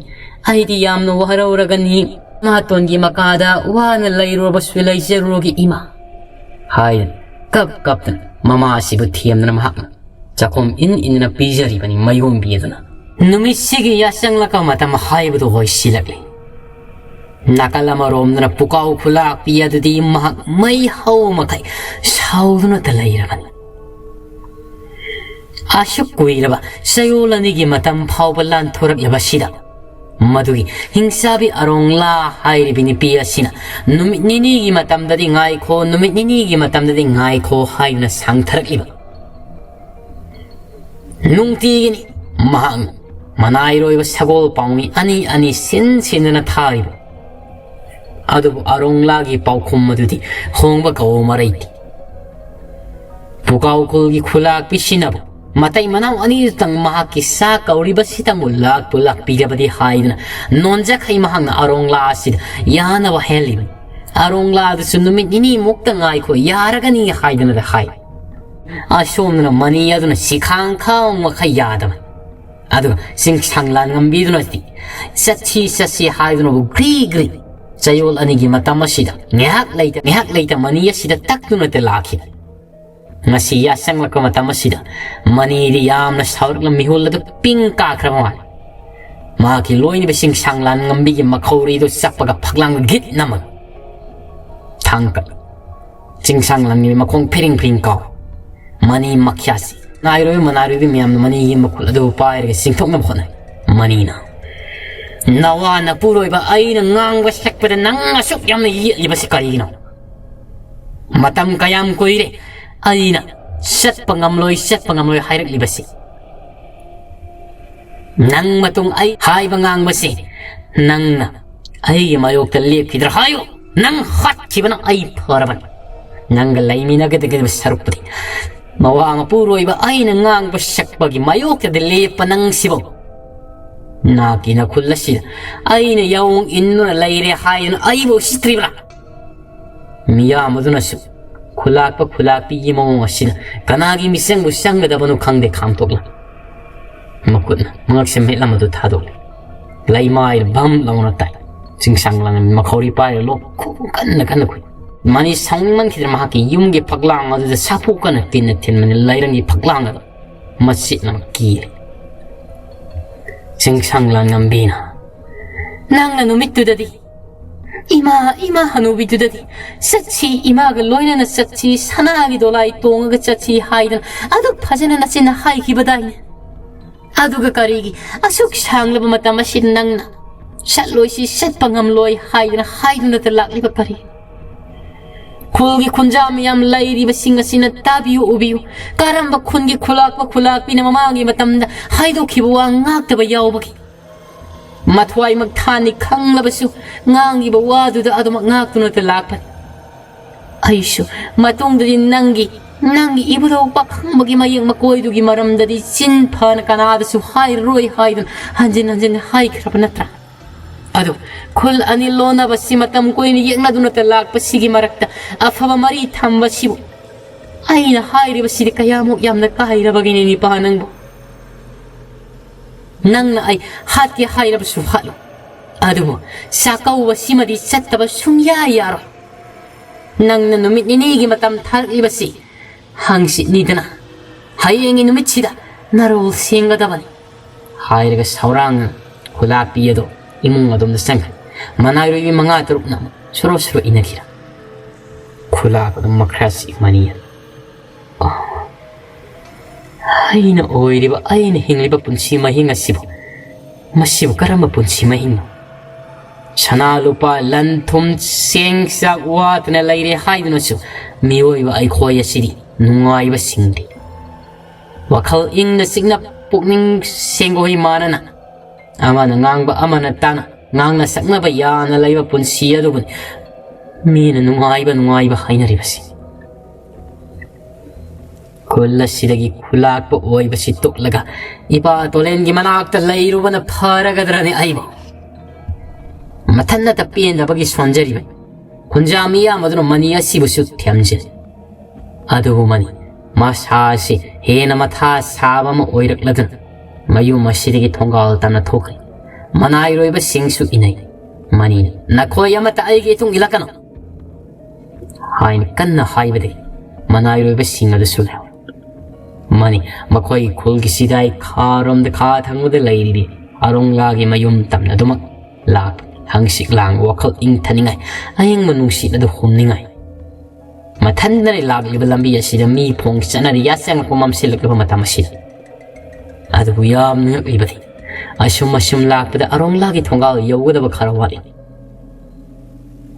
ꯑꯩꯗꯤ ꯌꯥꯝꯅ ꯋꯥꯔꯧꯔꯒꯅꯤ꯫ ꯏꯃꯥꯇꯣꯟꯒꯤ ꯃꯀꯥꯗ ꯋꯥꯅ ꯂꯩꯔꯨꯔꯕꯁꯨ ꯂꯩꯖꯔꯨꯔꯒꯦ ꯏꯃꯥ," ꯍꯥꯏꯗꯅ ꯀꯞ ꯀꯞꯇꯅ ꯃꯃꯥ ꯑꯁꯤꯕꯨ ꯊꯦꯝꯗꯅ ꯃꯍꯥꯛꯅ ꯆꯥꯛꯈꯣꯝ ꯏꯟ ꯏꯟꯗꯨꯅ ꯄꯤꯖꯔꯤꯕꯅꯤ ꯃꯌꯣꯝꯕꯤ ꯑꯗꯨꯅ꯫ ꯅꯨꯃꯤꯠꯁꯤꯒꯤ ꯌꯥꯆꯪꯂꯛꯄ ꯃꯇꯝ ꯍꯥꯏꯕꯗꯨ ꯑꯣꯏꯁꯤꯜꯂꯛꯂꯤ꯫ ꯅꯥꯀꯜ ꯑꯃꯔꯣꯝꯗꯅ ꯄꯨꯀꯥꯎ ꯈꯨꯂꯥꯛꯄꯤ ꯑꯗꯨꯗꯤ ꯃꯍꯥꯛ ꯃꯩ ꯍꯧ ꯃꯈꯩ ꯁꯥꯎꯗꯨꯅꯇ ꯂꯩꯔꯕꯅꯤ꯫ ꯑꯁꯨꯛ ꯀꯨꯏꯔꯕ ꯆꯌꯣꯜ ꯑꯅꯤꯒꯤ ꯃꯇꯝ ꯐꯥꯎꯕ ꯂꯥꯟꯊꯣꯔꯛꯂꯕꯁꯤꯗ, ꯃꯗꯨꯒꯤ ꯍꯤꯡꯆꯥꯕꯤ ꯑꯔꯣꯡꯂꯥ ꯍꯥꯏꯔꯤꯕꯤ ꯅꯨꯄꯤ ꯑꯁꯤꯅ ꯅꯨꯃꯤꯠ ꯅꯤꯅꯤꯒꯤ ꯃꯇꯝꯗꯗꯤ ꯉꯥꯏꯈꯣ, ꯅꯨꯃꯤꯠ ꯅꯤꯅꯤꯒꯤ ꯃꯇꯝꯗꯗꯤ ꯉꯥꯏꯈꯣ ꯍꯥꯏꯗꯨꯅ ꯁꯥꯡꯊꯔꯛꯂꯤꯕ꯫ ꯅꯨꯡꯇꯤꯒꯤꯅꯤ ꯃꯍꯥꯛꯅ ꯃꯅꯥꯏꯔꯣꯏꯕ ꯁꯒꯣꯜ ꯄꯥꯎꯃꯤ ꯑꯅꯤ ꯑꯅꯤ ꯁꯤꯟ ꯁꯤꯟꯗꯨꯅ ꯊꯥꯔꯤꯕ꯫ ꯑꯗꯨꯕꯨ ꯑꯔꯣꯡꯂꯥꯒꯤ ꯄꯥꯎꯈꯨꯝ ꯑꯗꯨꯗꯤ ꯍꯣꯡꯕ ꯀꯧꯕ ꯃꯔꯩꯇꯦ꯫ ꯄꯨꯀꯥꯎ ꯈꯨꯜꯒꯤ ꯈꯨꯂꯥꯛꯄꯤꯁꯤꯅꯕꯨ ꯃꯇꯩ ꯃꯅꯥꯎ ꯑꯅꯤꯗꯨꯇꯪ ꯃꯍꯥꯛꯀꯤ ꯆꯥꯛ ꯀꯧꯔꯤꯕꯁꯤꯇꯪꯕꯨ ꯂꯥꯛꯄꯨ ꯂꯥꯛꯄꯤꯔꯕꯗꯤ ꯍꯥꯏꯗꯨꯅ ꯅꯣꯟꯖꯈꯩ ꯃꯍꯥꯛꯅ ꯑꯔꯣꯡꯂꯥ ꯑꯁꯤꯗ ꯌꯥꯅꯕ ꯍꯥꯏꯍꯜꯂꯤꯕꯅꯤ꯫ ꯑꯔꯣꯡꯂꯥ ꯑꯗꯨꯁꯨ ꯅꯨꯃꯤꯠ ꯅꯤꯅꯤꯃꯨꯛꯇ ꯉꯥꯏꯈꯣ, ꯌꯥꯔꯒꯅꯤ ꯍꯥꯏꯗꯨꯅ ꯍꯥꯏ꯫ ꯑꯁꯣꯝꯗꯅ ꯃꯅꯤ ꯑꯗꯨꯅ ꯁꯤꯈꯥꯡ ꯈꯥꯡ ꯃꯈꯩ ꯌꯥꯗꯕꯅꯤ꯫ ꯑꯗꯨꯒ ꯆꯤꯡꯁꯥꯡ ꯂꯥꯟꯉꯝꯕꯤꯗꯨꯅꯗꯤ ꯆꯠꯁꯤ ꯆꯠꯁꯤ ꯍꯥꯏꯗꯨꯅꯕꯨ ꯒ꯭ꯔꯤ ꯒ꯭ꯔꯤ ꯆꯌꯣꯜ ꯑꯅꯤꯒꯤ ꯃꯇꯝ ꯑꯁꯤꯗ ꯉꯥꯏꯍꯥꯛ ꯂꯩꯇ ꯉꯥꯏꯍꯥꯛ ꯂꯩꯇ ꯃꯅꯤ ꯑꯁꯤꯗ ꯇꯛꯇꯨꯅꯇ ꯂꯥꯛꯈꯤꯕꯅꯤ꯫ ꯉꯁꯤ ꯌꯥꯆꯪꯂꯛꯄ ꯃꯇꯝ ꯑꯁꯤꯗ ꯃꯅꯤꯗꯤ ꯌꯥꯝꯅ ꯁꯥꯎꯔꯛꯂ ꯃꯤꯍꯨꯜ ꯑꯗꯨ ꯄꯤꯡ ꯀꯥꯈ꯭ꯔꯕ ꯃꯥꯜꯂꯤ꯫ ꯃꯍꯥꯛꯀꯤ ꯂꯣꯏꯅꯕ ꯆꯤꯡꯁꯥꯡ ꯂꯥꯟꯉꯝꯕꯤꯒꯤ ꯃꯈꯧꯔꯤꯗꯨ ꯆꯞꯄꯒ ꯐꯛꯂꯥꯡꯗ ꯒꯤꯠ ꯅꯝꯃꯒ ꯊꯥꯡ ꯀꯠꯂꯤ꯫ ꯆꯤꯡꯁꯥꯡ ꯂꯥꯟꯉꯝꯕꯤ ꯃꯈꯣꯡ ꯐꯤꯔꯤꯡ ꯐꯤꯔꯤꯡ ꯀꯥꯎ, ꯃꯅꯤ ꯃꯈ꯭ꯌꯥꯁꯤ ꯅꯥꯏꯔꯣꯏ ꯃꯅꯥꯏꯔꯣꯏꯕꯤ ꯃꯌꯥꯝꯅ ꯃꯅꯤꯒꯤ ꯃꯈꯨꯜ ꯑꯗꯨꯕꯨ ꯄꯥꯏꯔꯒ ꯆꯤꯡꯊꯣꯛꯅꯕ ꯍꯣꯠꯅꯩ꯫ ꯃꯅꯤꯅ, "ꯅꯋꯥ ꯅꯄꯨꯔꯣꯏꯕ ꯑꯩꯅ ꯉꯥꯡꯕ ꯁꯛꯄꯗ ꯅꯪ ꯑꯁꯨꯛ ꯌꯥꯝꯅ ꯌꯦꯠꯂꯤꯕꯁꯤ ꯀꯔꯤꯒꯤꯅꯣ? ꯃꯇꯝ ꯀꯌꯥꯝ ꯀꯨꯏꯔꯦ ꯑꯩꯅ ꯆꯠꯄ ꯉꯝꯂꯣꯏ, ꯆꯠꯄ ꯉꯝꯂꯣꯏ ꯍꯥꯏꯔꯛꯂꯤꯕꯁꯤ? ꯅꯪ ꯃꯇꯨꯡ ꯑꯩ ꯍꯥꯏꯕ ꯉꯥꯡꯕꯁꯤ ꯅꯪꯅ ꯑꯩꯒꯤ ꯃꯥꯌꯣꯛꯇ ꯂꯦꯞꯈꯤꯗ꯭ꯔꯥ? ꯍꯥꯏꯌꯨ, ꯅꯪ ꯍꯥꯠꯈꯤꯕꯅ ꯑꯩ ꯐꯔꯕꯅꯤ꯫ ꯅꯪꯒ ꯂꯩꯃꯤꯟꯅꯒꯗꯒꯗꯕ ꯁꯔꯨꯛꯄꯨꯗꯤ ꯃꯋꯥ ꯃꯄꯨꯔꯣꯏꯕ ꯑꯩꯅ ꯉꯥꯡꯕ ꯁꯛꯄꯒꯤ ꯃꯥꯌꯣꯛꯇꯗ ꯂꯦꯞꯄ ꯅꯪꯁꯤꯕꯨ ꯅꯥꯀꯤ ꯅꯈꯨꯜ ꯑꯁꯤꯗ ꯑꯩꯅ ꯌꯥꯑꯣꯡ ꯏꯟꯗꯨꯅ ꯂꯩꯔꯦ ꯍꯥꯏꯗꯨꯅ ꯑꯩꯕꯨ ꯎꯁꯤꯠꯇ꯭ꯔꯤꯕ꯭ꯔꯥ? ꯃꯤꯌꯥꯝ ꯑꯗꯨꯅꯁꯨ ꯈꯨꯂꯥꯛꯄ ꯈꯨꯂꯥꯛꯄꯤꯒꯤ ꯃꯑꯣꯡ ꯑꯁꯤꯗ ꯀꯅꯥꯒꯤ ꯃꯤꯆꯪꯕꯨ ꯆꯪꯒꯗꯕꯅꯣ ꯈꯪꯗꯦ ꯈꯥꯝꯇꯣꯛꯂꯝꯃꯤ꯫ ꯃꯈꯨꯠꯅ ꯃꯉꯛꯁꯝ ꯃꯤꯠꯂꯝ ꯑꯗꯨ ꯊꯥꯗꯣꯛꯂꯦ꯫ ꯂꯩꯃꯥꯏꯗ ꯚꯝ ꯂꯥꯎꯅ ꯇꯥꯏ꯫ ꯆꯤꯡꯁꯥꯡ ꯂꯥꯡ ꯃꯈꯧꯔꯤ ꯄꯥꯏꯔ ꯂꯣꯛ ꯈꯨ ꯀꯟꯅ ꯀꯟꯅ ꯈꯨꯏ꯫ ꯃꯅꯤ ꯁꯥꯎꯅꯤꯡꯃꯟꯈꯤꯗꯅ ꯃꯍꯥꯛꯀꯤ ꯌꯨꯝꯒꯤ ꯐꯛꯂꯥꯡ ꯑꯗꯨꯗ ꯁꯥꯐꯨ ꯀꯟꯅ ꯇꯤꯟꯅ ꯊꯤꯟꯕꯅꯤ ꯂꯩꯔꯪꯒꯤ ꯐꯛꯂꯥꯡ ꯑꯗꯨ ꯃꯆꯦꯠ ꯑꯃ ꯀꯤꯔꯦ꯫ ꯆꯤꯡꯁꯥꯡ ꯂꯥꯡꯉꯝꯕꯤꯅ, "ꯅꯪꯅ ꯅꯨꯃꯤꯠꯇꯨꯗꯗꯤ ꯏꯃꯥ, ꯏꯃꯥ ꯍꯅꯨꯕꯤꯗꯨꯗꯗꯤ ꯆꯠꯁꯤ, ꯏꯃꯥꯒ ꯂꯣꯏꯅꯅ ꯆꯠꯁꯤ, ꯁꯅꯥꯒꯤ ꯗꯣꯂꯥꯏ ꯇꯣꯡꯉꯒ ꯆꯠꯁꯤ ꯍꯥꯏꯗꯅ ꯑꯗꯨꯛ ꯐꯖꯅ ꯅꯆꯤꯟꯅ ꯍꯥꯏꯈꯤꯕꯗꯥꯏꯅꯦ? ꯑꯗꯨꯒ ꯀꯔꯤꯒꯤ ꯑꯁꯨꯛ ꯁꯥꯡꯂꯕ ꯃꯇꯝ ꯑꯁꯤꯗ ꯅꯪꯅ ꯆꯠꯂꯣꯏꯁꯤ, ꯆꯠꯄ ꯉꯝꯂꯣꯏ ꯍꯥꯏꯗꯅ ꯍꯥꯏꯗꯨꯅꯇ ꯂꯥꯛꯂꯤꯕ ꯀꯔꯤ?" ꯈꯨꯜꯒꯤ ꯈꯨꯟꯖꯥ ꯃꯤꯌꯥꯝ ꯂꯩꯔꯤꯕꯁꯤꯡ ꯑꯁꯤꯅ ꯇꯥꯕꯤꯌꯨ, ꯎꯕꯤꯌꯨ꯫ ꯀꯔꯝꯕ ꯈꯨꯟꯒꯤ ꯈꯨꯂꯥꯛꯄ ꯈꯨꯂꯥꯛꯄꯤꯅ ꯃꯃꯥꯡꯒꯤ ꯃꯇꯝꯗ ꯍꯥꯏꯗꯣꯛꯈꯤꯕ ꯋꯥ ꯉꯥꯛꯇꯕ ꯌꯥꯎꯕꯒꯦ? ꯃꯊ꯭ꯋꯥꯏꯃꯛ ꯊꯥꯅꯤ ꯈꯪꯂꯕꯁꯨ ꯉꯥꯡꯂꯤꯕ ꯋꯥꯗꯨꯗ ꯑꯗꯨꯃꯛ ꯉꯥꯛꯇꯨꯅꯇ ꯂꯥꯛꯄꯅꯤ꯫ ꯑꯩꯁꯨ ꯃꯇꯨꯡꯗꯗꯤ ꯅꯪꯒꯤ, ꯅꯪꯒꯤ ꯏꯕꯨꯙꯧ ꯄꯥꯈꯪꯕꯒꯤ ꯃꯌꯦꯛ ꯃꯀꯣꯏꯗꯨꯒꯤ ꯃꯔꯝꯗꯗꯤ ꯆꯤꯟ ꯐꯅ ꯀꯅꯥꯗꯁꯨ ꯍꯥꯏꯔꯔꯣꯏ ꯍꯥꯏꯗꯨꯅ ꯍꯟꯖꯤꯟ ꯍꯟꯖꯤꯟ ꯍꯥꯏꯈ꯭ꯔꯕ ꯅꯠꯇ꯭ꯔꯥ? ꯑꯗꯨ ꯈꯨꯜ ꯑꯅꯤ ꯂꯣꯟꯅꯕꯁꯤ ꯃꯇꯝ ꯀꯨꯏꯅ ꯌꯦꯛꯅꯗꯨꯅꯇ ꯂꯥꯛꯄꯁꯤꯒꯤ ꯃꯔꯛꯇ ꯑꯐꯕ ꯃꯔꯤ ꯊꯝꯕꯁꯤꯕꯨ ꯑꯩꯅ ꯍꯥꯏꯔꯤꯕꯁꯤꯗꯤ ꯀꯌꯥꯃꯨꯛ ꯌꯥꯝꯅ ꯀꯥꯏꯔꯕꯒꯦꯅꯦ ꯅꯤꯄꯥ ꯅꯪꯕꯨ? ꯅꯪꯅ ꯑꯩ ꯍꯥꯠꯀꯦ ꯍꯥꯏꯔꯕꯁꯨ ꯍꯥꯠꯂꯨ, ꯑꯗꯨꯕꯨ ꯆꯥꯛꯀꯧꯕꯁꯤꯃꯗꯤ ꯆꯠꯇꯕ ꯁꯨꯡꯌꯥ ꯌꯥꯔꯣꯏ꯫ ꯅꯪꯅ ꯅꯨꯃꯤꯠ ꯅꯤꯅꯤꯒꯤ ꯃꯇꯝ ꯊꯥꯔꯛꯂꯤꯕꯁꯤ ꯍꯪꯆꯤꯠꯅꯤꯗꯅ, ꯍꯌꯦꯡꯒꯤ ꯅꯨꯃꯤꯠꯁꯤꯗ ꯅꯔꯣꯜ ꯁꯦꯡꯒꯗꯕꯅꯤ" ꯍꯥꯏꯔꯒ ꯁꯧꯔꯥꯡꯅ ꯈꯨꯂꯥꯛꯄꯤ ꯑꯗꯣ ꯏꯃꯨꯡ ꯑꯗꯣꯝꯗ ꯆꯪꯈ꯭ꯔꯦ꯫ ꯃꯅꯥꯏꯔꯣꯏꯕꯤ ꯃꯉꯥ ꯇꯔꯨꯛꯅ ꯁꯣꯔꯣ ꯁꯣꯔꯣ ꯏꯟꯅꯈꯤꯔ꯫ ꯈꯨꯂꯥꯛꯄꯗꯣ ꯃꯈ꯭ꯔꯥꯁꯤ ꯃꯅꯤ꯫ ꯑꯩꯅ ꯑꯣꯏꯔꯤꯕ, ꯑꯩꯅ ꯍꯤꯡꯂꯤꯕ ꯄꯨꯟꯁꯤ ꯃꯍꯤꯡ ꯑꯁꯤꯕꯨ, ꯃꯁꯤꯕꯨ ꯀꯔꯝꯕ ꯄꯨꯟꯁꯤ ꯃꯍꯤꯡꯅꯣ? ꯁꯅꯥ ꯂꯨꯄꯥ, ꯂꯟ ꯊꯨꯝ, ꯆꯦꯡ ꯆꯥꯛ ꯋꯥꯠꯇꯅ ꯂꯩꯔꯦ ꯍꯥꯏꯗꯨꯅꯁꯨ ꯃꯤꯑꯣꯏꯕ ꯑꯩꯈꯣꯏ ꯑꯁꯤꯗꯤ ꯅꯨꯡꯉꯥꯏꯕ ꯁꯤꯡꯗꯦ꯫ ꯋꯥꯈꯜ ꯏꯪꯅ ꯆꯤꯛꯅ, ꯄꯨꯛꯅꯤꯡ ꯁꯦꯡꯕ ꯍꯨꯏ ꯃꯥꯟꯅꯅ ꯑꯃꯅ ꯉꯥꯡꯕ ꯑꯃꯅ ꯇꯥꯅ ꯉꯥꯡꯅ ꯁꯛꯅꯕ ꯌꯥꯅ ꯂꯩꯕ ꯄꯨꯟꯁꯤ ꯑꯗꯨꯕꯨꯅꯤ ꯃꯤꯅ ꯅꯨꯡꯉꯥꯏꯕ ꯅꯨꯡꯉꯥꯏꯕ ꯍꯥꯏꯅꯔꯤꯕꯁꯤ꯫ ꯈꯨꯜ ꯑꯁꯤꯗꯒꯤ ꯈꯨꯂꯥꯛꯄ ꯑꯣꯏꯕꯁꯤ ꯇꯣꯛꯂꯒ ꯏꯄꯥ ꯇꯣꯂꯦꯟꯒꯤ ꯃꯅꯥꯛꯇ ꯂꯩꯔꯨꯕꯅ ꯐꯔꯒꯗ꯭ꯔꯅꯦ ꯑꯩꯕꯨ? ꯃꯊꯟꯅꯇ ꯄꯦꯟꯗꯕꯒꯤ ꯁꯣꯟꯖꯔꯤꯕ ꯈꯨꯟꯖꯥ ꯃꯤꯌꯥꯝ ꯑꯗꯨꯅ ꯃꯅꯤ ꯑꯁꯤꯕꯨꯁꯨ ꯊꯦꯝꯖꯤꯜꯂꯤ꯫ ꯑꯗꯨꯕꯨ ꯃꯅꯤ ꯃꯁꯥ ꯑꯁꯤ ꯍꯦꯟꯅ ꯃꯊꯥ ꯁꯥꯕ ꯑꯃ ꯑꯣꯏꯔꯛꯂꯗꯨꯅ ꯃꯌꯨꯝ ꯑꯁꯤꯗꯒꯤ ꯊꯣꯡꯒꯥꯜ ꯇꯝꯅ ꯊꯣꯛꯈ꯭ꯔꯦ꯫ ꯃꯅꯥꯏꯔꯣꯏꯕꯁꯤꯡꯁꯨ ꯏꯅꯩ꯫ ꯃꯅꯤꯅ "ꯅꯈꯣꯏ ꯑꯃꯠꯇ ꯑꯩꯒꯤ ꯏꯇꯨꯡ ꯏꯜꯂꯛꯀꯅꯨ" ꯍꯥꯏꯅ ꯀꯟꯅ ꯍꯥꯏꯕꯗꯒꯤ ꯃꯅꯥꯏꯔꯣꯏꯕꯁꯤꯡ ꯑꯗꯨꯁꯨ ꯂꯩꯍꯧꯔꯦ꯫ ꯃꯅꯤ ꯃꯈꯣꯏꯒꯤ ꯈꯨꯜꯒꯤ ꯁꯤꯗꯥꯏ ꯈꯥꯔꯣꯝꯗ ꯈꯥ ꯊꯪꯕꯗ ꯂꯩꯔꯤꯕꯤ ꯑꯔꯣꯡꯂꯥꯒꯤ ꯃꯌꯨꯝ ꯇꯝꯅ ꯑꯗꯨꯃꯛ ꯂꯥꯛꯄ꯫ ꯍꯪꯆꯤꯛ ꯂꯥꯡꯕ, ꯋꯥꯈꯜ ꯏꯪꯊꯅꯤꯡꯉꯥꯏ, ꯑꯌꯤꯡꯕ ꯅꯨꯡꯁꯤꯠ ꯑꯗꯨ ꯍꯨꯝꯅꯤꯡꯉꯥꯏ꯫ ꯃꯊꯟꯗꯅ ꯂꯥꯛꯂꯤꯕ ꯂꯝꯕꯤ ꯑꯁꯤꯗ ꯃꯤ ꯐꯣꯡ ꯆꯠꯅꯔꯤ ꯌꯥꯆꯪꯉꯛꯄ ꯃꯝꯁꯤꯜꯂꯛꯂꯕ ꯃꯇꯝ ꯑꯁꯤꯗ꯫ ꯑꯗꯨꯕꯨ ꯌꯥꯝꯅ ꯉꯛꯂꯤꯕꯗꯤ ꯑꯁꯨꯝ ꯑꯁꯨꯝ ꯂꯥꯛꯄꯗ ꯑꯔꯣꯡꯂꯥꯒꯤ ꯊꯣꯡꯒꯥꯜ ꯌꯧꯒꯗꯕ ꯈꯔ ꯋꯥꯠꯂꯤ꯫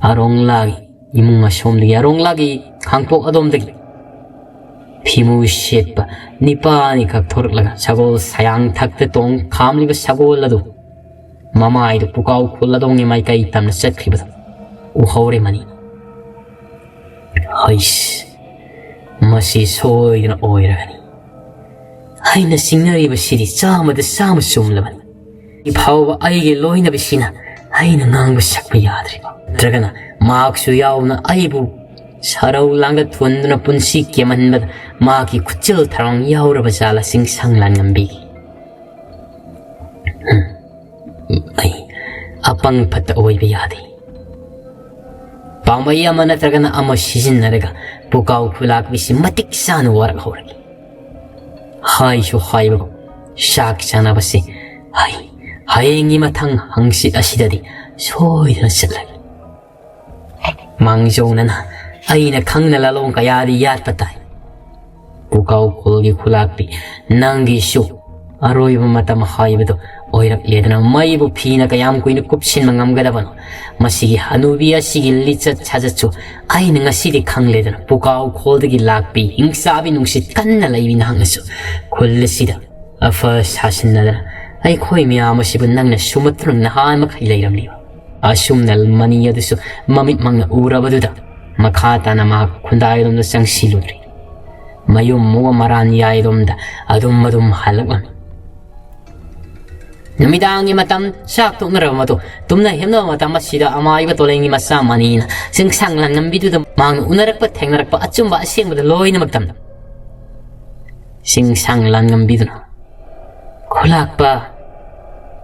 ꯑꯔꯣꯡꯂꯥꯒꯤ ꯏꯃꯨꯡ ꯑꯁꯣꯝꯗꯒꯤ, ꯑꯔꯣꯡꯂꯥꯒꯤ ꯈꯥꯡꯄꯣꯛ ꯑꯗꯣꯝꯗꯒꯤ ꯐꯤꯃꯨ ꯁꯦꯠꯄ ꯅꯤꯄꯥꯅꯤꯈꯛ ꯊꯣꯔꯛꯂꯒ ꯁꯒꯣꯜ ꯁꯌꯥꯡ ꯊꯛꯇ ꯇꯣꯡ ꯈꯥꯝꯂꯤꯕ ꯁꯒꯣꯜ ꯑꯗꯨ ꯃꯃꯥꯏꯗ ꯄꯨꯀꯥꯎ ꯈꯨꯜ ꯑꯗꯣꯝꯒꯤ ꯃꯥꯏꯀꯩ ꯇꯝꯅ ꯆꯠꯈꯤꯕꯗꯨ ꯎꯍꯧꯔꯦ ꯃꯅꯤ꯫ ꯍꯩꯁ, ꯃꯁꯤ ꯁꯣꯏꯗꯅ ꯑꯣꯏꯔꯒꯅꯤ꯫ ꯑꯩꯅ ꯆꯤꯡꯅꯔꯤꯕꯁꯤꯗꯤ ꯆꯥꯝꯃꯗ ꯆꯥꯝꯃ ꯆꯨꯝꯂꯕꯅꯤ꯫ ꯐꯥꯎꯕ ꯑꯩꯒꯤ ꯂꯣꯏꯅꯕꯤꯁꯤꯅ ꯑꯩꯅ ꯉꯥꯡꯕ ꯁꯛꯄ ꯌꯥꯗ꯭ꯔꯤꯕ, ꯅꯠꯇ꯭ꯔꯒꯅ ꯃꯍꯥꯛꯁꯨ ꯌꯥꯎꯅ ꯑꯩꯕꯨ ꯁꯔꯧ ꯂꯥꯡꯗ ꯊꯣꯟꯗꯨꯅ ꯄꯨꯟꯁꯤ ꯀꯦꯝꯍꯟꯕꯗ ꯃꯍꯥꯛꯀꯤ ꯈꯨꯠꯆꯤꯜ ꯊꯧꯔꯥꯡ ꯌꯥꯎꯔꯕ ꯖꯥꯠꯂ ꯆꯤꯡꯁꯥꯡ ꯂꯥꯟꯉꯝꯕꯤꯒꯤ? ꯎꯝ, ꯑꯩ ꯑꯄꯪ ꯐꯠꯇ ꯑꯣꯏꯕ ꯌꯥꯗꯦ꯫ ꯄꯥꯝꯕꯩ ꯑꯃ ꯅꯠꯇ꯭ꯔꯒꯅ ꯑꯃ ꯁꯤꯖꯤꯟꯅꯔꯒ ꯄꯨꯀꯥꯎ ꯈꯨꯂꯥꯛꯄꯤꯁꯤ ꯃꯇꯤꯛ ꯆꯥꯅ ꯋꯥꯔꯛꯍꯧꯔꯒꯦ꯫ ꯍꯥꯏꯁꯨ ꯍꯥꯏꯕꯒꯨꯝ ꯆꯥꯛ ꯆꯥꯅꯕꯁꯤ ꯍꯩ ꯍꯌꯦꯡꯒꯤ ꯃꯊꯪ ꯍꯪꯆꯤꯠ ꯑꯁꯤꯗꯗꯤ ꯁꯣꯏꯗꯅ ꯆꯠꯂꯒꯦ꯫ ꯃꯥꯡꯖꯧꯅꯅ ꯑꯩꯅ ꯈꯪꯅ ꯂꯥꯂꯣꯡ ꯀꯌꯥꯗꯤ ꯌꯥꯠꯄ ꯇꯥꯏ꯫ ꯄꯨꯀꯥꯎ ꯈꯨꯜꯒꯤ ꯈꯨꯂꯥꯛꯄꯤ, ꯅꯪꯒꯤꯁꯨ ꯑꯔꯣꯏꯕ ꯃꯇꯝ ꯍꯥꯏꯕꯗꯨ ꯑꯣꯏꯔꯛꯂꯦꯗꯅ꯫ ꯃꯩꯕꯨ ꯐꯤꯅ ꯀꯌꯥꯝ ꯀꯨꯏꯅ ꯀꯨꯞꯁꯤꯟꯕ ꯉꯝꯒꯗꯕꯅꯣ? ꯃꯁꯤꯒꯤ ꯍꯅꯨꯕꯤ ꯑꯁꯤꯒꯤ ꯂꯤꯆꯠ ꯁꯥꯖꯠꯁꯨ ꯑꯩꯅ ꯉꯁꯤꯗꯤ ꯈꯪꯂꯦꯗꯅ꯫ ꯄꯨꯀꯥꯎ ꯈꯣꯜꯗꯒꯤ ꯂꯥꯛꯄꯤ ꯍꯤꯡꯆꯥꯕꯤ ꯅꯨꯡꯁꯤꯠ ꯀꯟꯅ ꯂꯩꯕꯤ ꯅꯍꯥꯛꯅꯁꯨ ꯈꯨꯜ ꯑꯁꯤꯗ ꯑꯐ ꯁꯥꯁꯤꯟꯅꯗꯅ ꯑꯩꯈꯣꯏ ꯃꯌꯥꯝ ꯑꯁꯤꯕꯨ ꯅꯪꯅ ꯁꯨꯝꯃꯠꯇꯨꯅ ꯅꯍꯥꯟ ꯃꯈꯩ ꯂꯩꯔꯝꯂꯤꯕ꯫ ꯑꯁꯨꯝꯅ ꯃꯅꯤ ꯑꯗꯨꯁꯨ ꯃꯃꯤꯠꯃꯛꯅ ꯎꯔꯕꯗꯨꯗ ꯃꯈꯥ ꯇꯥꯅ ꯃꯍꯥꯛ ꯈꯨꯟꯗꯥꯏꯔꯣꯝꯗ ꯆꯪꯁꯤꯜꯂꯨꯗ꯭ꯔꯤ꯫ ꯃꯌꯨꯝ ꯃꯨꯕ ꯃꯔꯥꯟ ꯌꯥꯏꯔꯣꯝꯗ ꯑꯗꯨꯝ ꯑꯗꯨꯝ ꯍꯜꯂꯛꯂꯝꯃꯤ꯫ ꯅꯨꯃꯤꯗꯥꯡꯒꯤ ꯃꯇꯝ, ꯆꯥꯛ ꯇꯣꯛꯅꯔꯕ ꯃꯇꯨꯡ, ꯇꯨꯝꯅ ꯍꯤꯞꯅꯕ ꯃꯇꯝ ꯑꯁꯤꯗ ꯑꯃꯥꯏꯕ ꯇꯣꯂꯦꯟꯒꯤ ꯃꯆꯥ ꯃꯅꯤꯅ ꯆꯤꯡꯁꯥꯡ ꯂꯥꯟꯉꯝꯕꯤꯗꯨꯗ ꯃꯍꯥꯛꯅ ꯎꯅꯔꯛꯄ ꯊꯦꯡꯅꯔꯛꯄ ꯑꯆꯨꯝꯕ ꯑꯁꯦꯡꯕꯗ ꯂꯣꯏꯅꯃꯛ ꯇꯝꯅ ꯆꯤꯡꯁꯥꯡ ꯂꯥꯟꯉꯝꯕꯤꯗꯨꯅ, "ꯈꯨꯂꯥꯛꯄ,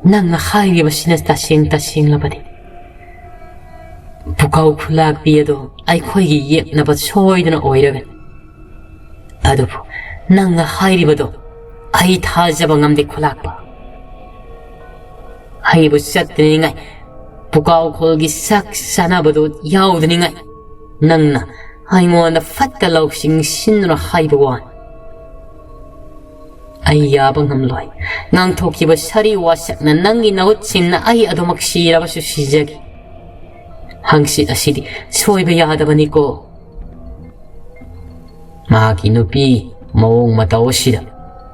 ꯅꯪꯅ ꯍꯥꯏꯔꯤꯕꯁꯤꯅ ꯇꯁꯦꯡ ꯇꯁꯦꯡꯂꯕꯗꯤ ꯄꯨꯀꯥꯎ ꯈꯨꯂꯥꯛꯄꯤ ꯑꯗꯣ ꯑꯩꯈꯣꯏꯒꯤ ꯌꯦꯛꯅꯕ ꯁꯣꯏꯗꯅ ꯑꯣꯏꯔꯒꯅꯤ꯫ ꯑꯗꯨꯕꯨ ꯅꯪꯅ ꯍꯥꯏꯔꯤꯕꯗꯣ ꯑꯩ ꯊꯥꯖꯕ ꯉꯝꯗꯦ ꯈꯨꯂꯥꯛꯄ꯫ ꯑꯩꯕꯨ ꯆꯠꯇꯅꯤꯡꯉꯥꯏ, ꯄꯨꯀꯥꯎ ꯈꯣꯜꯒꯤ ꯆꯥꯛ ꯆꯥꯅꯕꯗꯨ ꯌꯥꯎꯗꯅꯤꯡꯉꯥꯏ ꯅꯪꯅ ꯑꯩꯉꯣꯟꯗ ꯐꯠꯇ ꯂꯧꯁꯤꯡ ꯁꯤꯟꯗꯨꯅ ꯍꯥꯏꯕ ꯋꯥꯅꯤ꯫ ꯑꯩ ꯌꯥꯕ ꯉꯝꯂꯣꯏ꯫ ꯉꯥꯡꯊꯣꯛꯈꯤꯕ ꯁꯥꯔꯤ ꯋꯥꯁꯛꯅ ꯅꯪꯒꯤ ꯅꯍꯨꯠꯁꯤꯡꯅ ꯑꯩ ꯑꯗꯨꯃꯛ ꯁꯤꯔꯕꯁꯨ ꯁꯤꯖꯒꯦ꯫ ꯍꯪꯆꯤꯠ ꯑꯁꯤꯗꯤ ꯁꯣꯏꯕ ꯌꯥꯗꯕꯅꯤꯀꯣ꯫" ꯃꯍꯥꯛꯀꯤ ꯅꯨꯄꯤ ꯃꯑꯣꯡ ꯃꯇꯧ ꯑꯁꯤꯗ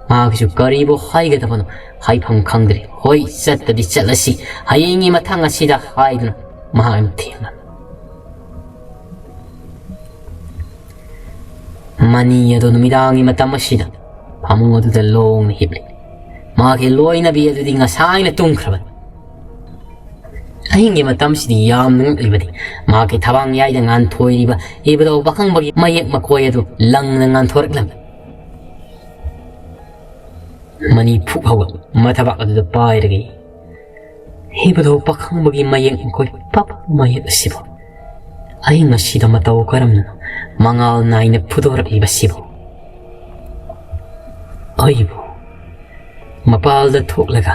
ꯃꯍꯥꯛꯁꯨ ꯀꯔꯤꯕꯨ ꯍꯥꯏꯒꯗꯕꯅꯣ ꯍꯥꯏꯐꯝ ꯈꯪꯗ꯭ꯔꯦ꯫ "ꯍꯣꯏ, ꯆꯠꯄꯗꯤ ꯆꯠꯂꯁꯤ, ꯍꯌꯦꯡꯒꯤ ꯃꯊꯪ ꯑꯁꯤꯗ" ꯍꯥꯏꯗꯨꯅ ꯃꯍꯥꯛꯅ ꯊꯦꯝꯂꯝꯃꯤ꯫ ꯃꯅꯤ ꯑꯗꯨ ꯅꯨꯃꯤꯗꯥꯡꯒꯤ ꯃꯇꯝ ꯑꯁꯤꯗ ꯐꯃꯨꯡ ꯑꯗꯨꯗ ꯂꯣꯡꯅ ꯍꯤꯞꯂꯤ꯫ ꯃꯍꯥꯛꯀꯤ ꯂꯣꯏꯅꯕꯤ ꯑꯗꯨꯗꯤ ꯉꯁꯥꯏꯅ ꯇꯨꯝꯈ꯭ꯔꯕꯅꯤ꯫ ꯑꯍꯤꯡꯒꯤ ꯃꯇꯝꯁꯤꯗꯤ ꯌꯥꯝꯅ ꯉꯛꯂꯤꯕꯗꯤ ꯃꯍꯥꯛꯀꯤ ꯊꯕꯥꯡ ꯌꯥꯏꯗ ꯉꯥꯟꯊꯣꯏꯔꯤꯕ ꯏꯕꯨꯙꯧ ꯄꯥꯈꯪꯕꯒꯤ ꯃꯌꯦꯛ ꯃꯀꯣꯏ ꯑꯗꯨ ꯂꯪꯅ ꯉꯥꯟꯊꯣꯔꯛꯂꯝꯃꯤ꯫ ꯃꯅꯤ ꯐꯨꯛ ꯍꯧꯒꯠ ꯃꯊꯕꯥꯛ ꯑꯗꯨꯗ ꯄꯥꯏꯔꯒ, "ꯏꯕꯨꯙꯧ ꯄꯥꯈꯪꯕꯒꯤ ꯃꯌꯦꯛ ꯃꯀꯣꯏ ꯄꯥꯛꯄ ꯃꯌꯦꯛ ꯑꯁꯤꯕꯨ ꯑꯩ ꯉꯁꯤꯗ ꯃꯇꯧ ꯀꯔꯝꯅ ꯃꯉꯥꯜ ꯅꯥꯏꯅ ꯐꯨꯗꯣꯔꯛꯂꯤꯕꯁꯤꯕꯨ? ꯑꯩꯕꯨ ꯃꯄꯥꯜꯗ ꯊꯣꯛꯂꯒ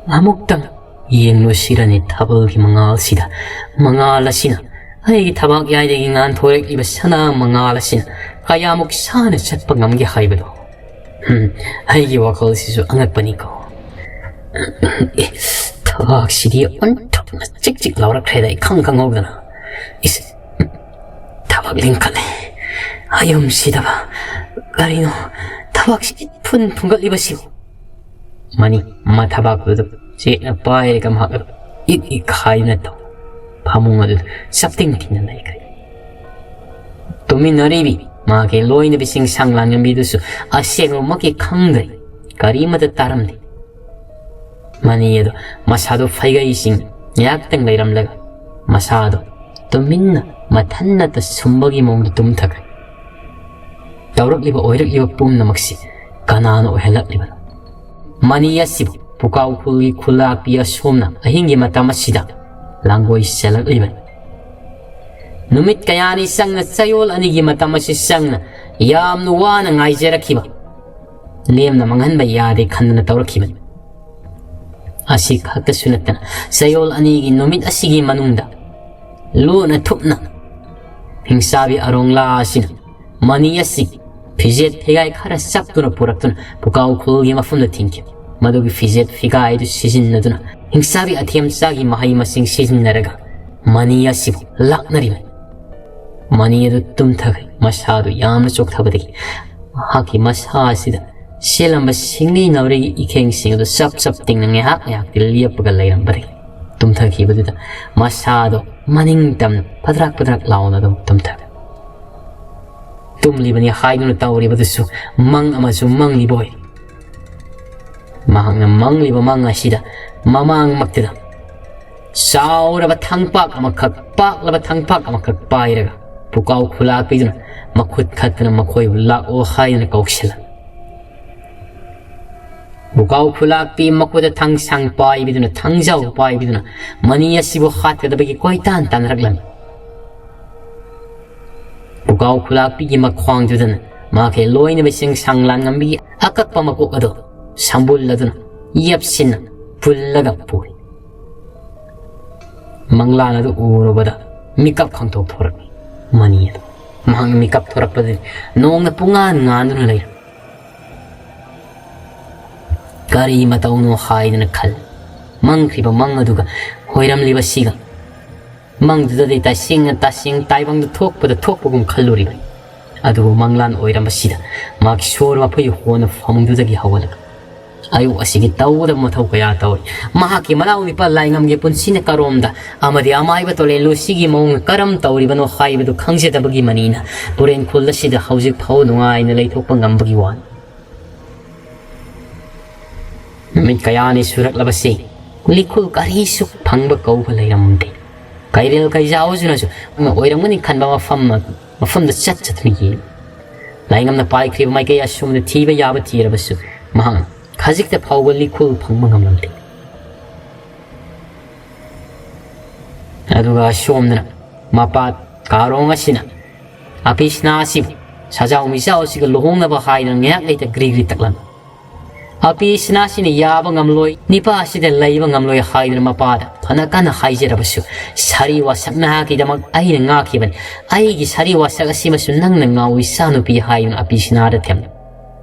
ꯑꯃꯨꯛꯇꯪ ꯌꯦꯡꯂꯨꯁꯤꯔꯅꯦ ꯊꯥꯕꯜꯒꯤ ꯃꯉꯥꯜꯁꯤꯗ꯫ ꯃꯉꯥꯜ ꯑꯁꯤꯅ, ꯑꯩꯒꯤ ꯊꯕꯥꯛ ꯌꯥꯏꯗꯒꯤ ꯉꯥꯟꯊꯣꯔꯛꯂꯤꯕ ꯁꯅꯥ ꯃꯉꯥꯜ ꯑꯁꯤꯅ ꯀꯌꯥꯃꯨꯛ ꯁꯥꯅ ꯆꯠꯄ ꯉꯝꯒꯦ ꯍꯥꯏꯕꯗꯣ꯫ ꯍꯝ, ꯑꯩꯒꯤ ꯋꯥꯈꯜꯁꯤꯁꯨ ꯑꯉꯛꯄꯅꯤꯀꯣ꯫ ꯑꯦ, ꯊꯕꯥꯛꯁꯤꯗꯤ ꯑꯣꯟꯊꯣꯛꯅ ꯆꯤꯛ ꯆꯤꯛ ꯂꯥꯎꯔꯛꯈ꯭ꯔꯦꯗ, ꯏꯈꯪ ꯈꯪꯍꯧꯗꯅ꯫ ꯏꯁ, ꯊꯕꯥꯛ ꯂꯤꯡꯈꯠꯂꯦ꯫ ꯑꯌꯨꯝ ꯁꯤꯗꯕ꯫ ꯀꯔꯤꯅꯣ ꯊꯕꯥꯛꯁꯤꯗꯤ ꯐꯨꯟ ꯐꯨꯡꯒꯠꯂꯤꯕꯁꯤꯕꯨ? ꯃꯅꯤ ꯃꯊꯕꯥꯛꯇꯨꯗ ꯆꯦꯠꯅ ꯄꯥꯏꯔꯒ ꯃꯍꯥꯛ ꯏꯛ ꯏꯛ ꯍꯥꯏꯗꯨꯅ ꯇꯧ ꯐꯃꯨꯡ ꯑꯗꯨꯗ ꯆꯞꯇꯤꯡ ꯇꯤꯡꯅ ꯂꯩꯈ꯭ꯔꯦ꯫ ꯇꯨꯃꯤꯟꯅꯔꯤꯕꯤ ꯃꯥꯒꯤ ꯂꯣꯏꯅꯕꯤꯁꯤꯡ ꯁꯪꯂꯥꯡꯉꯝꯕꯤꯗꯨꯁꯨ ꯑꯁꯦꯡꯕꯃꯛꯀꯤ ꯈꯪꯗ꯭ꯔꯦ, ꯀꯔꯤꯃꯠꯇ ꯇꯥꯔꯝꯗꯦ꯫ ꯃꯅꯤ ꯑꯗꯨ ꯃꯁꯥꯗꯨ ꯐꯩꯒꯩꯁꯤꯡ ꯉꯥꯏꯍꯥꯛꯇꯪ ꯂꯩꯔꯝꯂꯒ ꯃꯁꯥꯗꯨ ꯇꯨꯃꯤꯟꯅ ꯃꯊꯟꯅꯇ ꯁꯨꯝꯕꯒꯤ ꯃꯑꯣꯡꯗ ꯇꯨꯝꯊꯈ꯭ꯔꯦ꯫ ꯇꯧꯔꯛꯂꯤꯕ ꯑꯣꯏꯔꯛꯂꯤꯕ ꯄꯨꯝꯅꯃꯛꯁꯤ ꯀꯅꯥꯅ ꯑꯣꯏꯍꯜꯂꯛꯂꯤꯕꯅꯣ? ꯃꯅꯤ ꯑꯁꯤꯕꯨ ꯄꯨꯀꯥꯎ ꯈꯨꯜꯒꯤ ꯈꯨꯜꯂꯥꯛꯄꯤ ꯑꯁꯣꯝꯅ ꯑꯍꯤꯡꯒꯤ ꯃꯇꯝ ꯑꯁꯤꯗ ꯂꯥꯡꯒꯣꯏ ꯆꯦꯜꯂꯛꯂꯤꯕꯅꯤ꯫ ꯅꯨꯃꯤꯠ ꯀꯌꯥꯅꯤ ꯆꯪꯅ ꯆꯌꯣꯜ ꯑꯅꯤꯒꯤ ꯃꯇꯝ ꯑꯁꯤ ꯆꯪꯅ ꯌꯥꯝꯅ ꯋꯥꯅ ꯉꯥꯏꯖꯔꯛꯈꯤꯕ, ꯂꯦꯝꯅ ꯃꯥꯡꯍꯟꯕ ꯌꯥꯗꯦ ꯈꯟꯗꯨꯅ ꯇꯧꯔꯛꯈꯤꯕꯅꯤ꯫ ꯑꯁꯤ ꯈꯛꯇꯁꯨ ꯅꯠꯇꯅ ꯆꯌꯣꯜ ꯑꯅꯤꯒꯤ ꯅꯨꯃꯤꯠ ꯑꯁꯤꯒꯤ ꯃꯅꯨꯡꯗ ꯂꯨꯅ ꯊꯨꯞꯅ ꯍꯤꯡꯆꯥꯕꯤ ꯑꯔꯣꯡꯂꯥ ꯑꯁꯤꯅ ꯃꯅꯤ ꯑꯁꯤ ꯐꯤꯖꯦꯠ ꯐꯤꯒꯥꯏ ꯈꯔ ꯆꯞꯇꯨꯅ ꯄꯨꯔꯛꯇꯨꯅ ꯄꯨꯀꯥꯎ ꯈꯨꯜꯒꯤ ꯃꯐꯝꯗ ꯊꯤꯟꯈꯤ꯫ ꯃꯗꯨꯒꯤ ꯐꯤꯖꯦꯠ ꯐꯤꯒꯥꯏꯗꯨ ꯁꯤꯖꯤꯟꯅꯗꯨꯅ ꯍꯤꯡꯆꯥꯕꯤ ꯑꯊꯦꯝꯆꯥꯒꯤ ꯃꯍꯩ ꯃꯁꯤꯡ ꯁꯤꯖꯤꯟꯅꯔꯒ ꯃꯅꯤ ꯑꯁꯤꯕꯨ ꯂꯥꯛꯅꯔꯤꯕꯅꯤ꯫ ꯃꯅꯤ ꯑꯗꯨ ꯇꯨꯝꯊꯈ꯭ꯔꯦ꯫ ꯃꯁꯥꯗꯨ ꯌꯥꯝꯅ ꯆꯣꯛꯊꯕꯗꯒꯤ ꯃꯍꯥꯛꯀꯤ ꯃꯁꯥ ꯑꯁꯤꯗ ꯆꯦꯜꯂꯝꯕ ꯁꯤꯡꯂꯤ ꯅꯥꯎꯔꯤꯒꯤ ꯏꯈꯦꯡꯁꯤꯡ ꯑꯗꯨ ꯆꯞ ꯆꯞ ꯇꯤꯡꯅ ꯉꯥꯏꯍꯥꯛ ꯉꯥꯏꯍꯥꯛꯇꯤ ꯂꯦꯞꯄꯒ ꯂꯩꯔꯝꯕꯗꯒꯤ ꯇꯨꯝꯊꯈꯤꯕꯗꯨꯗ ꯃꯁꯥꯗꯣ ꯃꯅꯤꯡ ꯇꯝꯅ ꯐꯗ꯭ꯔꯛ ꯐꯗ꯭ꯔꯛ ꯂꯥꯎꯅ ꯑꯗꯨꯝ ꯇꯨꯝꯊꯈ꯭ꯔꯦ꯫ ꯇꯨꯝꯂꯤꯕꯅꯤ ꯍꯥꯏꯗꯨꯅ ꯇꯧꯔꯤꯕꯗꯨꯁꯨ ꯃꯪ ꯑꯃꯁꯨ ꯃꯪꯂꯤꯕ ꯑꯣꯏ꯫ ꯃꯍꯥꯛꯅ ꯃꯪꯂꯤꯕ ꯃꯪ ꯑꯁꯤꯗ ꯃꯃꯥꯡꯃꯛꯇꯗ ꯆꯥꯎꯔꯕ ꯊꯪꯄꯥꯛ ꯑꯃꯈꯛ, ꯄꯥꯛꯂꯕ ꯊꯪꯄꯥꯛ ꯑꯃꯈꯛ ꯄꯥꯏꯔꯒ ꯄꯨꯀꯥꯎ ꯈꯨꯂꯥꯛꯄꯤꯗꯨꯅ ꯃꯈꯨꯠ ꯈꯠꯇꯅ ꯃꯈꯣꯏꯕꯨ ꯂꯥꯛꯑꯣ ꯍꯥꯏꯗꯨꯅ ꯀꯧꯁꯤꯜꯂꯝꯃꯤ꯫ ꯄꯨꯀꯥꯎ ꯈꯨꯂꯥꯛꯄꯤ ꯃꯈꯨꯠꯇ ꯊꯥꯡꯁꯥꯡ ꯄꯥꯏꯕꯤꯗꯨꯅ, ꯊꯥꯡꯖꯥꯎ ꯄꯥꯏꯕꯤꯗꯨꯅ ꯃꯅꯤ ꯑꯁꯤꯕꯨ ꯍꯥꯠꯀꯗꯕꯒꯤ ꯀꯣꯏꯇꯥꯟ ꯇꯥꯟꯅꯔꯛꯂꯝꯃꯤ꯫ ꯄꯨꯀꯥꯎ ꯈꯨꯂꯥꯛꯄꯤꯒꯤ ꯃꯈ꯭ꯋꯥꯡꯗꯨꯗꯅ ꯃꯥꯒꯤ ꯂꯣꯏꯅꯕꯤꯁꯤꯡ ꯁꯪꯂꯥꯡꯉꯝꯕꯤꯒꯤ ꯑꯀꯛꯄ ꯃꯀꯣꯛ ꯑꯗꯨ ꯁꯝꯕꯨꯜꯂꯗꯨꯅ ꯌꯦꯞꯁꯤꯟꯅ ꯄꯨꯜꯂꯒ ꯄꯨꯔꯤ꯫ ꯃꯪꯂꯥꯟ ꯑꯗꯨ ꯎꯔꯨꯕꯗ ꯃꯤꯀꯞ ꯈꯪꯊꯣꯛ ꯊꯣꯔꯛꯏ ꯃꯅꯤ ꯑꯗꯨ꯫ ꯃꯍꯥꯛ ꯃꯤꯀꯞ ꯊꯣꯔꯛꯄꯗꯗꯤ ꯅꯣꯡꯅ ꯄꯨꯡꯉꯥꯟ ꯉꯥꯟꯗꯨꯅ ꯂꯩꯔꯝꯃꯤ꯫ ꯀꯔꯤ ꯃꯇꯧꯅꯣ ꯍꯥꯏꯗꯨꯅ ꯈꯜꯂꯤ꯫ ꯃꯪꯈ꯭ꯔꯤꯕ ꯃꯪ ꯑꯗꯨꯒ ꯑꯣꯏꯔꯝꯂꯤꯕꯁꯤꯒ꯫ ꯃꯪꯗꯨꯗꯗꯤ ꯇꯁꯦꯡꯅ ꯇꯁꯦꯡ ꯇꯥꯏꯕꯪꯗ ꯊꯣꯛꯄꯗ ꯊꯣꯛꯄꯒꯨꯝ ꯈꯜꯂꯨꯔꯤꯕꯅꯤ꯫ ꯑꯗꯨꯕꯨ ꯃꯪꯂꯥꯟ ꯑꯣꯏꯔꯝꯕꯁꯤꯗ ꯃꯍꯥꯛꯀꯤ ꯁꯣꯔ ꯃꯐꯩ ꯍꯣꯟꯅ ꯐꯃꯨꯡꯗꯨꯗꯒꯤ ꯍꯧꯒꯠꯂꯒ ꯑꯌꯨꯛ ꯑꯁꯤꯒꯤ ꯇꯧꯒꯗꯕ ꯃꯊꯧ ꯀꯌꯥ ꯇꯧꯔꯤ꯫ ꯃꯍꯥꯛꯀꯤ ꯃꯅꯥꯎ ꯅꯨꯄꯥ ꯂꯥꯏꯉꯝꯒꯤ ꯄꯨꯟꯁꯤꯅ ꯀꯔꯣꯝꯗ ꯑꯃꯗꯤ ꯑꯃꯥꯏꯕ ꯇꯣꯂꯦꯟꯂꯨꯁꯤꯒꯤ ꯃꯑꯣꯡꯅ ꯀꯔꯝ ꯇꯧꯔꯤꯕꯅꯣ ꯍꯥꯏꯕꯗꯨ ꯈꯪꯖꯗꯕꯒꯤ ꯃꯅꯤꯅ ꯇꯨꯔꯦꯟ ꯈꯨꯜ ꯑꯁꯤꯗ ꯍꯧꯖꯤꯛ ꯐꯥꯎ ꯅꯨꯡꯉꯥꯏꯅ ꯂꯩꯊꯣꯛꯄ ꯉꯝꯕꯒꯤ ꯋꯥꯅꯤ꯫ ꯅꯨꯃꯤꯠ ꯀꯌꯥꯅꯤ ꯁꯨꯔꯛꯂꯕꯁꯤ ꯂꯤꯈꯨꯜ ꯀꯔꯤꯁꯨ ꯐꯪꯕ ꯀꯧꯕ ꯂꯩꯔꯝꯗꯦ꯫ ꯀꯩꯔꯦꯜ ꯀꯩꯖꯥꯎꯁꯤꯅꯁꯨ ꯑꯣꯏꯔꯝꯒꯅꯤ ꯈꯟꯕ ꯃꯐꯝ, ꯃꯐꯝꯗ ꯆꯠ ꯆꯠꯇꯨꯅ ꯌꯦꯡꯂꯤ꯫ ꯂꯥꯏꯉꯝꯅ ꯄꯥꯏꯈ꯭ꯔꯤꯕ ꯃꯥꯏꯀꯩ ꯑꯁꯨꯝꯅ ꯊꯤꯕ ꯌꯥꯕ ꯊꯤꯔꯕꯁꯨ ꯃꯍꯥꯛꯅ ꯈꯖꯤꯛꯇ ꯐꯥꯎꯕ ꯂꯤꯈꯨꯜ ꯐꯪꯕ ꯉꯝꯂꯝꯗꯦ꯫ ꯑꯗꯨꯒ ꯑꯁꯣꯝꯗꯅ ꯃꯄꯥ ꯀꯥꯔꯣꯡ ꯑꯁꯤꯅ ꯑꯄꯤꯁꯅꯥ ꯑꯁꯤꯕꯨ ꯁꯖꯥꯎ ꯃꯤꯖꯥꯎ ꯑꯁꯤꯒ ꯂꯨꯍꯣꯡꯅꯕ ꯍꯥꯏꯗꯨꯅ ꯉꯥꯏꯍꯥꯛ ꯂꯩꯇ ꯒ꯭ꯔꯤ ꯒ꯭ꯔꯤ ꯇꯛꯂꯝꯃꯤ꯫ ꯑꯄꯤꯁꯅꯥꯁꯤꯅ ꯌꯥꯕ ꯉꯝꯂꯣꯏ, ꯅꯤꯄꯥ ꯑꯁꯤꯗ ꯂꯩꯕ ꯉꯝꯂꯣꯏ ꯍꯥꯏꯗꯨꯅ ꯃꯄꯥꯗ ꯐꯅ ꯀꯟꯅ ꯍꯥꯏꯖꯔꯕꯁꯨ, ꯁꯥꯔꯤ ꯋꯥꯁꯛ ꯅꯍꯥꯛꯀꯤꯗꯃꯛ ꯑꯩꯅ ꯉꯥꯛꯈꯤꯕꯅꯤ꯫ ꯑꯩꯒꯤ ꯁꯥꯔꯤ ꯋꯥꯁꯛ ꯑꯁꯤꯃꯁꯨ ꯅꯪꯅ ꯉꯥꯎ ꯏꯆꯥꯅꯨꯄꯤ ꯍꯥꯏꯗꯨꯅ ꯑꯄꯤꯁꯅꯥꯗ ꯊꯦꯝꯂꯝꯃꯤ꯫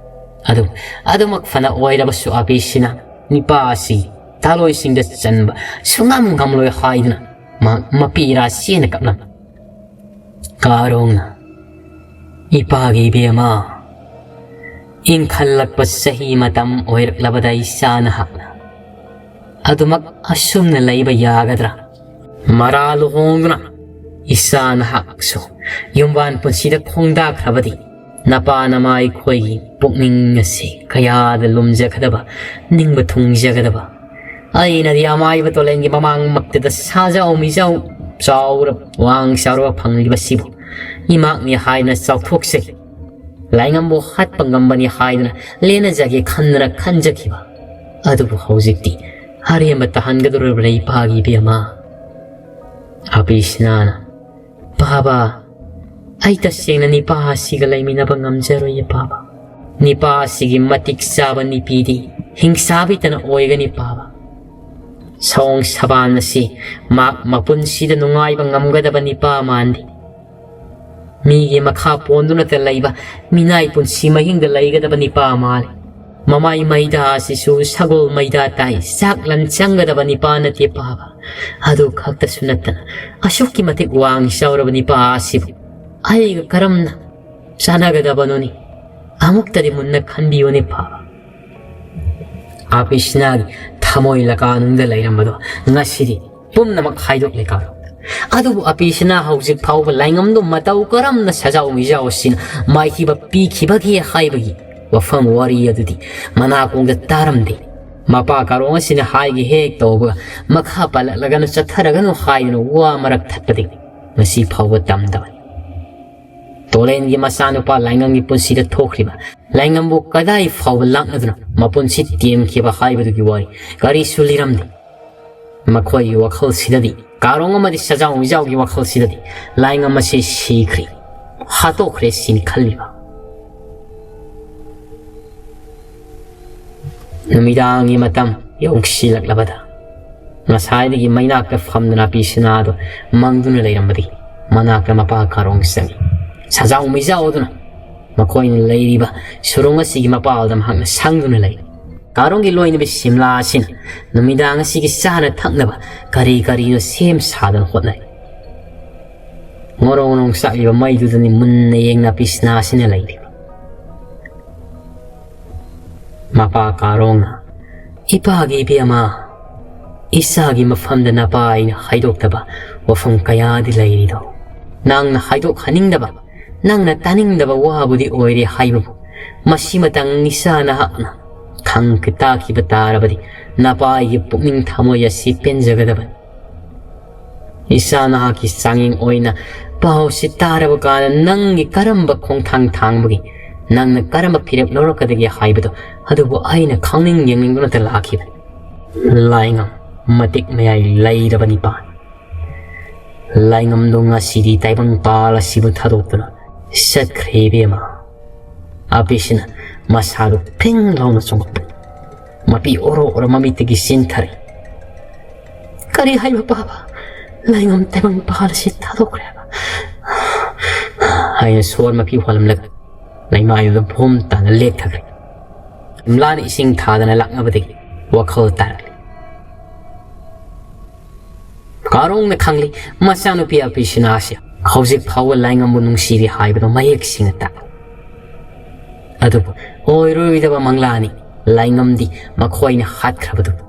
ꯑꯗꯨ ꯑꯗꯨꯃꯛ ꯐꯅ ꯑꯣꯏꯔꯕꯁꯨ ꯑꯄꯤꯁꯅꯥ ꯅꯤꯄꯥ ꯑꯁꯤ ꯊꯥꯂꯣꯏꯁꯤꯡꯗ ꯆꯟꯕ ꯁꯨꯡꯉꯝ ꯉꯝꯂꯣꯏ ꯍꯥꯏꯗꯨꯅ ꯃꯍꯥꯛ ꯃꯄꯤ ꯏꯔꯥ ꯆꯦꯅ ꯀꯞꯂꯝꯃꯤ꯫ ꯀꯥꯔꯣꯡꯅ, "ꯏꯄꯥꯒꯤ ꯏꯕꯦꯝꯃ, ꯏꯪꯈꯠꯂꯛꯄ ꯆꯍꯤ ꯃꯇꯝ ꯑꯣꯏꯔꯛꯂꯕꯗ ꯏꯆꯥ ꯅꯍꯥꯛꯅ ꯑꯗꯨꯃꯛ ꯑꯁꯨꯝꯅ ꯂꯩꯕ ꯌꯥꯒꯗ꯭ꯔꯥ? ꯃꯔꯥ ꯂꯨꯍꯣꯡꯗꯨꯅ ꯏꯆꯥ ꯅꯍꯥꯛꯁꯨ ꯌꯨꯝꯕꯥꯟ ꯄꯨꯟꯁꯤꯗ ꯈꯣꯡꯗꯥꯈ꯭ꯔꯕꯗꯤ ꯅꯄꯥ ꯅꯃꯥ ꯑꯩꯈꯣꯏꯒꯤ ꯄꯨꯛꯅꯤꯡ ꯑꯁꯤ ꯀꯌꯥꯗ ꯂꯨꯝꯖꯒꯗꯕ, ꯅꯤꯡꯕ ꯊꯨꯡꯖꯒꯗꯕ꯫ ꯑꯩꯅꯗꯤ ꯑꯃꯥꯏꯕ ꯇꯣꯂꯦꯟꯒꯤ ꯃꯃꯥꯡꯃꯛꯇꯗ ꯁꯥꯖꯥꯎ ꯃꯤꯖꯥꯎ ꯆꯥꯎꯔ ꯋꯥꯡ ꯆꯥꯎꯔꯕ ꯐꯪꯂꯤꯕꯁꯤꯕꯨ ꯏꯃꯥꯛꯅꯤ ꯍꯥꯏꯅ ꯆꯥꯎꯊꯣꯛꯆꯩ꯫ ꯂꯥꯏꯉꯝꯕꯨ ꯍꯥꯠꯄ ꯉꯝꯕꯅꯤ ꯍꯥꯏꯗꯨꯅ ꯂꯦꯟꯅꯖꯒꯦ ꯈꯟꯗꯅ ꯈꯟꯖꯈꯤꯕ꯫ ꯑꯗꯨꯕꯨ ꯍꯧꯖꯤꯛꯇꯤ ꯑꯔꯦꯝꯕ ꯇꯥꯍꯟꯒꯗꯧꯔꯤꯕ꯭ꯔꯥ ꯏꯄꯥꯒꯤ ꯏꯕꯦꯝꯃ?" ꯑꯄꯤꯁꯅꯥꯅ, "ꯄꯥꯕ, ꯑꯩ ꯇꯁꯦꯡꯅ ꯅꯤꯄꯥ ꯑꯁꯤꯒ ꯂꯩꯃꯤꯟꯅꯕ ꯉꯝꯖꯔꯣꯏꯌꯦ ꯄꯥꯕ꯫ ꯅꯤꯄꯥ ꯑꯁꯤꯒꯤ ꯃꯇꯤꯛ ꯆꯥꯕ ꯅꯤꯄꯤꯗꯤ ꯍꯤꯡꯁꯥꯕꯤꯇꯅ ꯑꯣꯏꯒꯅꯤ ꯄꯥꯕ꯫ ꯁꯑꯣꯡ ꯁꯕꯥꯟ ꯑꯁꯤ ꯃꯍꯥꯛ ꯃꯄꯨꯟꯁꯤꯗ ꯅꯨꯡꯉꯥꯏꯕ ꯉꯝꯒꯗꯕ ꯅꯤꯄꯥ ꯃꯥꯟꯗꯦ꯫ ꯃꯤꯒꯤ ꯃꯈꯥ ꯄꯣꯟꯗꯨꯅꯇ ꯂꯩꯕ ꯃꯤꯅꯥꯏ ꯄꯨꯟꯁꯤ ꯃꯍꯤꯡꯗ ꯂꯩꯒꯗꯕ ꯅꯤꯄꯥ ꯃꯥꯜꯂꯤ꯫ ꯃꯃꯥꯏ ꯃꯩꯗꯥ ꯑꯁꯤꯁꯨ ꯁꯒꯣꯜ ꯃꯩꯗꯥ ꯇꯥꯏ, ꯆꯥꯛꯂꯟ ꯆꯪꯒꯗꯕ ꯅꯤꯄꯥ ꯅꯠꯇꯦ ꯄꯥꯕ꯫ ꯑꯗꯨ ꯈꯛꯇꯁꯨ ꯅꯠꯇꯅ ꯑꯁꯨꯛꯀꯤ ꯃꯇꯤꯛ ꯋꯥꯡ ꯆꯥꯎꯔꯕ ꯅꯤꯄꯥ ꯑꯁꯤꯕꯨ ꯑꯩꯒ ꯀꯔꯝꯅ ꯆꯥꯟꯅꯒꯗꯕꯅꯣꯅꯤ? ꯑꯃꯨꯛꯇꯗꯤ ꯃꯨꯟꯅ ꯈꯟꯕꯤꯌꯨꯅꯦ ꯄꯥꯕ꯫ ꯑꯄꯤꯁꯅꯥꯒꯤ ꯊꯃꯣꯏ ꯂꯀꯥꯅꯨꯡꯗ ꯂꯩꯔꯝꯕꯗꯣ ꯉꯁꯤꯗꯤ ꯄꯨꯝꯅꯃꯛ ꯍꯥꯏꯗꯣꯛꯂꯦ ꯀꯥꯔꯣꯡꯗ꯫ ꯑꯗꯨꯕꯨ ꯑꯄꯤꯁꯅꯥ ꯍꯧꯖꯤꯛ ꯐꯥꯎꯕ ꯂꯥꯏꯉꯝꯗꯣ ꯃꯇꯧ ꯀꯔꯝꯅ ꯁꯖꯥꯎ ꯃꯤꯖꯥꯎ ꯑꯁꯤꯅ ꯃꯥꯏꯊꯤꯕ ꯄꯤꯈꯤꯕꯒꯦ ꯍꯥꯏꯕꯒꯤ ꯋꯥꯐꯝ ꯋꯥꯔꯤ ꯑꯗꯨꯗꯤ ꯃꯅꯥꯀꯣꯡꯗ ꯇꯥꯔꯝꯗꯦ꯫ ꯃꯄꯥ ꯀꯥꯔꯣꯡ ꯑꯁꯤꯅ ꯍꯥꯏꯒꯦ ꯍꯦꯛ ꯇꯧꯕꯒ ꯃꯈꯥ ꯄꯜꯂꯛꯂꯒꯅꯨ, ꯆꯠꯊꯔꯒꯅꯨ ꯍꯥꯏꯗꯨꯅ ꯋꯥ ꯃꯔꯛ ꯊꯠꯄꯗꯒꯤ ꯉꯁꯤ ꯐꯥꯎꯕ ꯇꯝꯗꯕꯅꯤ꯫ ꯇꯣꯂꯦꯟꯒꯤ ꯃꯆꯥꯅꯨꯄꯥ ꯂꯥꯏꯉꯝꯒꯤ ꯄꯨꯟꯁꯤꯗ ꯊꯣꯛꯈ꯭ꯔꯤꯕ, ꯂꯥꯏꯉꯝꯕꯨ ꯀꯗꯥꯏ ꯐꯥꯎꯕ ꯂꯥꯛꯅꯗꯨꯅ ꯃꯄꯨꯟꯁꯤ ꯇꯦꯝꯈꯤꯕ ꯍꯥꯏꯕꯗꯨꯒꯤ ꯋꯥꯔꯤ ꯀꯔꯤꯁꯨ ꯂꯤꯔꯝꯗꯦ꯫ ꯃꯈꯣꯏꯒꯤ ꯋꯥꯈꯜꯁꯤꯗꯗꯤ, ꯀꯥꯔꯣꯡ ꯑꯃꯗꯤ ꯁꯖꯥꯎ ꯃꯤꯖꯥꯎꯒꯤ ꯋꯥꯈꯜꯁꯤꯗꯗꯤ ꯂꯥꯏꯉꯝ ꯑꯁꯤ ꯁꯤꯈ꯭ꯔꯦ, ꯍꯥꯠꯇꯣꯛꯈ꯭ꯔꯦ ꯁꯤꯅꯤ ꯈꯜꯂꯤꯕ꯫ ꯅꯨꯃꯤꯗꯥꯡꯒꯤ ꯃꯇꯝ ꯌꯧꯁꯤꯜꯂꯛꯂꯕꯗ ꯉꯁꯥꯏꯗꯒꯤ ꯃꯩꯅꯥꯛꯇ ꯐꯝꯗꯨꯅ ꯑꯄꯤꯁꯅꯥꯗꯨ ꯃꯪꯗꯨꯅ ꯂꯩꯔꯝꯕꯗꯒꯤ ꯃꯅꯥꯛꯇ ꯃꯄꯥ ꯀꯥꯔꯣꯡ ꯆꯪꯏ꯫ ꯁꯖꯥꯎ ꯃꯤꯖꯥꯎꯗꯨꯅ ꯃꯈꯣꯏꯅ ꯂꯩꯔꯤꯕ ꯁꯨꯔꯨꯡ ꯑꯁꯤꯒꯤ ꯃꯄꯥꯜꯗ ꯃꯍꯥꯛꯅ ꯁꯪꯗꯨꯅ ꯂꯩ꯫ ꯀꯥꯔꯣꯡꯒꯤ ꯂꯣꯏꯅꯕꯤ ꯁꯤꯝꯂꯥ ꯑꯁꯤꯅ ꯅꯨꯃꯤꯗꯥꯡ ꯑꯁꯤꯒꯤ ꯆꯥꯅ ꯊꯛꯅꯕ ꯀꯔꯤ ꯀꯔꯤꯅꯣ ꯁꯦꯝ ꯁꯥꯗꯨꯅ ꯍꯣꯠꯅꯔꯤ꯫ ꯉꯣꯔꯣꯡ ꯉꯣꯔꯣꯡ ꯆꯥꯛꯂꯤꯕ ꯃꯩꯗꯨꯗꯅꯤ ꯃꯨꯟꯅ ꯌꯦꯡꯅ ꯑꯄꯤꯁꯅꯥ ꯑꯁꯤꯅ ꯂꯩꯔꯤ꯫ ꯃꯄꯥ ꯀꯥꯔꯣꯡꯅ, "ꯏꯄꯥꯒꯤ ꯏꯕꯦꯝꯃ, ꯏꯆꯥꯒꯤ ꯃꯐꯝꯗ ꯅꯄꯥ ꯑꯩꯅ ꯍꯥꯏꯗꯣꯛꯇꯕ ꯋꯥꯐꯝ ꯀꯌꯥꯗꯤ ꯂꯩꯔꯤꯗꯣ꯫ ꯅꯪꯅ ꯍꯥꯏꯗꯣꯛꯍꯟꯅꯤꯡꯗꯕ, ꯅꯪꯅ ꯇꯥꯅꯤꯡꯗꯕ ꯋꯥꯕꯨꯗꯤ ꯑꯣꯏꯔꯦ ꯍꯥꯏꯕꯕꯨ, ꯃꯁꯤꯃꯇꯪ ꯏꯆꯥ ꯅꯍꯥꯛꯅ ꯈꯪ ꯇꯥꯈꯤꯕ ꯇꯥꯔꯕꯗꯤ ꯅꯄꯥ ꯑꯩꯒꯤ ꯄꯨꯛꯅꯤꯡ ꯊꯃꯣꯏ ꯑꯁꯤ ꯄꯦꯟꯖꯒꯗꯕꯅꯤ꯫ ꯏꯆꯥ ꯅꯍꯥꯛꯀꯤ ꯆꯥꯡꯌꯦꯡ ꯑꯣꯏꯅ ꯄꯥꯎꯁꯤ ꯇꯥꯔꯕ ꯀꯥꯟꯗ ꯅꯪꯒꯤ ꯀꯔꯝꯕ ꯈꯣꯡꯊꯥꯡ ꯊꯥꯡꯕꯒꯦ, ꯅꯪꯅ ꯀꯔꯝꯕ ꯐꯤꯔꯦꯞ ꯂꯧꯔꯛꯀꯗꯒꯦ ꯍꯥꯏꯕꯗꯣ, ꯑꯗꯨꯕꯨ ꯑꯩꯅ ꯈꯪꯅꯤꯡ ꯌꯦꯡꯅꯤꯡꯗꯨꯅꯇ ꯂꯥꯛꯈꯤꯕꯅꯤ꯫" ꯂꯥꯏꯉꯝ ꯃꯇꯤꯛ ꯃꯌꯥꯏ ꯂꯩꯔꯕ ꯅꯤꯄꯥꯅꯤ꯫ ꯂꯥꯏꯉꯝꯗꯣ ꯉꯁꯤꯗꯤ ꯇꯥꯏꯕꯪ ꯄꯥꯜ ꯑꯁꯤꯕꯨ ꯊꯥꯗꯣꯛꯇꯨꯅ ꯆꯠꯈ꯭ꯔꯦ ꯏꯕꯦꯝꯃ꯫ ꯑꯄꯤꯁꯤꯅ ꯃꯁꯥꯗꯨ ꯐꯤꯡ ꯂꯥꯎꯅ ꯆꯣꯡꯈꯠꯄꯅꯤ꯫ ꯃꯄꯤ ꯑꯣꯔꯣ ꯑꯣꯔꯣ ꯃꯃꯤꯠꯇꯒꯤ ꯆꯦꯟꯊꯔꯛꯏ꯫ "ꯀꯔꯤ ꯍꯥꯏꯕ ꯄꯥꯕ? ꯂꯥꯏꯉꯝ ꯇꯥꯏꯕꯪ ꯄꯥꯜ ꯑꯁꯤ ꯊꯥꯗꯣꯛꯈ꯭ꯔꯦ ꯍꯥꯏꯕ?" ꯍꯥꯏꯅ ꯁꯣꯔ ꯃꯄꯤ ꯍꯣꯜꯂꯝꯂꯒ ꯂꯩꯃꯥꯏꯗꯨꯗ ꯐꯣꯝ ꯇꯥꯅ ꯂꯦꯛꯊꯈ꯭ꯔꯦ꯫ ꯀꯣꯝꯂꯥꯅ ꯏꯁꯤꯡ ꯊꯥꯗꯅ ꯂꯥꯛꯅꯕꯗꯒꯤ ꯋꯥꯈꯜ ꯇꯥꯔꯛꯂꯤ꯫ ꯀꯥꯔꯣꯡꯅ ꯈꯪꯂꯤ, ꯃꯆꯥꯅꯨꯄꯤ ꯑꯄꯤꯁꯤꯅꯥꯁꯤ ꯍꯧꯖꯤꯛ ꯐꯥꯎꯕ ꯂꯥꯏꯉꯝꯕꯨ ꯅꯨꯡꯁꯤꯔꯤ ꯍꯥꯏꯕꯗꯨ ꯃꯌꯦꯛ ꯁꯦꯡꯅ ꯇꯥꯛꯏ꯫ ꯑꯗꯨꯕꯨ ꯑꯣꯏꯔꯣꯏꯗꯕ ꯃꯪꯂꯥꯅꯤ ꯂꯥꯏꯉꯝꯗꯤ ꯃꯈꯣꯏꯅ ꯍꯥꯠꯈ꯭ꯔꯕꯗꯨꯕꯨ꯫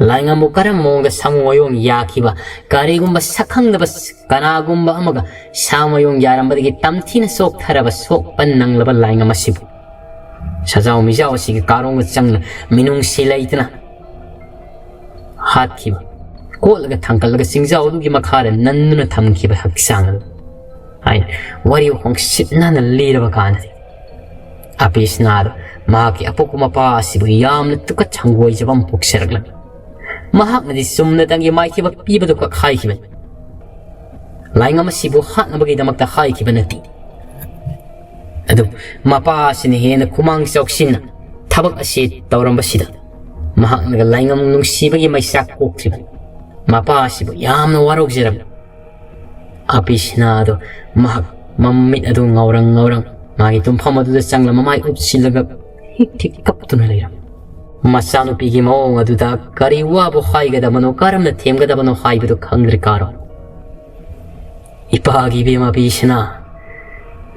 ꯂꯥꯏꯉꯝꯕꯨ ꯀꯔꯝꯕ ꯃꯑꯣꯡꯗ ꯁꯥꯃꯨ ꯃꯌꯣꯡ ꯌꯥꯈꯤꯕ, ꯀꯔꯤꯒꯨꯝꯕ ꯁꯛꯈꯪꯗꯕ ꯀꯅꯥꯒꯨꯝꯕ ꯑꯃꯒ ꯁꯥꯃꯨ ꯃꯌꯣꯡ ꯌꯥꯔꯝꯕꯗꯒꯤ ꯇꯝꯊꯤꯅ ꯆꯣꯛꯊꯔꯕ ꯁꯣꯛꯄ ꯅꯪꯂꯕ ꯂꯥꯏꯉꯝ ꯑꯁꯤꯕꯨ ꯁꯖꯥꯎ ꯃꯤꯖꯥꯎ ꯑꯁꯤꯒꯤ ꯀꯥꯔꯣꯡꯗ ꯆꯪꯅ ꯃꯤꯅꯨꯡꯁꯤ ꯂꯩꯇꯅ ꯍꯥꯠꯈꯤꯕ, ꯀꯣꯠꯂꯒ ꯊꯥꯡꯒꯠꯂꯒ ꯆꯤꯡꯖꯥꯎ ꯑꯗꯨꯒꯤ ꯃꯈꯥꯗ ꯅꯟꯗꯨꯅ ꯊꯝꯈꯤꯕ ꯍꯛꯆꯥꯡ ꯑꯗꯨ ꯍꯥꯏꯅ ꯋꯥꯔꯤ ꯍꯣꯡꯁꯤꯠꯅꯅ ꯂꯤꯔꯕ ꯀꯥꯟꯗꯗꯤ, ꯑꯄꯤꯁꯅꯥꯗ ꯃꯍꯥꯛꯀꯤ ꯑꯄꯣꯛꯄ ꯃꯄꯥ ꯑꯁꯤꯕꯨ ꯌꯥꯝꯅ ꯇꯨꯀꯠ ꯍꯪꯒꯣꯏꯖꯕ ꯑꯃ ꯄꯣꯛꯆꯔꯛꯂꯝꯃꯤ꯫ ꯃꯍꯥꯛꯅꯗꯤ ꯆꯨꯝꯅꯇꯪꯒꯤ ꯃꯥꯏꯊꯤꯕ ꯄꯤꯕꯗꯨ ꯈꯛ ꯍꯥꯏꯈꯤꯕꯅꯤ, ꯂꯥꯏꯉꯝ ꯑꯁꯤꯕꯨ ꯍꯥꯠꯅꯕꯒꯤꯗꯃꯛꯇ ꯍꯥꯏꯈꯤꯕ ꯅꯠꯇꯦ꯫ ꯑꯗꯨꯕꯨ ꯃꯄꯥ ꯑꯁꯤꯅ ꯍꯦꯟꯅ ꯈꯨꯃꯥꯡ ꯆꯥꯎꯁꯤꯟꯅ ꯊꯕꯛ ꯑꯁꯤ ꯇꯧꯔꯝꯕꯁꯤꯗ ꯃꯍꯥꯛꯅꯒ ꯂꯥꯏꯉꯝ ꯅꯨꯡꯁꯤꯕꯒꯤ ꯃꯩꯆꯥꯛ ꯄꯣꯛꯈꯤꯕꯅꯤ꯫ ꯃꯄꯥ ꯑꯁꯤꯕꯨ ꯌꯥꯝꯅ ꯋꯥꯔꯧꯖꯔꯝꯃꯤ꯫ ꯑꯄꯤꯁꯤꯅꯥ ꯑꯗꯨ ꯃꯍꯥꯛ ꯃꯃꯤꯠ ꯑꯗꯨ ꯉꯥꯎꯔꯪ ꯉꯥꯎꯔꯪ ꯃꯥꯒꯤ ꯇꯨꯝꯐꯝ ꯑꯗꯨꯗ ꯆꯪꯂ ꯃꯃꯥꯏ ꯎꯞꯁꯤꯜꯂꯒ ꯍꯤꯛ ꯊꯤꯛ ꯀꯞꯇꯨꯅ ꯂꯩꯔꯝꯃꯤ꯫ ꯃꯆꯥꯅꯨꯄꯤꯒꯤ ꯃꯑꯣꯡ ꯑꯗꯨꯗ ꯀꯔꯤ ꯋꯥꯕꯨ ꯍꯥꯏꯒꯗꯕꯅꯣ, ꯀꯔꯝꯅ ꯊꯦꯝꯒꯗꯕꯅꯣ ꯍꯥꯏꯕꯗꯨ ꯈꯪꯗ꯭ꯔꯦ ꯀꯥꯔꯣ꯫ "ꯏꯄꯥꯒꯤ ꯏꯕꯦꯝꯃ ꯑꯄꯤꯁꯤꯅꯥ,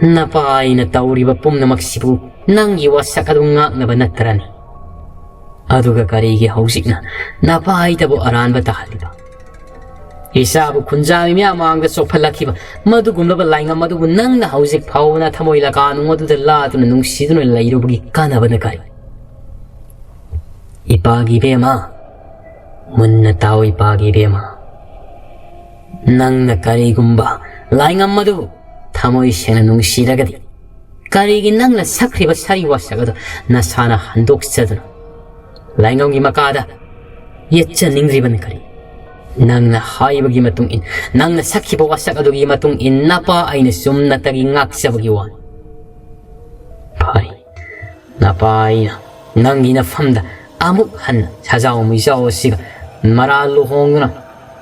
ꯅꯄꯥ ꯑꯩꯅ ꯇꯧꯔꯤꯕ ꯄꯨꯝꯅꯃꯛꯁꯤꯕꯨ ꯅꯪꯒꯤ ꯋꯥꯁꯛ ꯑꯗꯨ ꯉꯥꯛꯅꯕ ꯅꯠꯇ꯭ꯔꯅꯤ? ꯑꯗꯨꯒ ꯀꯔꯤꯒꯤ ꯍꯧꯖꯤꯛꯅ ꯅꯄꯥ ꯑꯩꯇꯕꯨ ꯑꯔꯥꯟꯕ ꯇꯥꯍꯜꯂꯤꯕ? ꯏꯆꯥꯕꯨ ꯈꯨꯟꯖꯥꯃꯤ ꯃꯌꯥꯝ ꯃꯥꯡꯗ ꯆꯣꯛꯐꯜꯂꯛꯈꯤꯕ ꯃꯗꯨꯒꯨꯝꯂꯕ ꯂꯥꯏꯉꯝ ꯑꯗꯨꯕꯨ ꯅꯪꯅ ꯍꯧꯖꯤꯛ ꯐꯥꯎꯕ ꯅꯊꯃꯣꯏ ꯂꯀꯥ ꯅꯨꯡ ꯑꯗꯨꯗ ꯂꯥꯗꯨꯅ ꯅꯨꯡꯁꯤꯗꯨꯅ ꯂꯩꯔꯨꯕꯒꯤ ꯀꯥꯟꯅꯕꯅ ꯀꯔꯤ? ꯏꯄꯥꯒꯤ ꯏꯕꯦꯝꯃ, ꯃꯨꯟꯅ ꯇꯥꯎ ꯏꯄꯥꯒꯤ ꯏꯕꯦꯝꯃ꯫ ꯅꯪꯅ ꯀꯔꯤꯒꯨꯝꯕ ꯂꯥꯏꯉꯝ ꯑꯗꯨ ꯊꯃꯣꯏ ꯁꯦꯡꯅ ꯅꯨꯡꯁꯤꯔꯒꯗꯤ, ꯀꯔꯤꯒꯤ ꯅꯪꯅ ꯁꯛꯈ꯭ꯔꯤꯕ ꯁꯥꯔꯤ ꯋꯥꯁꯛ ꯑꯗꯨ ꯅꯁꯥꯅ ꯍꯟꯗꯣꯛꯆꯗꯨꯅ ꯂꯥꯏꯉꯝꯒꯤ ꯃꯀꯥꯗ ꯌꯦꯠꯆꯅꯤꯡꯗ꯭ꯔꯤꯕꯅ ꯀꯔꯤ? ꯅꯪꯅ ꯍꯥꯏꯕꯒꯤ ꯃꯇꯨꯡ ꯏꯟ, ꯅꯪꯅ ꯁꯛꯈꯤꯕ ꯋꯥꯁꯛ ꯑꯗꯨꯒꯤ ꯃꯇꯨꯡ ꯏꯟ ꯅꯄꯥ ꯑꯩꯅ ꯆꯨꯝꯅꯇꯒꯤ ꯉꯥꯛꯆꯕꯒꯤ ꯋꯥꯅꯤ꯫ ꯐꯔꯦ, ꯅꯄꯥ ꯑꯩꯅ ꯅꯪꯒꯤ ꯅꯐꯝꯗ ꯑꯃꯨꯛ ꯍꯟꯅ ꯁꯖꯥꯎ ꯃꯤꯖꯥꯎ ꯑꯁꯤꯒ ꯃꯔꯥꯜ ꯂꯨꯍꯣꯡꯗꯨꯅ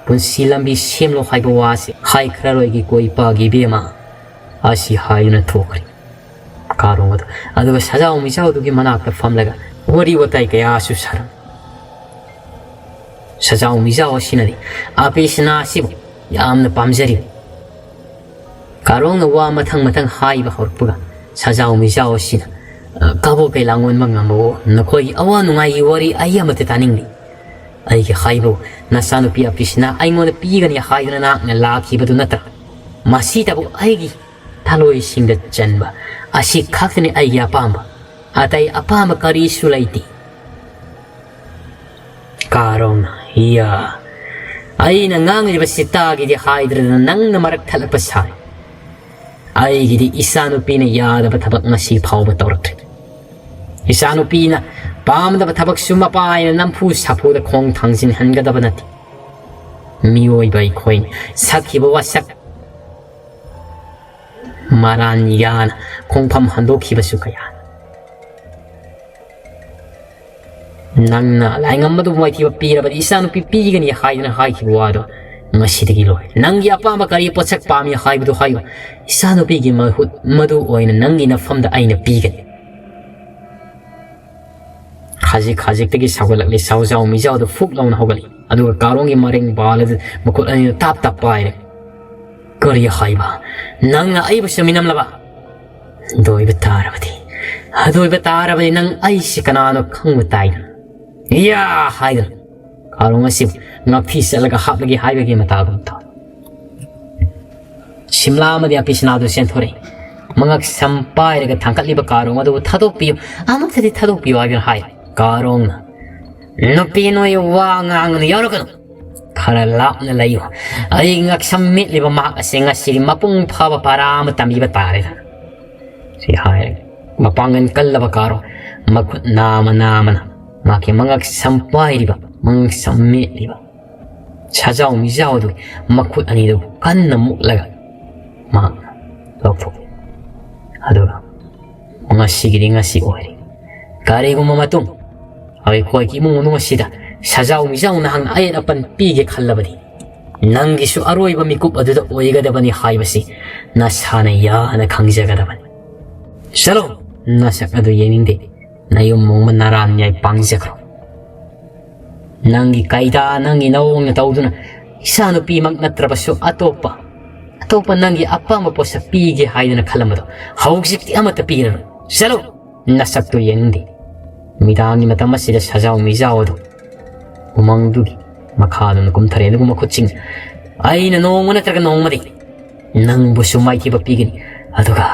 ꯄꯨꯟꯁꯤ ꯂꯝꯕꯤ ꯁꯦꯝꯂꯣ ꯍꯥꯏꯕ ꯋꯥꯁꯦ ꯍꯥꯏꯈ꯭ꯔꯔꯣꯏꯒꯦ ꯀꯣ ꯏꯄꯥꯒꯤ ꯏꯕꯦꯝꯃ꯫ ꯑꯁꯤ ꯍꯥꯏꯗꯨꯅ ꯊꯣꯛꯈ꯭ꯔꯦ ꯀꯥꯔꯣꯡ ꯑꯗꯨ꯫ ꯑꯗꯨꯒ ꯁꯖꯥꯎ ꯃꯤꯖꯥꯎꯗꯨꯒꯤ ꯃꯅꯥꯛꯇ ꯐꯝꯂꯒ ꯋꯥꯔꯤ ꯋꯥꯇꯥꯏ ꯀꯌꯥꯁꯨ ꯁꯥꯔꯝꯃꯤ꯫ ꯁꯖꯥꯎ ꯃꯤꯖꯥꯎ ꯑꯁꯤꯅꯗꯤ ꯑꯄꯤꯁꯅꯥ ꯑꯁꯤꯕꯨ ꯌꯥꯝꯅ ꯄꯥꯝꯖꯔꯤꯕ꯫ ꯀꯥꯔꯣꯡꯅ ꯋꯥ ꯃꯊꯪ ꯃꯊꯪ ꯍꯥꯏꯕ ꯍꯧꯔꯛꯄꯒ ꯁꯖꯥꯎ ꯃꯤꯖꯥꯎ ꯑꯁꯤꯅ, "ꯑ, ꯀꯕꯣꯛ ꯀꯩ ꯂꯥꯡꯑꯣꯟꯕ ꯉꯝꯃꯕꯣ? ꯅꯈꯣꯏꯒꯤ ꯑꯋꯥ ꯅꯨꯡꯉꯥꯏꯒꯤ ꯋꯥꯔꯤ ꯑꯩ ꯑꯃꯠꯇ ꯇꯥꯅꯤꯡꯂꯤ꯫ ꯑꯩꯒꯤ ꯍꯥꯏꯕꯨ ꯅꯆꯥꯅꯨꯄꯤ ꯑꯄꯤꯁꯅꯥ ꯑꯩꯉꯣꯟꯗ ꯄꯤꯒꯅꯤ ꯍꯥꯏꯗꯨꯅ ꯅꯍꯥꯛꯅ ꯂꯥꯛꯈꯤꯕꯗꯨ ꯅꯠꯇ꯭ꯔꯥ? ꯃꯁꯤꯇꯕꯨ ꯑꯩꯒꯤ ꯊꯂꯣꯏꯁꯤꯡꯗ ꯆꯟꯕ ꯑꯁꯤ ꯈꯛꯇꯅꯤ ꯑꯩꯒꯤ ꯑꯄꯥꯝꯕ꯫ ꯑꯇꯩ ꯑꯄꯥꯝꯕ ꯀꯔꯤꯁꯨ ꯂꯩꯇꯦ꯫" ꯀꯥꯔꯣꯡꯅ, "ꯏꯌꯥ, ꯑꯩꯅ ꯉꯥꯡꯂꯤꯕꯁꯤ ꯇꯥꯒꯦꯗꯤ ꯍꯥꯏꯗ꯭ꯔꯗꯅ ꯅꯪꯅ ꯃꯔꯛ ꯊꯠꯂꯛꯄ ꯁꯥꯏ꯫ ꯑꯩꯒꯤꯗꯤ ꯏꯆꯥꯅꯨꯄꯤꯅ ꯌꯥꯗꯕ ꯊꯕꯛ ꯉꯁꯤ ꯐꯥꯎꯕ ꯇꯧꯔꯛꯇ꯭ꯔꯤ꯫ ꯏꯆꯥꯅꯨꯄꯤꯅ ꯄꯥꯝꯗꯕ ꯊꯕꯛꯁꯨ ꯃꯄꯥ ꯑꯩꯅ ꯅꯝꯐꯨ ꯁꯥꯐꯨꯗ ꯈꯣꯡ ꯊꯥꯡꯖꯤꯟꯍꯟꯒꯗꯕ ꯅꯠꯇꯦ꯫ ꯃꯤꯑꯣꯏꯕ ꯑꯩꯈꯣꯏ ꯁꯛꯈꯤꯕ ꯋꯥꯁꯛ ꯃꯔꯥꯟ ꯌꯥꯅ ꯈꯣꯡꯐꯝ ꯍꯟꯗꯣꯛꯈꯤꯕꯁꯨ ꯀꯌꯥ꯫ ꯅꯪꯅ ꯂꯥꯏꯉꯝꯕꯗꯨ ꯃꯥꯏꯊꯤꯕ ꯄꯤꯔꯕꯗꯤ ꯏꯆꯥꯅꯨꯄꯤ ꯄꯤꯒꯅꯤ ꯍꯥꯏꯗꯅ ꯍꯥꯏꯈꯤꯕ ꯋꯥꯗꯣ ꯉꯁꯤꯗꯒꯤ ꯂꯣꯏ꯫ ꯅꯪꯒꯤ ꯑꯄꯥꯝꯕ ꯀꯔꯤ ꯄꯣꯠꯁꯛ ꯄꯥꯝꯃꯤ ꯍꯥꯏꯕꯗꯨ ꯍꯥꯏꯌꯨ꯫ ꯏꯆꯥꯅꯨꯄꯤꯒꯤ ꯃꯍꯨꯠ ꯃꯗꯨ ꯑꯣꯏꯅ ꯅꯪꯒꯤ ꯅꯐꯝꯗ ꯑꯩꯅ ꯄꯤꯒꯅꯤ꯫" ꯈꯖꯤꯛ ꯈꯖꯤꯛꯇꯒꯤ ꯁꯧꯒꯠꯂꯛꯂꯤ꯫ ꯁꯖꯥꯎ ꯃꯤꯖꯥꯎꯗꯨ ꯐꯨꯛ ꯂꯥꯎꯅ ꯍꯧꯒꯠꯂꯤ꯫ ꯑꯗꯨꯒ ꯀꯥꯔꯣꯡꯒꯤ ꯃꯔꯦꯡ ꯕꯥꯜ ꯑꯗꯨ ꯃꯈꯨꯠ ꯑꯅꯤꯅ ꯇꯥꯞ ꯇꯥꯞ ꯄꯥꯏꯔꯦ꯫ "ꯀꯔꯤ ꯍꯥꯏꯕ? ꯅꯪꯅ ꯑꯩꯕꯨꯁꯨ ꯃꯤꯅꯝꯂꯕ? ꯑꯗꯨ ꯑꯣꯏꯕ ꯇꯥꯔꯕꯗꯤ, ꯑꯗꯨ ꯑꯣꯏꯕ ꯇꯥꯔꯕꯗꯤ ꯅꯪ ꯑꯩꯁꯤ ꯀꯅꯥꯅꯣ ꯈꯪꯕ ꯇꯥꯏꯗꯅ, ꯏꯌꯥ ꯍꯥꯏꯗꯅ ꯀꯥꯔꯣꯡ ꯑꯁꯤꯕꯨ ꯉꯥꯛꯊꯤ ꯆꯠꯂꯒ ꯍꯥꯠꯂꯒꯦ ꯍꯥꯏꯕꯒꯤ ꯃꯇꯥꯒꯨꯝ ꯇꯧꯏ꯫" ꯁꯤꯝꯂꯥ ꯑꯃꯗꯤ ꯑꯄꯤꯁꯅꯥꯗꯨ ꯆꯦꯟꯊꯣꯔꯛꯏ꯫ ꯃꯉꯛ ꯁꯝ ꯄꯥꯏꯔꯒ ꯊꯥꯡꯒꯠꯂꯤꯕ ꯀꯥꯔꯣꯡ ꯑꯗꯨꯕꯨ "ꯊꯥꯗꯣꯛꯄꯤꯌꯨ, ꯑꯃꯨꯛꯇꯗꯤ ꯊꯥꯗꯣꯛꯄꯤꯌꯨ" ꯍꯥꯏꯗꯨꯅ ꯍꯥꯏ꯫ ꯀꯥꯔꯣꯡꯅ, "ꯅꯨꯄꯤ ꯅꯣꯏ ꯋꯥ ꯉꯥꯡꯒꯅꯨ, ꯌꯥꯎꯔꯛꯀꯅꯨ꯫ ꯈꯔ ꯂꯥꯞꯅ ꯂꯩꯌꯨ꯫ ꯑꯩ ꯉꯛꯁꯝ ꯃꯦꯠꯂꯤꯕ ꯃꯍꯥꯛ ꯑꯁꯤ ꯉꯁꯤꯗꯤ ꯃꯄꯨꯡ ꯐꯥꯕ ꯄꯔꯥ ꯑꯃ ꯇꯝꯕꯤꯕ ꯇꯥꯔꯦ꯫" ꯁꯤ ꯍꯥꯏꯔꯒ ꯃꯄꯥꯡꯒꯜ ꯀꯜꯂꯕ ꯀꯥꯔꯣꯡ ꯃꯈꯨꯠ ꯅꯥꯃ ꯅꯥꯃꯅ ꯃꯍꯥꯛꯀꯤ ꯃꯉꯛ ꯁꯝ ꯄꯥꯏꯔꯤꯕ, ꯃꯉꯛ ꯁꯝ ꯃꯦꯠꯂꯤꯕ ꯁꯖꯥꯎ ꯃꯤꯖꯥꯎ ꯑꯗꯨꯒꯤ ꯃꯈꯨꯠ ꯑꯅꯤꯗꯨ ꯀꯟꯅ ꯃꯨꯛꯂꯒ ꯃꯍꯥꯛꯅ ꯂꯧꯊꯣꯛꯏ꯫ ꯑꯗꯨꯒ ꯉꯁꯤꯒꯤꯗꯤ ꯉꯁꯤ ꯑꯣꯏꯔꯦ꯫ ꯀꯔꯤꯒꯨꯝꯕ ꯃꯇꯨꯡ ꯑꯩꯈꯣꯏꯒꯤ ꯏꯃꯨꯡ ꯃꯅꯨꯡ ꯑꯁꯤꯗ ꯁꯖꯥꯎ ꯃꯤꯖꯥꯎ ꯅꯍꯥꯛꯅ ꯑꯌꯦꯠ ꯑꯄꯟ ꯄꯤꯒꯦ ꯈꯜꯂꯕꯗꯤ, ꯅꯪꯒꯤꯁꯨ ꯑꯔꯣꯏꯕ ꯃꯤꯀꯨꯞ ꯑꯗꯨꯗ ꯑꯣꯏꯒꯗꯕꯅꯤ ꯍꯥꯏꯕꯁꯤ ꯅꯁꯥꯅ ꯌꯥꯅ ꯈꯪꯖꯒꯗꯕꯅꯤ꯫ ꯆꯠꯂꯣ, ꯅꯁꯛ ꯑꯗꯨ ꯌꯦꯡꯅꯤꯡꯗꯦ꯫ ꯅꯌꯨꯝ ꯃꯣꯡꯕ ꯅꯔꯥꯟ ꯌꯥꯏ ꯄꯥꯡꯖꯈ꯭ꯔꯣ꯫ ꯅꯪꯒꯤ ꯀꯩꯗ, ꯅꯪꯒꯤ ꯅꯑꯣꯡꯅ ꯇꯧꯗꯨꯅ ꯏꯆꯥ ꯅꯨꯄꯤꯃꯛ ꯅꯠꯇ꯭ꯔꯕꯁꯨ ꯑꯇꯣꯞꯄ, ꯑꯇꯣꯞꯄ ꯅꯪꯒꯤ ꯑꯄꯥꯝꯕ ꯄꯣꯠꯁꯛ ꯄꯤꯒꯦ ꯍꯥꯏꯗꯅ ꯈꯜꯂꯝꯕꯗꯣ ꯍꯧꯖꯤꯛꯇꯤ ꯑꯃꯠꯇ ꯄꯤꯔꯔꯣꯏ꯫ ꯆꯠꯂꯣ, ꯅꯁꯛꯇꯨ ꯌꯦꯡꯅꯤꯡꯗꯦ꯫ ꯅꯨꯃꯤꯗꯥꯡꯒꯤ ꯃꯇꯝ ꯑꯁꯤꯗ ꯁꯖꯥꯎ ꯃꯤꯖꯥꯎ ꯑꯗꯨ ꯎꯃꯪꯗꯨꯒꯤ ꯃꯈꯥꯗꯨꯅ ꯀꯨꯝꯊꯔꯦ, ꯑꯗꯨꯒ ꯃꯈꯨꯠꯁꯤꯡ, "ꯑꯩꯅ ꯅꯣꯡꯃ ꯅꯠꯇ꯭ꯔꯒ ꯅꯣꯡꯃꯗꯤ ꯅꯪꯕꯨꯁꯨ ꯃꯥꯏꯊꯤꯕ ꯄꯤꯒꯅꯤ, ꯑꯗꯨꯒ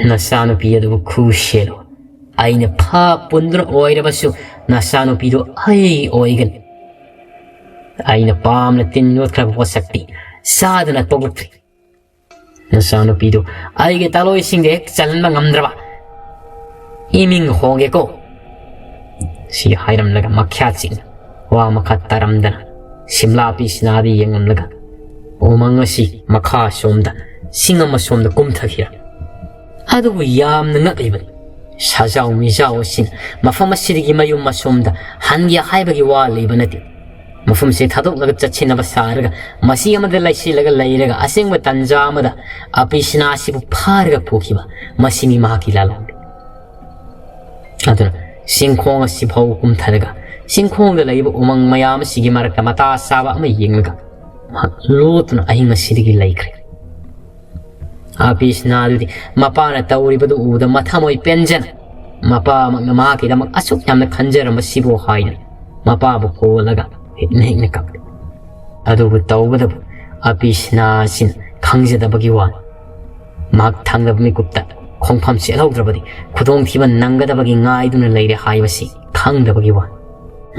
ꯅꯆꯥꯅꯨꯄꯤ ꯑꯗꯨꯕꯨ ꯈꯨ ꯁꯦꯜꯂꯨ꯫ ꯑꯩꯅ ꯐꯥ ꯄꯨꯟꯗꯨꯅ ꯑꯣꯏꯔꯕꯁꯨ ꯅꯆꯥꯅꯨꯄꯤꯗꯨ ꯑꯩ ꯑꯣꯏꯒꯅꯤ꯫ ꯑꯩꯅ ꯄꯥꯝꯅ ꯇꯤꯟ ꯌꯣꯠꯈ꯭ꯔꯕ ꯄꯣꯠꯁꯛꯇꯤ ꯆꯥꯗꯅ ꯇꯣꯛꯂꯛꯇ꯭ꯔꯤ꯫ ꯅꯆꯥꯅꯨꯄꯤꯗꯨ ꯑꯩꯒꯤ ꯇꯥꯂꯣꯏꯁꯤꯡꯒ ꯍꯦꯛ ꯆꯜꯍꯟꯕ ꯉꯝꯗ꯭ꯔꯕ ꯏꯃꯤꯡ ꯍꯣꯡꯒꯦꯀꯣ"꯫ ꯁꯤ ꯍꯥꯏꯔꯝꯂꯒ ꯃꯈ꯭ꯌꯥꯠꯁꯤꯡꯅ ꯋꯥ ꯃꯈꯥ ꯇꯥꯔꯝꯗꯅ ꯁꯤꯝꯂꯥ ꯄꯤꯁꯅꯥꯗ ꯌꯦꯡꯂꯝꯂꯒ ꯎꯃꯪ ꯑꯁꯤ ꯃꯈꯥ ꯁꯣꯝꯗ ꯆꯤꯡ ꯑꯃ ꯁꯣꯝꯗ ꯀꯨꯝꯊꯈꯤꯔ꯫ ꯑꯗꯨꯕꯨ ꯌꯥꯝꯅ ꯉꯛꯂꯤꯕꯅꯤ꯫ ꯁꯥꯖꯥꯎ ꯃꯤꯖꯥꯎ ꯑꯁꯤꯅ ꯃꯐꯝ ꯑꯁꯤꯗꯒꯤ ꯃꯌꯨꯝ ꯑꯁꯣꯝꯗ ꯍꯟꯒꯦ ꯍꯥꯏꯕꯒꯤ ꯋꯥ ꯂꯩꯕ ꯅꯠꯇꯦ꯫ ꯃꯐꯝꯁꯦ ꯊꯥꯗꯣꯛꯂꯒ ꯆꯠꯁꯤꯟꯅꯕ ꯁꯥꯔꯒ ꯃꯁꯤ ꯑꯃꯗ ꯂꯩꯁꯤꯜꯂꯒ ꯂꯩꯔꯒ ꯑꯁꯦꯡꯕ ꯇꯟꯖꯥ ꯑꯃꯗ ꯑꯄꯤꯁꯅꯥ ꯑꯁꯤꯕꯨ ꯐꯥꯔꯒ ꯄꯨꯈꯤꯕ, ꯃꯁꯤꯅꯤ ꯃꯍꯥꯛꯀꯤ ꯂꯥꯂꯣꯡ꯫ ꯑꯗꯨꯅ ꯆꯤꯡꯈꯣꯡ ꯑꯁꯤ ꯐꯥꯎ ꯀꯨꯝꯊꯔꯒ ꯆꯤꯡꯈꯣꯡꯗ ꯂꯩꯕ ꯎꯃꯪ ꯃꯌꯥꯝ ꯑꯁꯤꯒꯤ ꯃꯔꯛꯇ ꯃꯇꯥ ꯆꯥꯕ ꯑꯃ ꯌꯦꯡꯂꯒ ꯃꯍꯥꯛ ꯂꯣꯠꯇꯨꯅ ꯑꯍꯤꯡ ꯑꯁꯤꯗꯒꯤ ꯂꯩꯈ꯭ꯔꯦ꯫ ꯑꯄꯤꯁꯅꯥꯗꯨꯗꯤ ꯃꯄꯥꯅ ꯇꯧꯔꯤꯕꯗꯨ ꯎꯕꯗ ꯃꯊꯃꯣꯏ ꯄꯦꯟꯖꯅ, ꯃꯄꯥꯃꯛꯅ ꯃꯍꯥꯛꯀꯤꯗꯃꯛ ꯑꯁꯨꯛ ꯌꯥꯝꯅ ꯈꯟꯖꯔꯝꯕꯁꯤꯕꯨ ꯍꯥꯏꯅ ꯃꯄꯥꯕꯨ ꯀꯣꯜꯂꯒ ꯍꯤꯛꯅ ꯍꯤꯛꯅ ꯀꯞꯂꯤ꯫ ꯑꯗꯨꯕꯨ ꯇꯧꯕꯗꯕꯨ ꯑꯄꯤꯁꯅꯥ ꯑꯁꯤꯅ ꯈꯪꯖꯗꯕꯒꯤ ꯋꯥꯅꯤ꯫ ꯃꯍꯥꯛ ꯊꯪꯅꯕ ꯃꯤꯀꯨꯞꯇ ꯈꯣꯡꯐꯝ ꯆꯦꯜꯍꯧꯗ꯭ꯔꯕꯗꯤ ꯈꯨꯗꯣꯡꯊꯤꯕ ꯅꯪꯒꯗꯕꯒꯤ ꯉꯥꯏꯗꯨꯅ ꯂꯩꯔꯦ ꯍꯥꯏꯕꯁꯤ ꯈꯪꯗꯕꯒꯤ ꯋꯥꯅꯤ꯫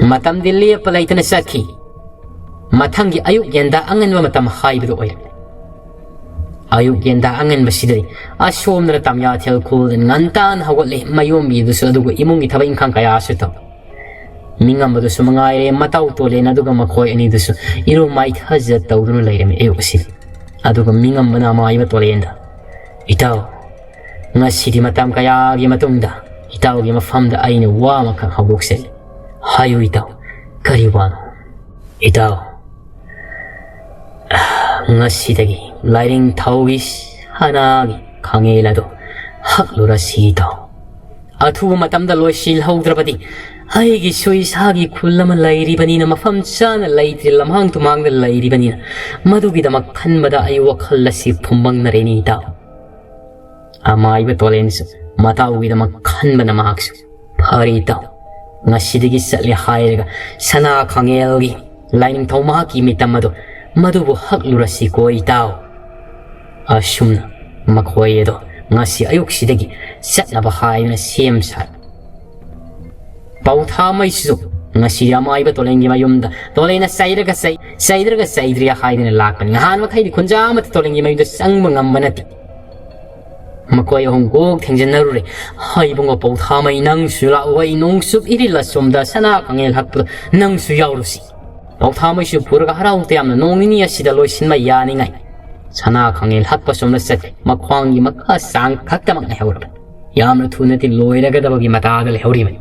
ꯃꯇꯝꯗꯤ ꯂꯦꯞꯄ ꯂꯩꯇꯅ ꯆꯠꯈꯤ꯫ ꯃꯊꯪꯒꯤ ꯑꯌꯨꯛ ꯌꯦꯟꯗꯥ ꯑꯉꯟꯕ ꯃꯇꯝ ꯍꯥꯏꯕꯗꯨ ꯑꯣꯏꯔꯝꯃꯤ꯫ ꯑꯌꯨꯛ ꯌꯦꯟꯗꯥ ꯑꯉꯟꯕꯁꯤꯗꯗꯤ ꯑꯁꯣꯝꯗꯅ ꯇꯝꯌꯥꯊꯦꯜ ꯈꯨꯜꯗ ꯉꯟꯇꯥꯅ ꯍꯧꯒꯠꯂꯦ꯫ ꯃꯌꯣꯝꯕꯤꯗꯨꯁꯨ ꯑꯗꯨꯒ ꯏꯃꯨꯡꯒꯤ ꯊꯕꯛ ꯏꯪꯈꯥꯡ ꯀꯌꯥꯁꯨ ꯇꯧ꯫ ꯃꯤꯉꯝꯕꯗꯨꯁꯨ ꯃꯉꯥꯏꯔꯦ, ꯃꯇꯥꯎ ꯇꯣꯂꯦꯟ ꯑꯗꯨꯒ ꯃꯈꯣꯏ ꯑꯅꯤꯗꯨꯁꯨ ꯏꯔꯨ ꯃꯥꯏꯊꯖ ꯇꯧꯗꯨꯅ ꯂꯩꯔꯝꯃꯤ ꯑꯌꯨꯛ ꯑꯁꯤꯗ꯫ ꯑꯗꯨꯒ ꯃꯤꯉꯝꯕꯅ ꯑꯃꯥꯏꯕ ꯇꯣꯂꯦꯟꯗ, "ꯏꯇꯥꯎ, ꯉꯁꯤꯗꯤ ꯃꯇꯝ ꯀꯌꯥꯒꯤ ꯃꯇꯨꯡꯗ ꯏꯇꯥꯎꯒꯤ ꯃꯐꯝꯗ ꯑꯩꯅ ꯋꯥ ꯑꯃꯈꯛ ꯍꯧꯗꯣꯛꯆꯔꯤ꯫ ꯍꯥꯏꯌꯨ ꯏꯇꯥꯎ, ꯀꯔꯤ ꯋꯥꯅꯣ? ꯏꯇꯥꯎ, ꯉꯁꯤꯗꯒꯤ ꯂꯥꯏꯅꯤꯡꯊꯧꯒꯤ ꯁꯅꯥꯒꯤ ꯈꯥꯡꯉꯦꯜ ꯑꯗꯣ ꯍꯛꯂꯨꯔꯁꯤ ꯏꯇꯥꯎ꯫ ꯑꯊꯨꯕ ꯃꯇꯝꯗ ꯂꯣꯏꯁꯤꯜꯍꯧꯗ꯭ꯔꯕꯗꯤ ꯑꯩꯒꯤꯁꯨ ꯏꯁꯥꯒꯤ ꯈꯨꯜ ꯑꯃ ꯂꯩꯔꯤꯕꯅꯤꯅ, ꯃꯐꯝ ꯆꯥꯅ ꯂꯩꯇ꯭ꯔꯤ, ꯂꯝꯍꯥꯡ ꯇꯨꯝꯍꯥꯡꯗ ꯂꯩꯔꯤꯕꯅꯤꯅ, ꯃꯗꯨꯒꯤꯗꯃꯛ ꯈꯟꯕꯗ ꯑꯩ ꯋꯥꯈꯜ ꯑꯁꯤ ꯐꯨꯝꯕꯪꯅꯔꯦꯅꯦ ꯏꯇꯥꯎ꯫ ꯑꯃꯥꯏꯕ ꯇꯣꯂꯦꯟꯁꯨ ꯃꯇꯥꯎꯒꯤꯗꯃꯛ ꯈꯟꯕꯅ ꯃꯍꯥꯛꯁꯨ, "ꯐꯔꯦ ꯏꯇꯥꯎ, ꯉꯁꯤꯗꯒꯤ ꯆꯠꯂꯦ" ꯍꯥꯏꯔꯒ ꯁꯅꯥ ꯈꯥꯡꯉꯦꯜꯒꯤ ꯂꯥꯏꯅꯤꯡꯊꯧ ꯃꯍꯥꯛꯀꯤ ꯃꯤꯇꯝ ꯑꯗꯣ ꯃꯗꯨꯕꯨ ꯍꯛꯂꯨꯔꯁꯤꯀꯣ ꯏꯇꯥꯎ꯫ ꯑꯁꯨꯝꯅ ꯃꯈꯣꯏ ꯑꯗꯣ ꯉꯁꯤ ꯑꯌꯨꯛꯁꯤꯗꯒꯤ ꯆꯠꯅꯕ ꯍꯥꯏꯗꯨꯅ ꯁꯦꯝ ꯁꯥꯏ꯫ ꯄꯧꯊꯥꯃꯩꯁꯨ ꯉꯁꯤ ꯑꯃꯥꯏꯕ ꯇꯣꯂꯦꯟꯒꯤ ꯃꯌꯨꯝꯗ ꯇꯣꯂꯦꯟꯅ ꯆꯩꯔꯒ ꯆꯩ, ꯆꯩꯗ꯭ꯔꯒ ꯆꯩꯗ꯭ꯔꯤ ꯍꯥꯏꯗꯨꯅ ꯂꯥꯛꯄꯅꯤ꯫ ꯅꯍꯥꯟ ꯃꯈꯩꯗꯤ ꯈꯨꯟꯖꯥ ꯑꯃꯠꯇ ꯇꯣꯂꯦꯟꯒꯤ ꯃꯌꯨꯝꯗ ꯆꯪꯕ ꯉꯝꯕ ꯅꯠꯇꯦ꯫ ꯃꯈꯣꯏ ꯑꯍꯨꯝ ꯀꯣꯛ ꯊꯦꯡꯖꯤꯟꯅꯔꯨꯔꯦ꯫ "ꯍꯩ ꯏꯕꯨꯡꯉꯣ ꯄꯧꯊꯥꯃꯩ, ꯅꯪꯁꯨ ꯂꯥꯛꯎ, ꯑꯩ ꯅꯣꯡꯆꯨꯞ ꯏꯔꯤꯜ ꯑꯁꯣꯝꯗ ꯁꯅꯥ ꯈꯥꯡꯉꯦꯜ ꯍꯛꯄꯗ ꯅꯪꯁꯨ ꯌꯥꯎꯔꯨꯁꯤ"꯫ ꯄꯧꯊꯥꯃꯩꯁꯨ ꯄꯨꯔꯒ ꯍꯔꯥꯎ ꯇꯌꯥꯝꯅ ꯅꯣꯡ ꯅꯤꯅꯤ ꯑꯁꯤꯗ ꯂꯣꯏꯁꯤꯟꯕ ꯌꯥꯅꯤꯡꯉꯥꯏ ꯁꯅꯥ ꯈꯥꯡꯉꯦꯜ ꯍꯛꯄ ꯁꯣꯝꯗ ꯆꯠꯈ꯭ꯔꯦ꯫ ꯃꯈ꯭ꯋꯥꯡꯒꯤ ꯃꯈꯥ ꯆꯥꯡ ꯈꯛꯇꯃꯛ ꯉꯥꯏꯍꯧꯔꯕꯅꯤ꯫ ꯌꯥꯝꯅ ꯊꯨꯅꯗꯤ ꯂꯣꯏꯔꯒꯗꯕꯒꯤ ꯃꯇꯥꯗ ꯂꯩꯍꯧꯔꯤꯕꯅꯤ꯫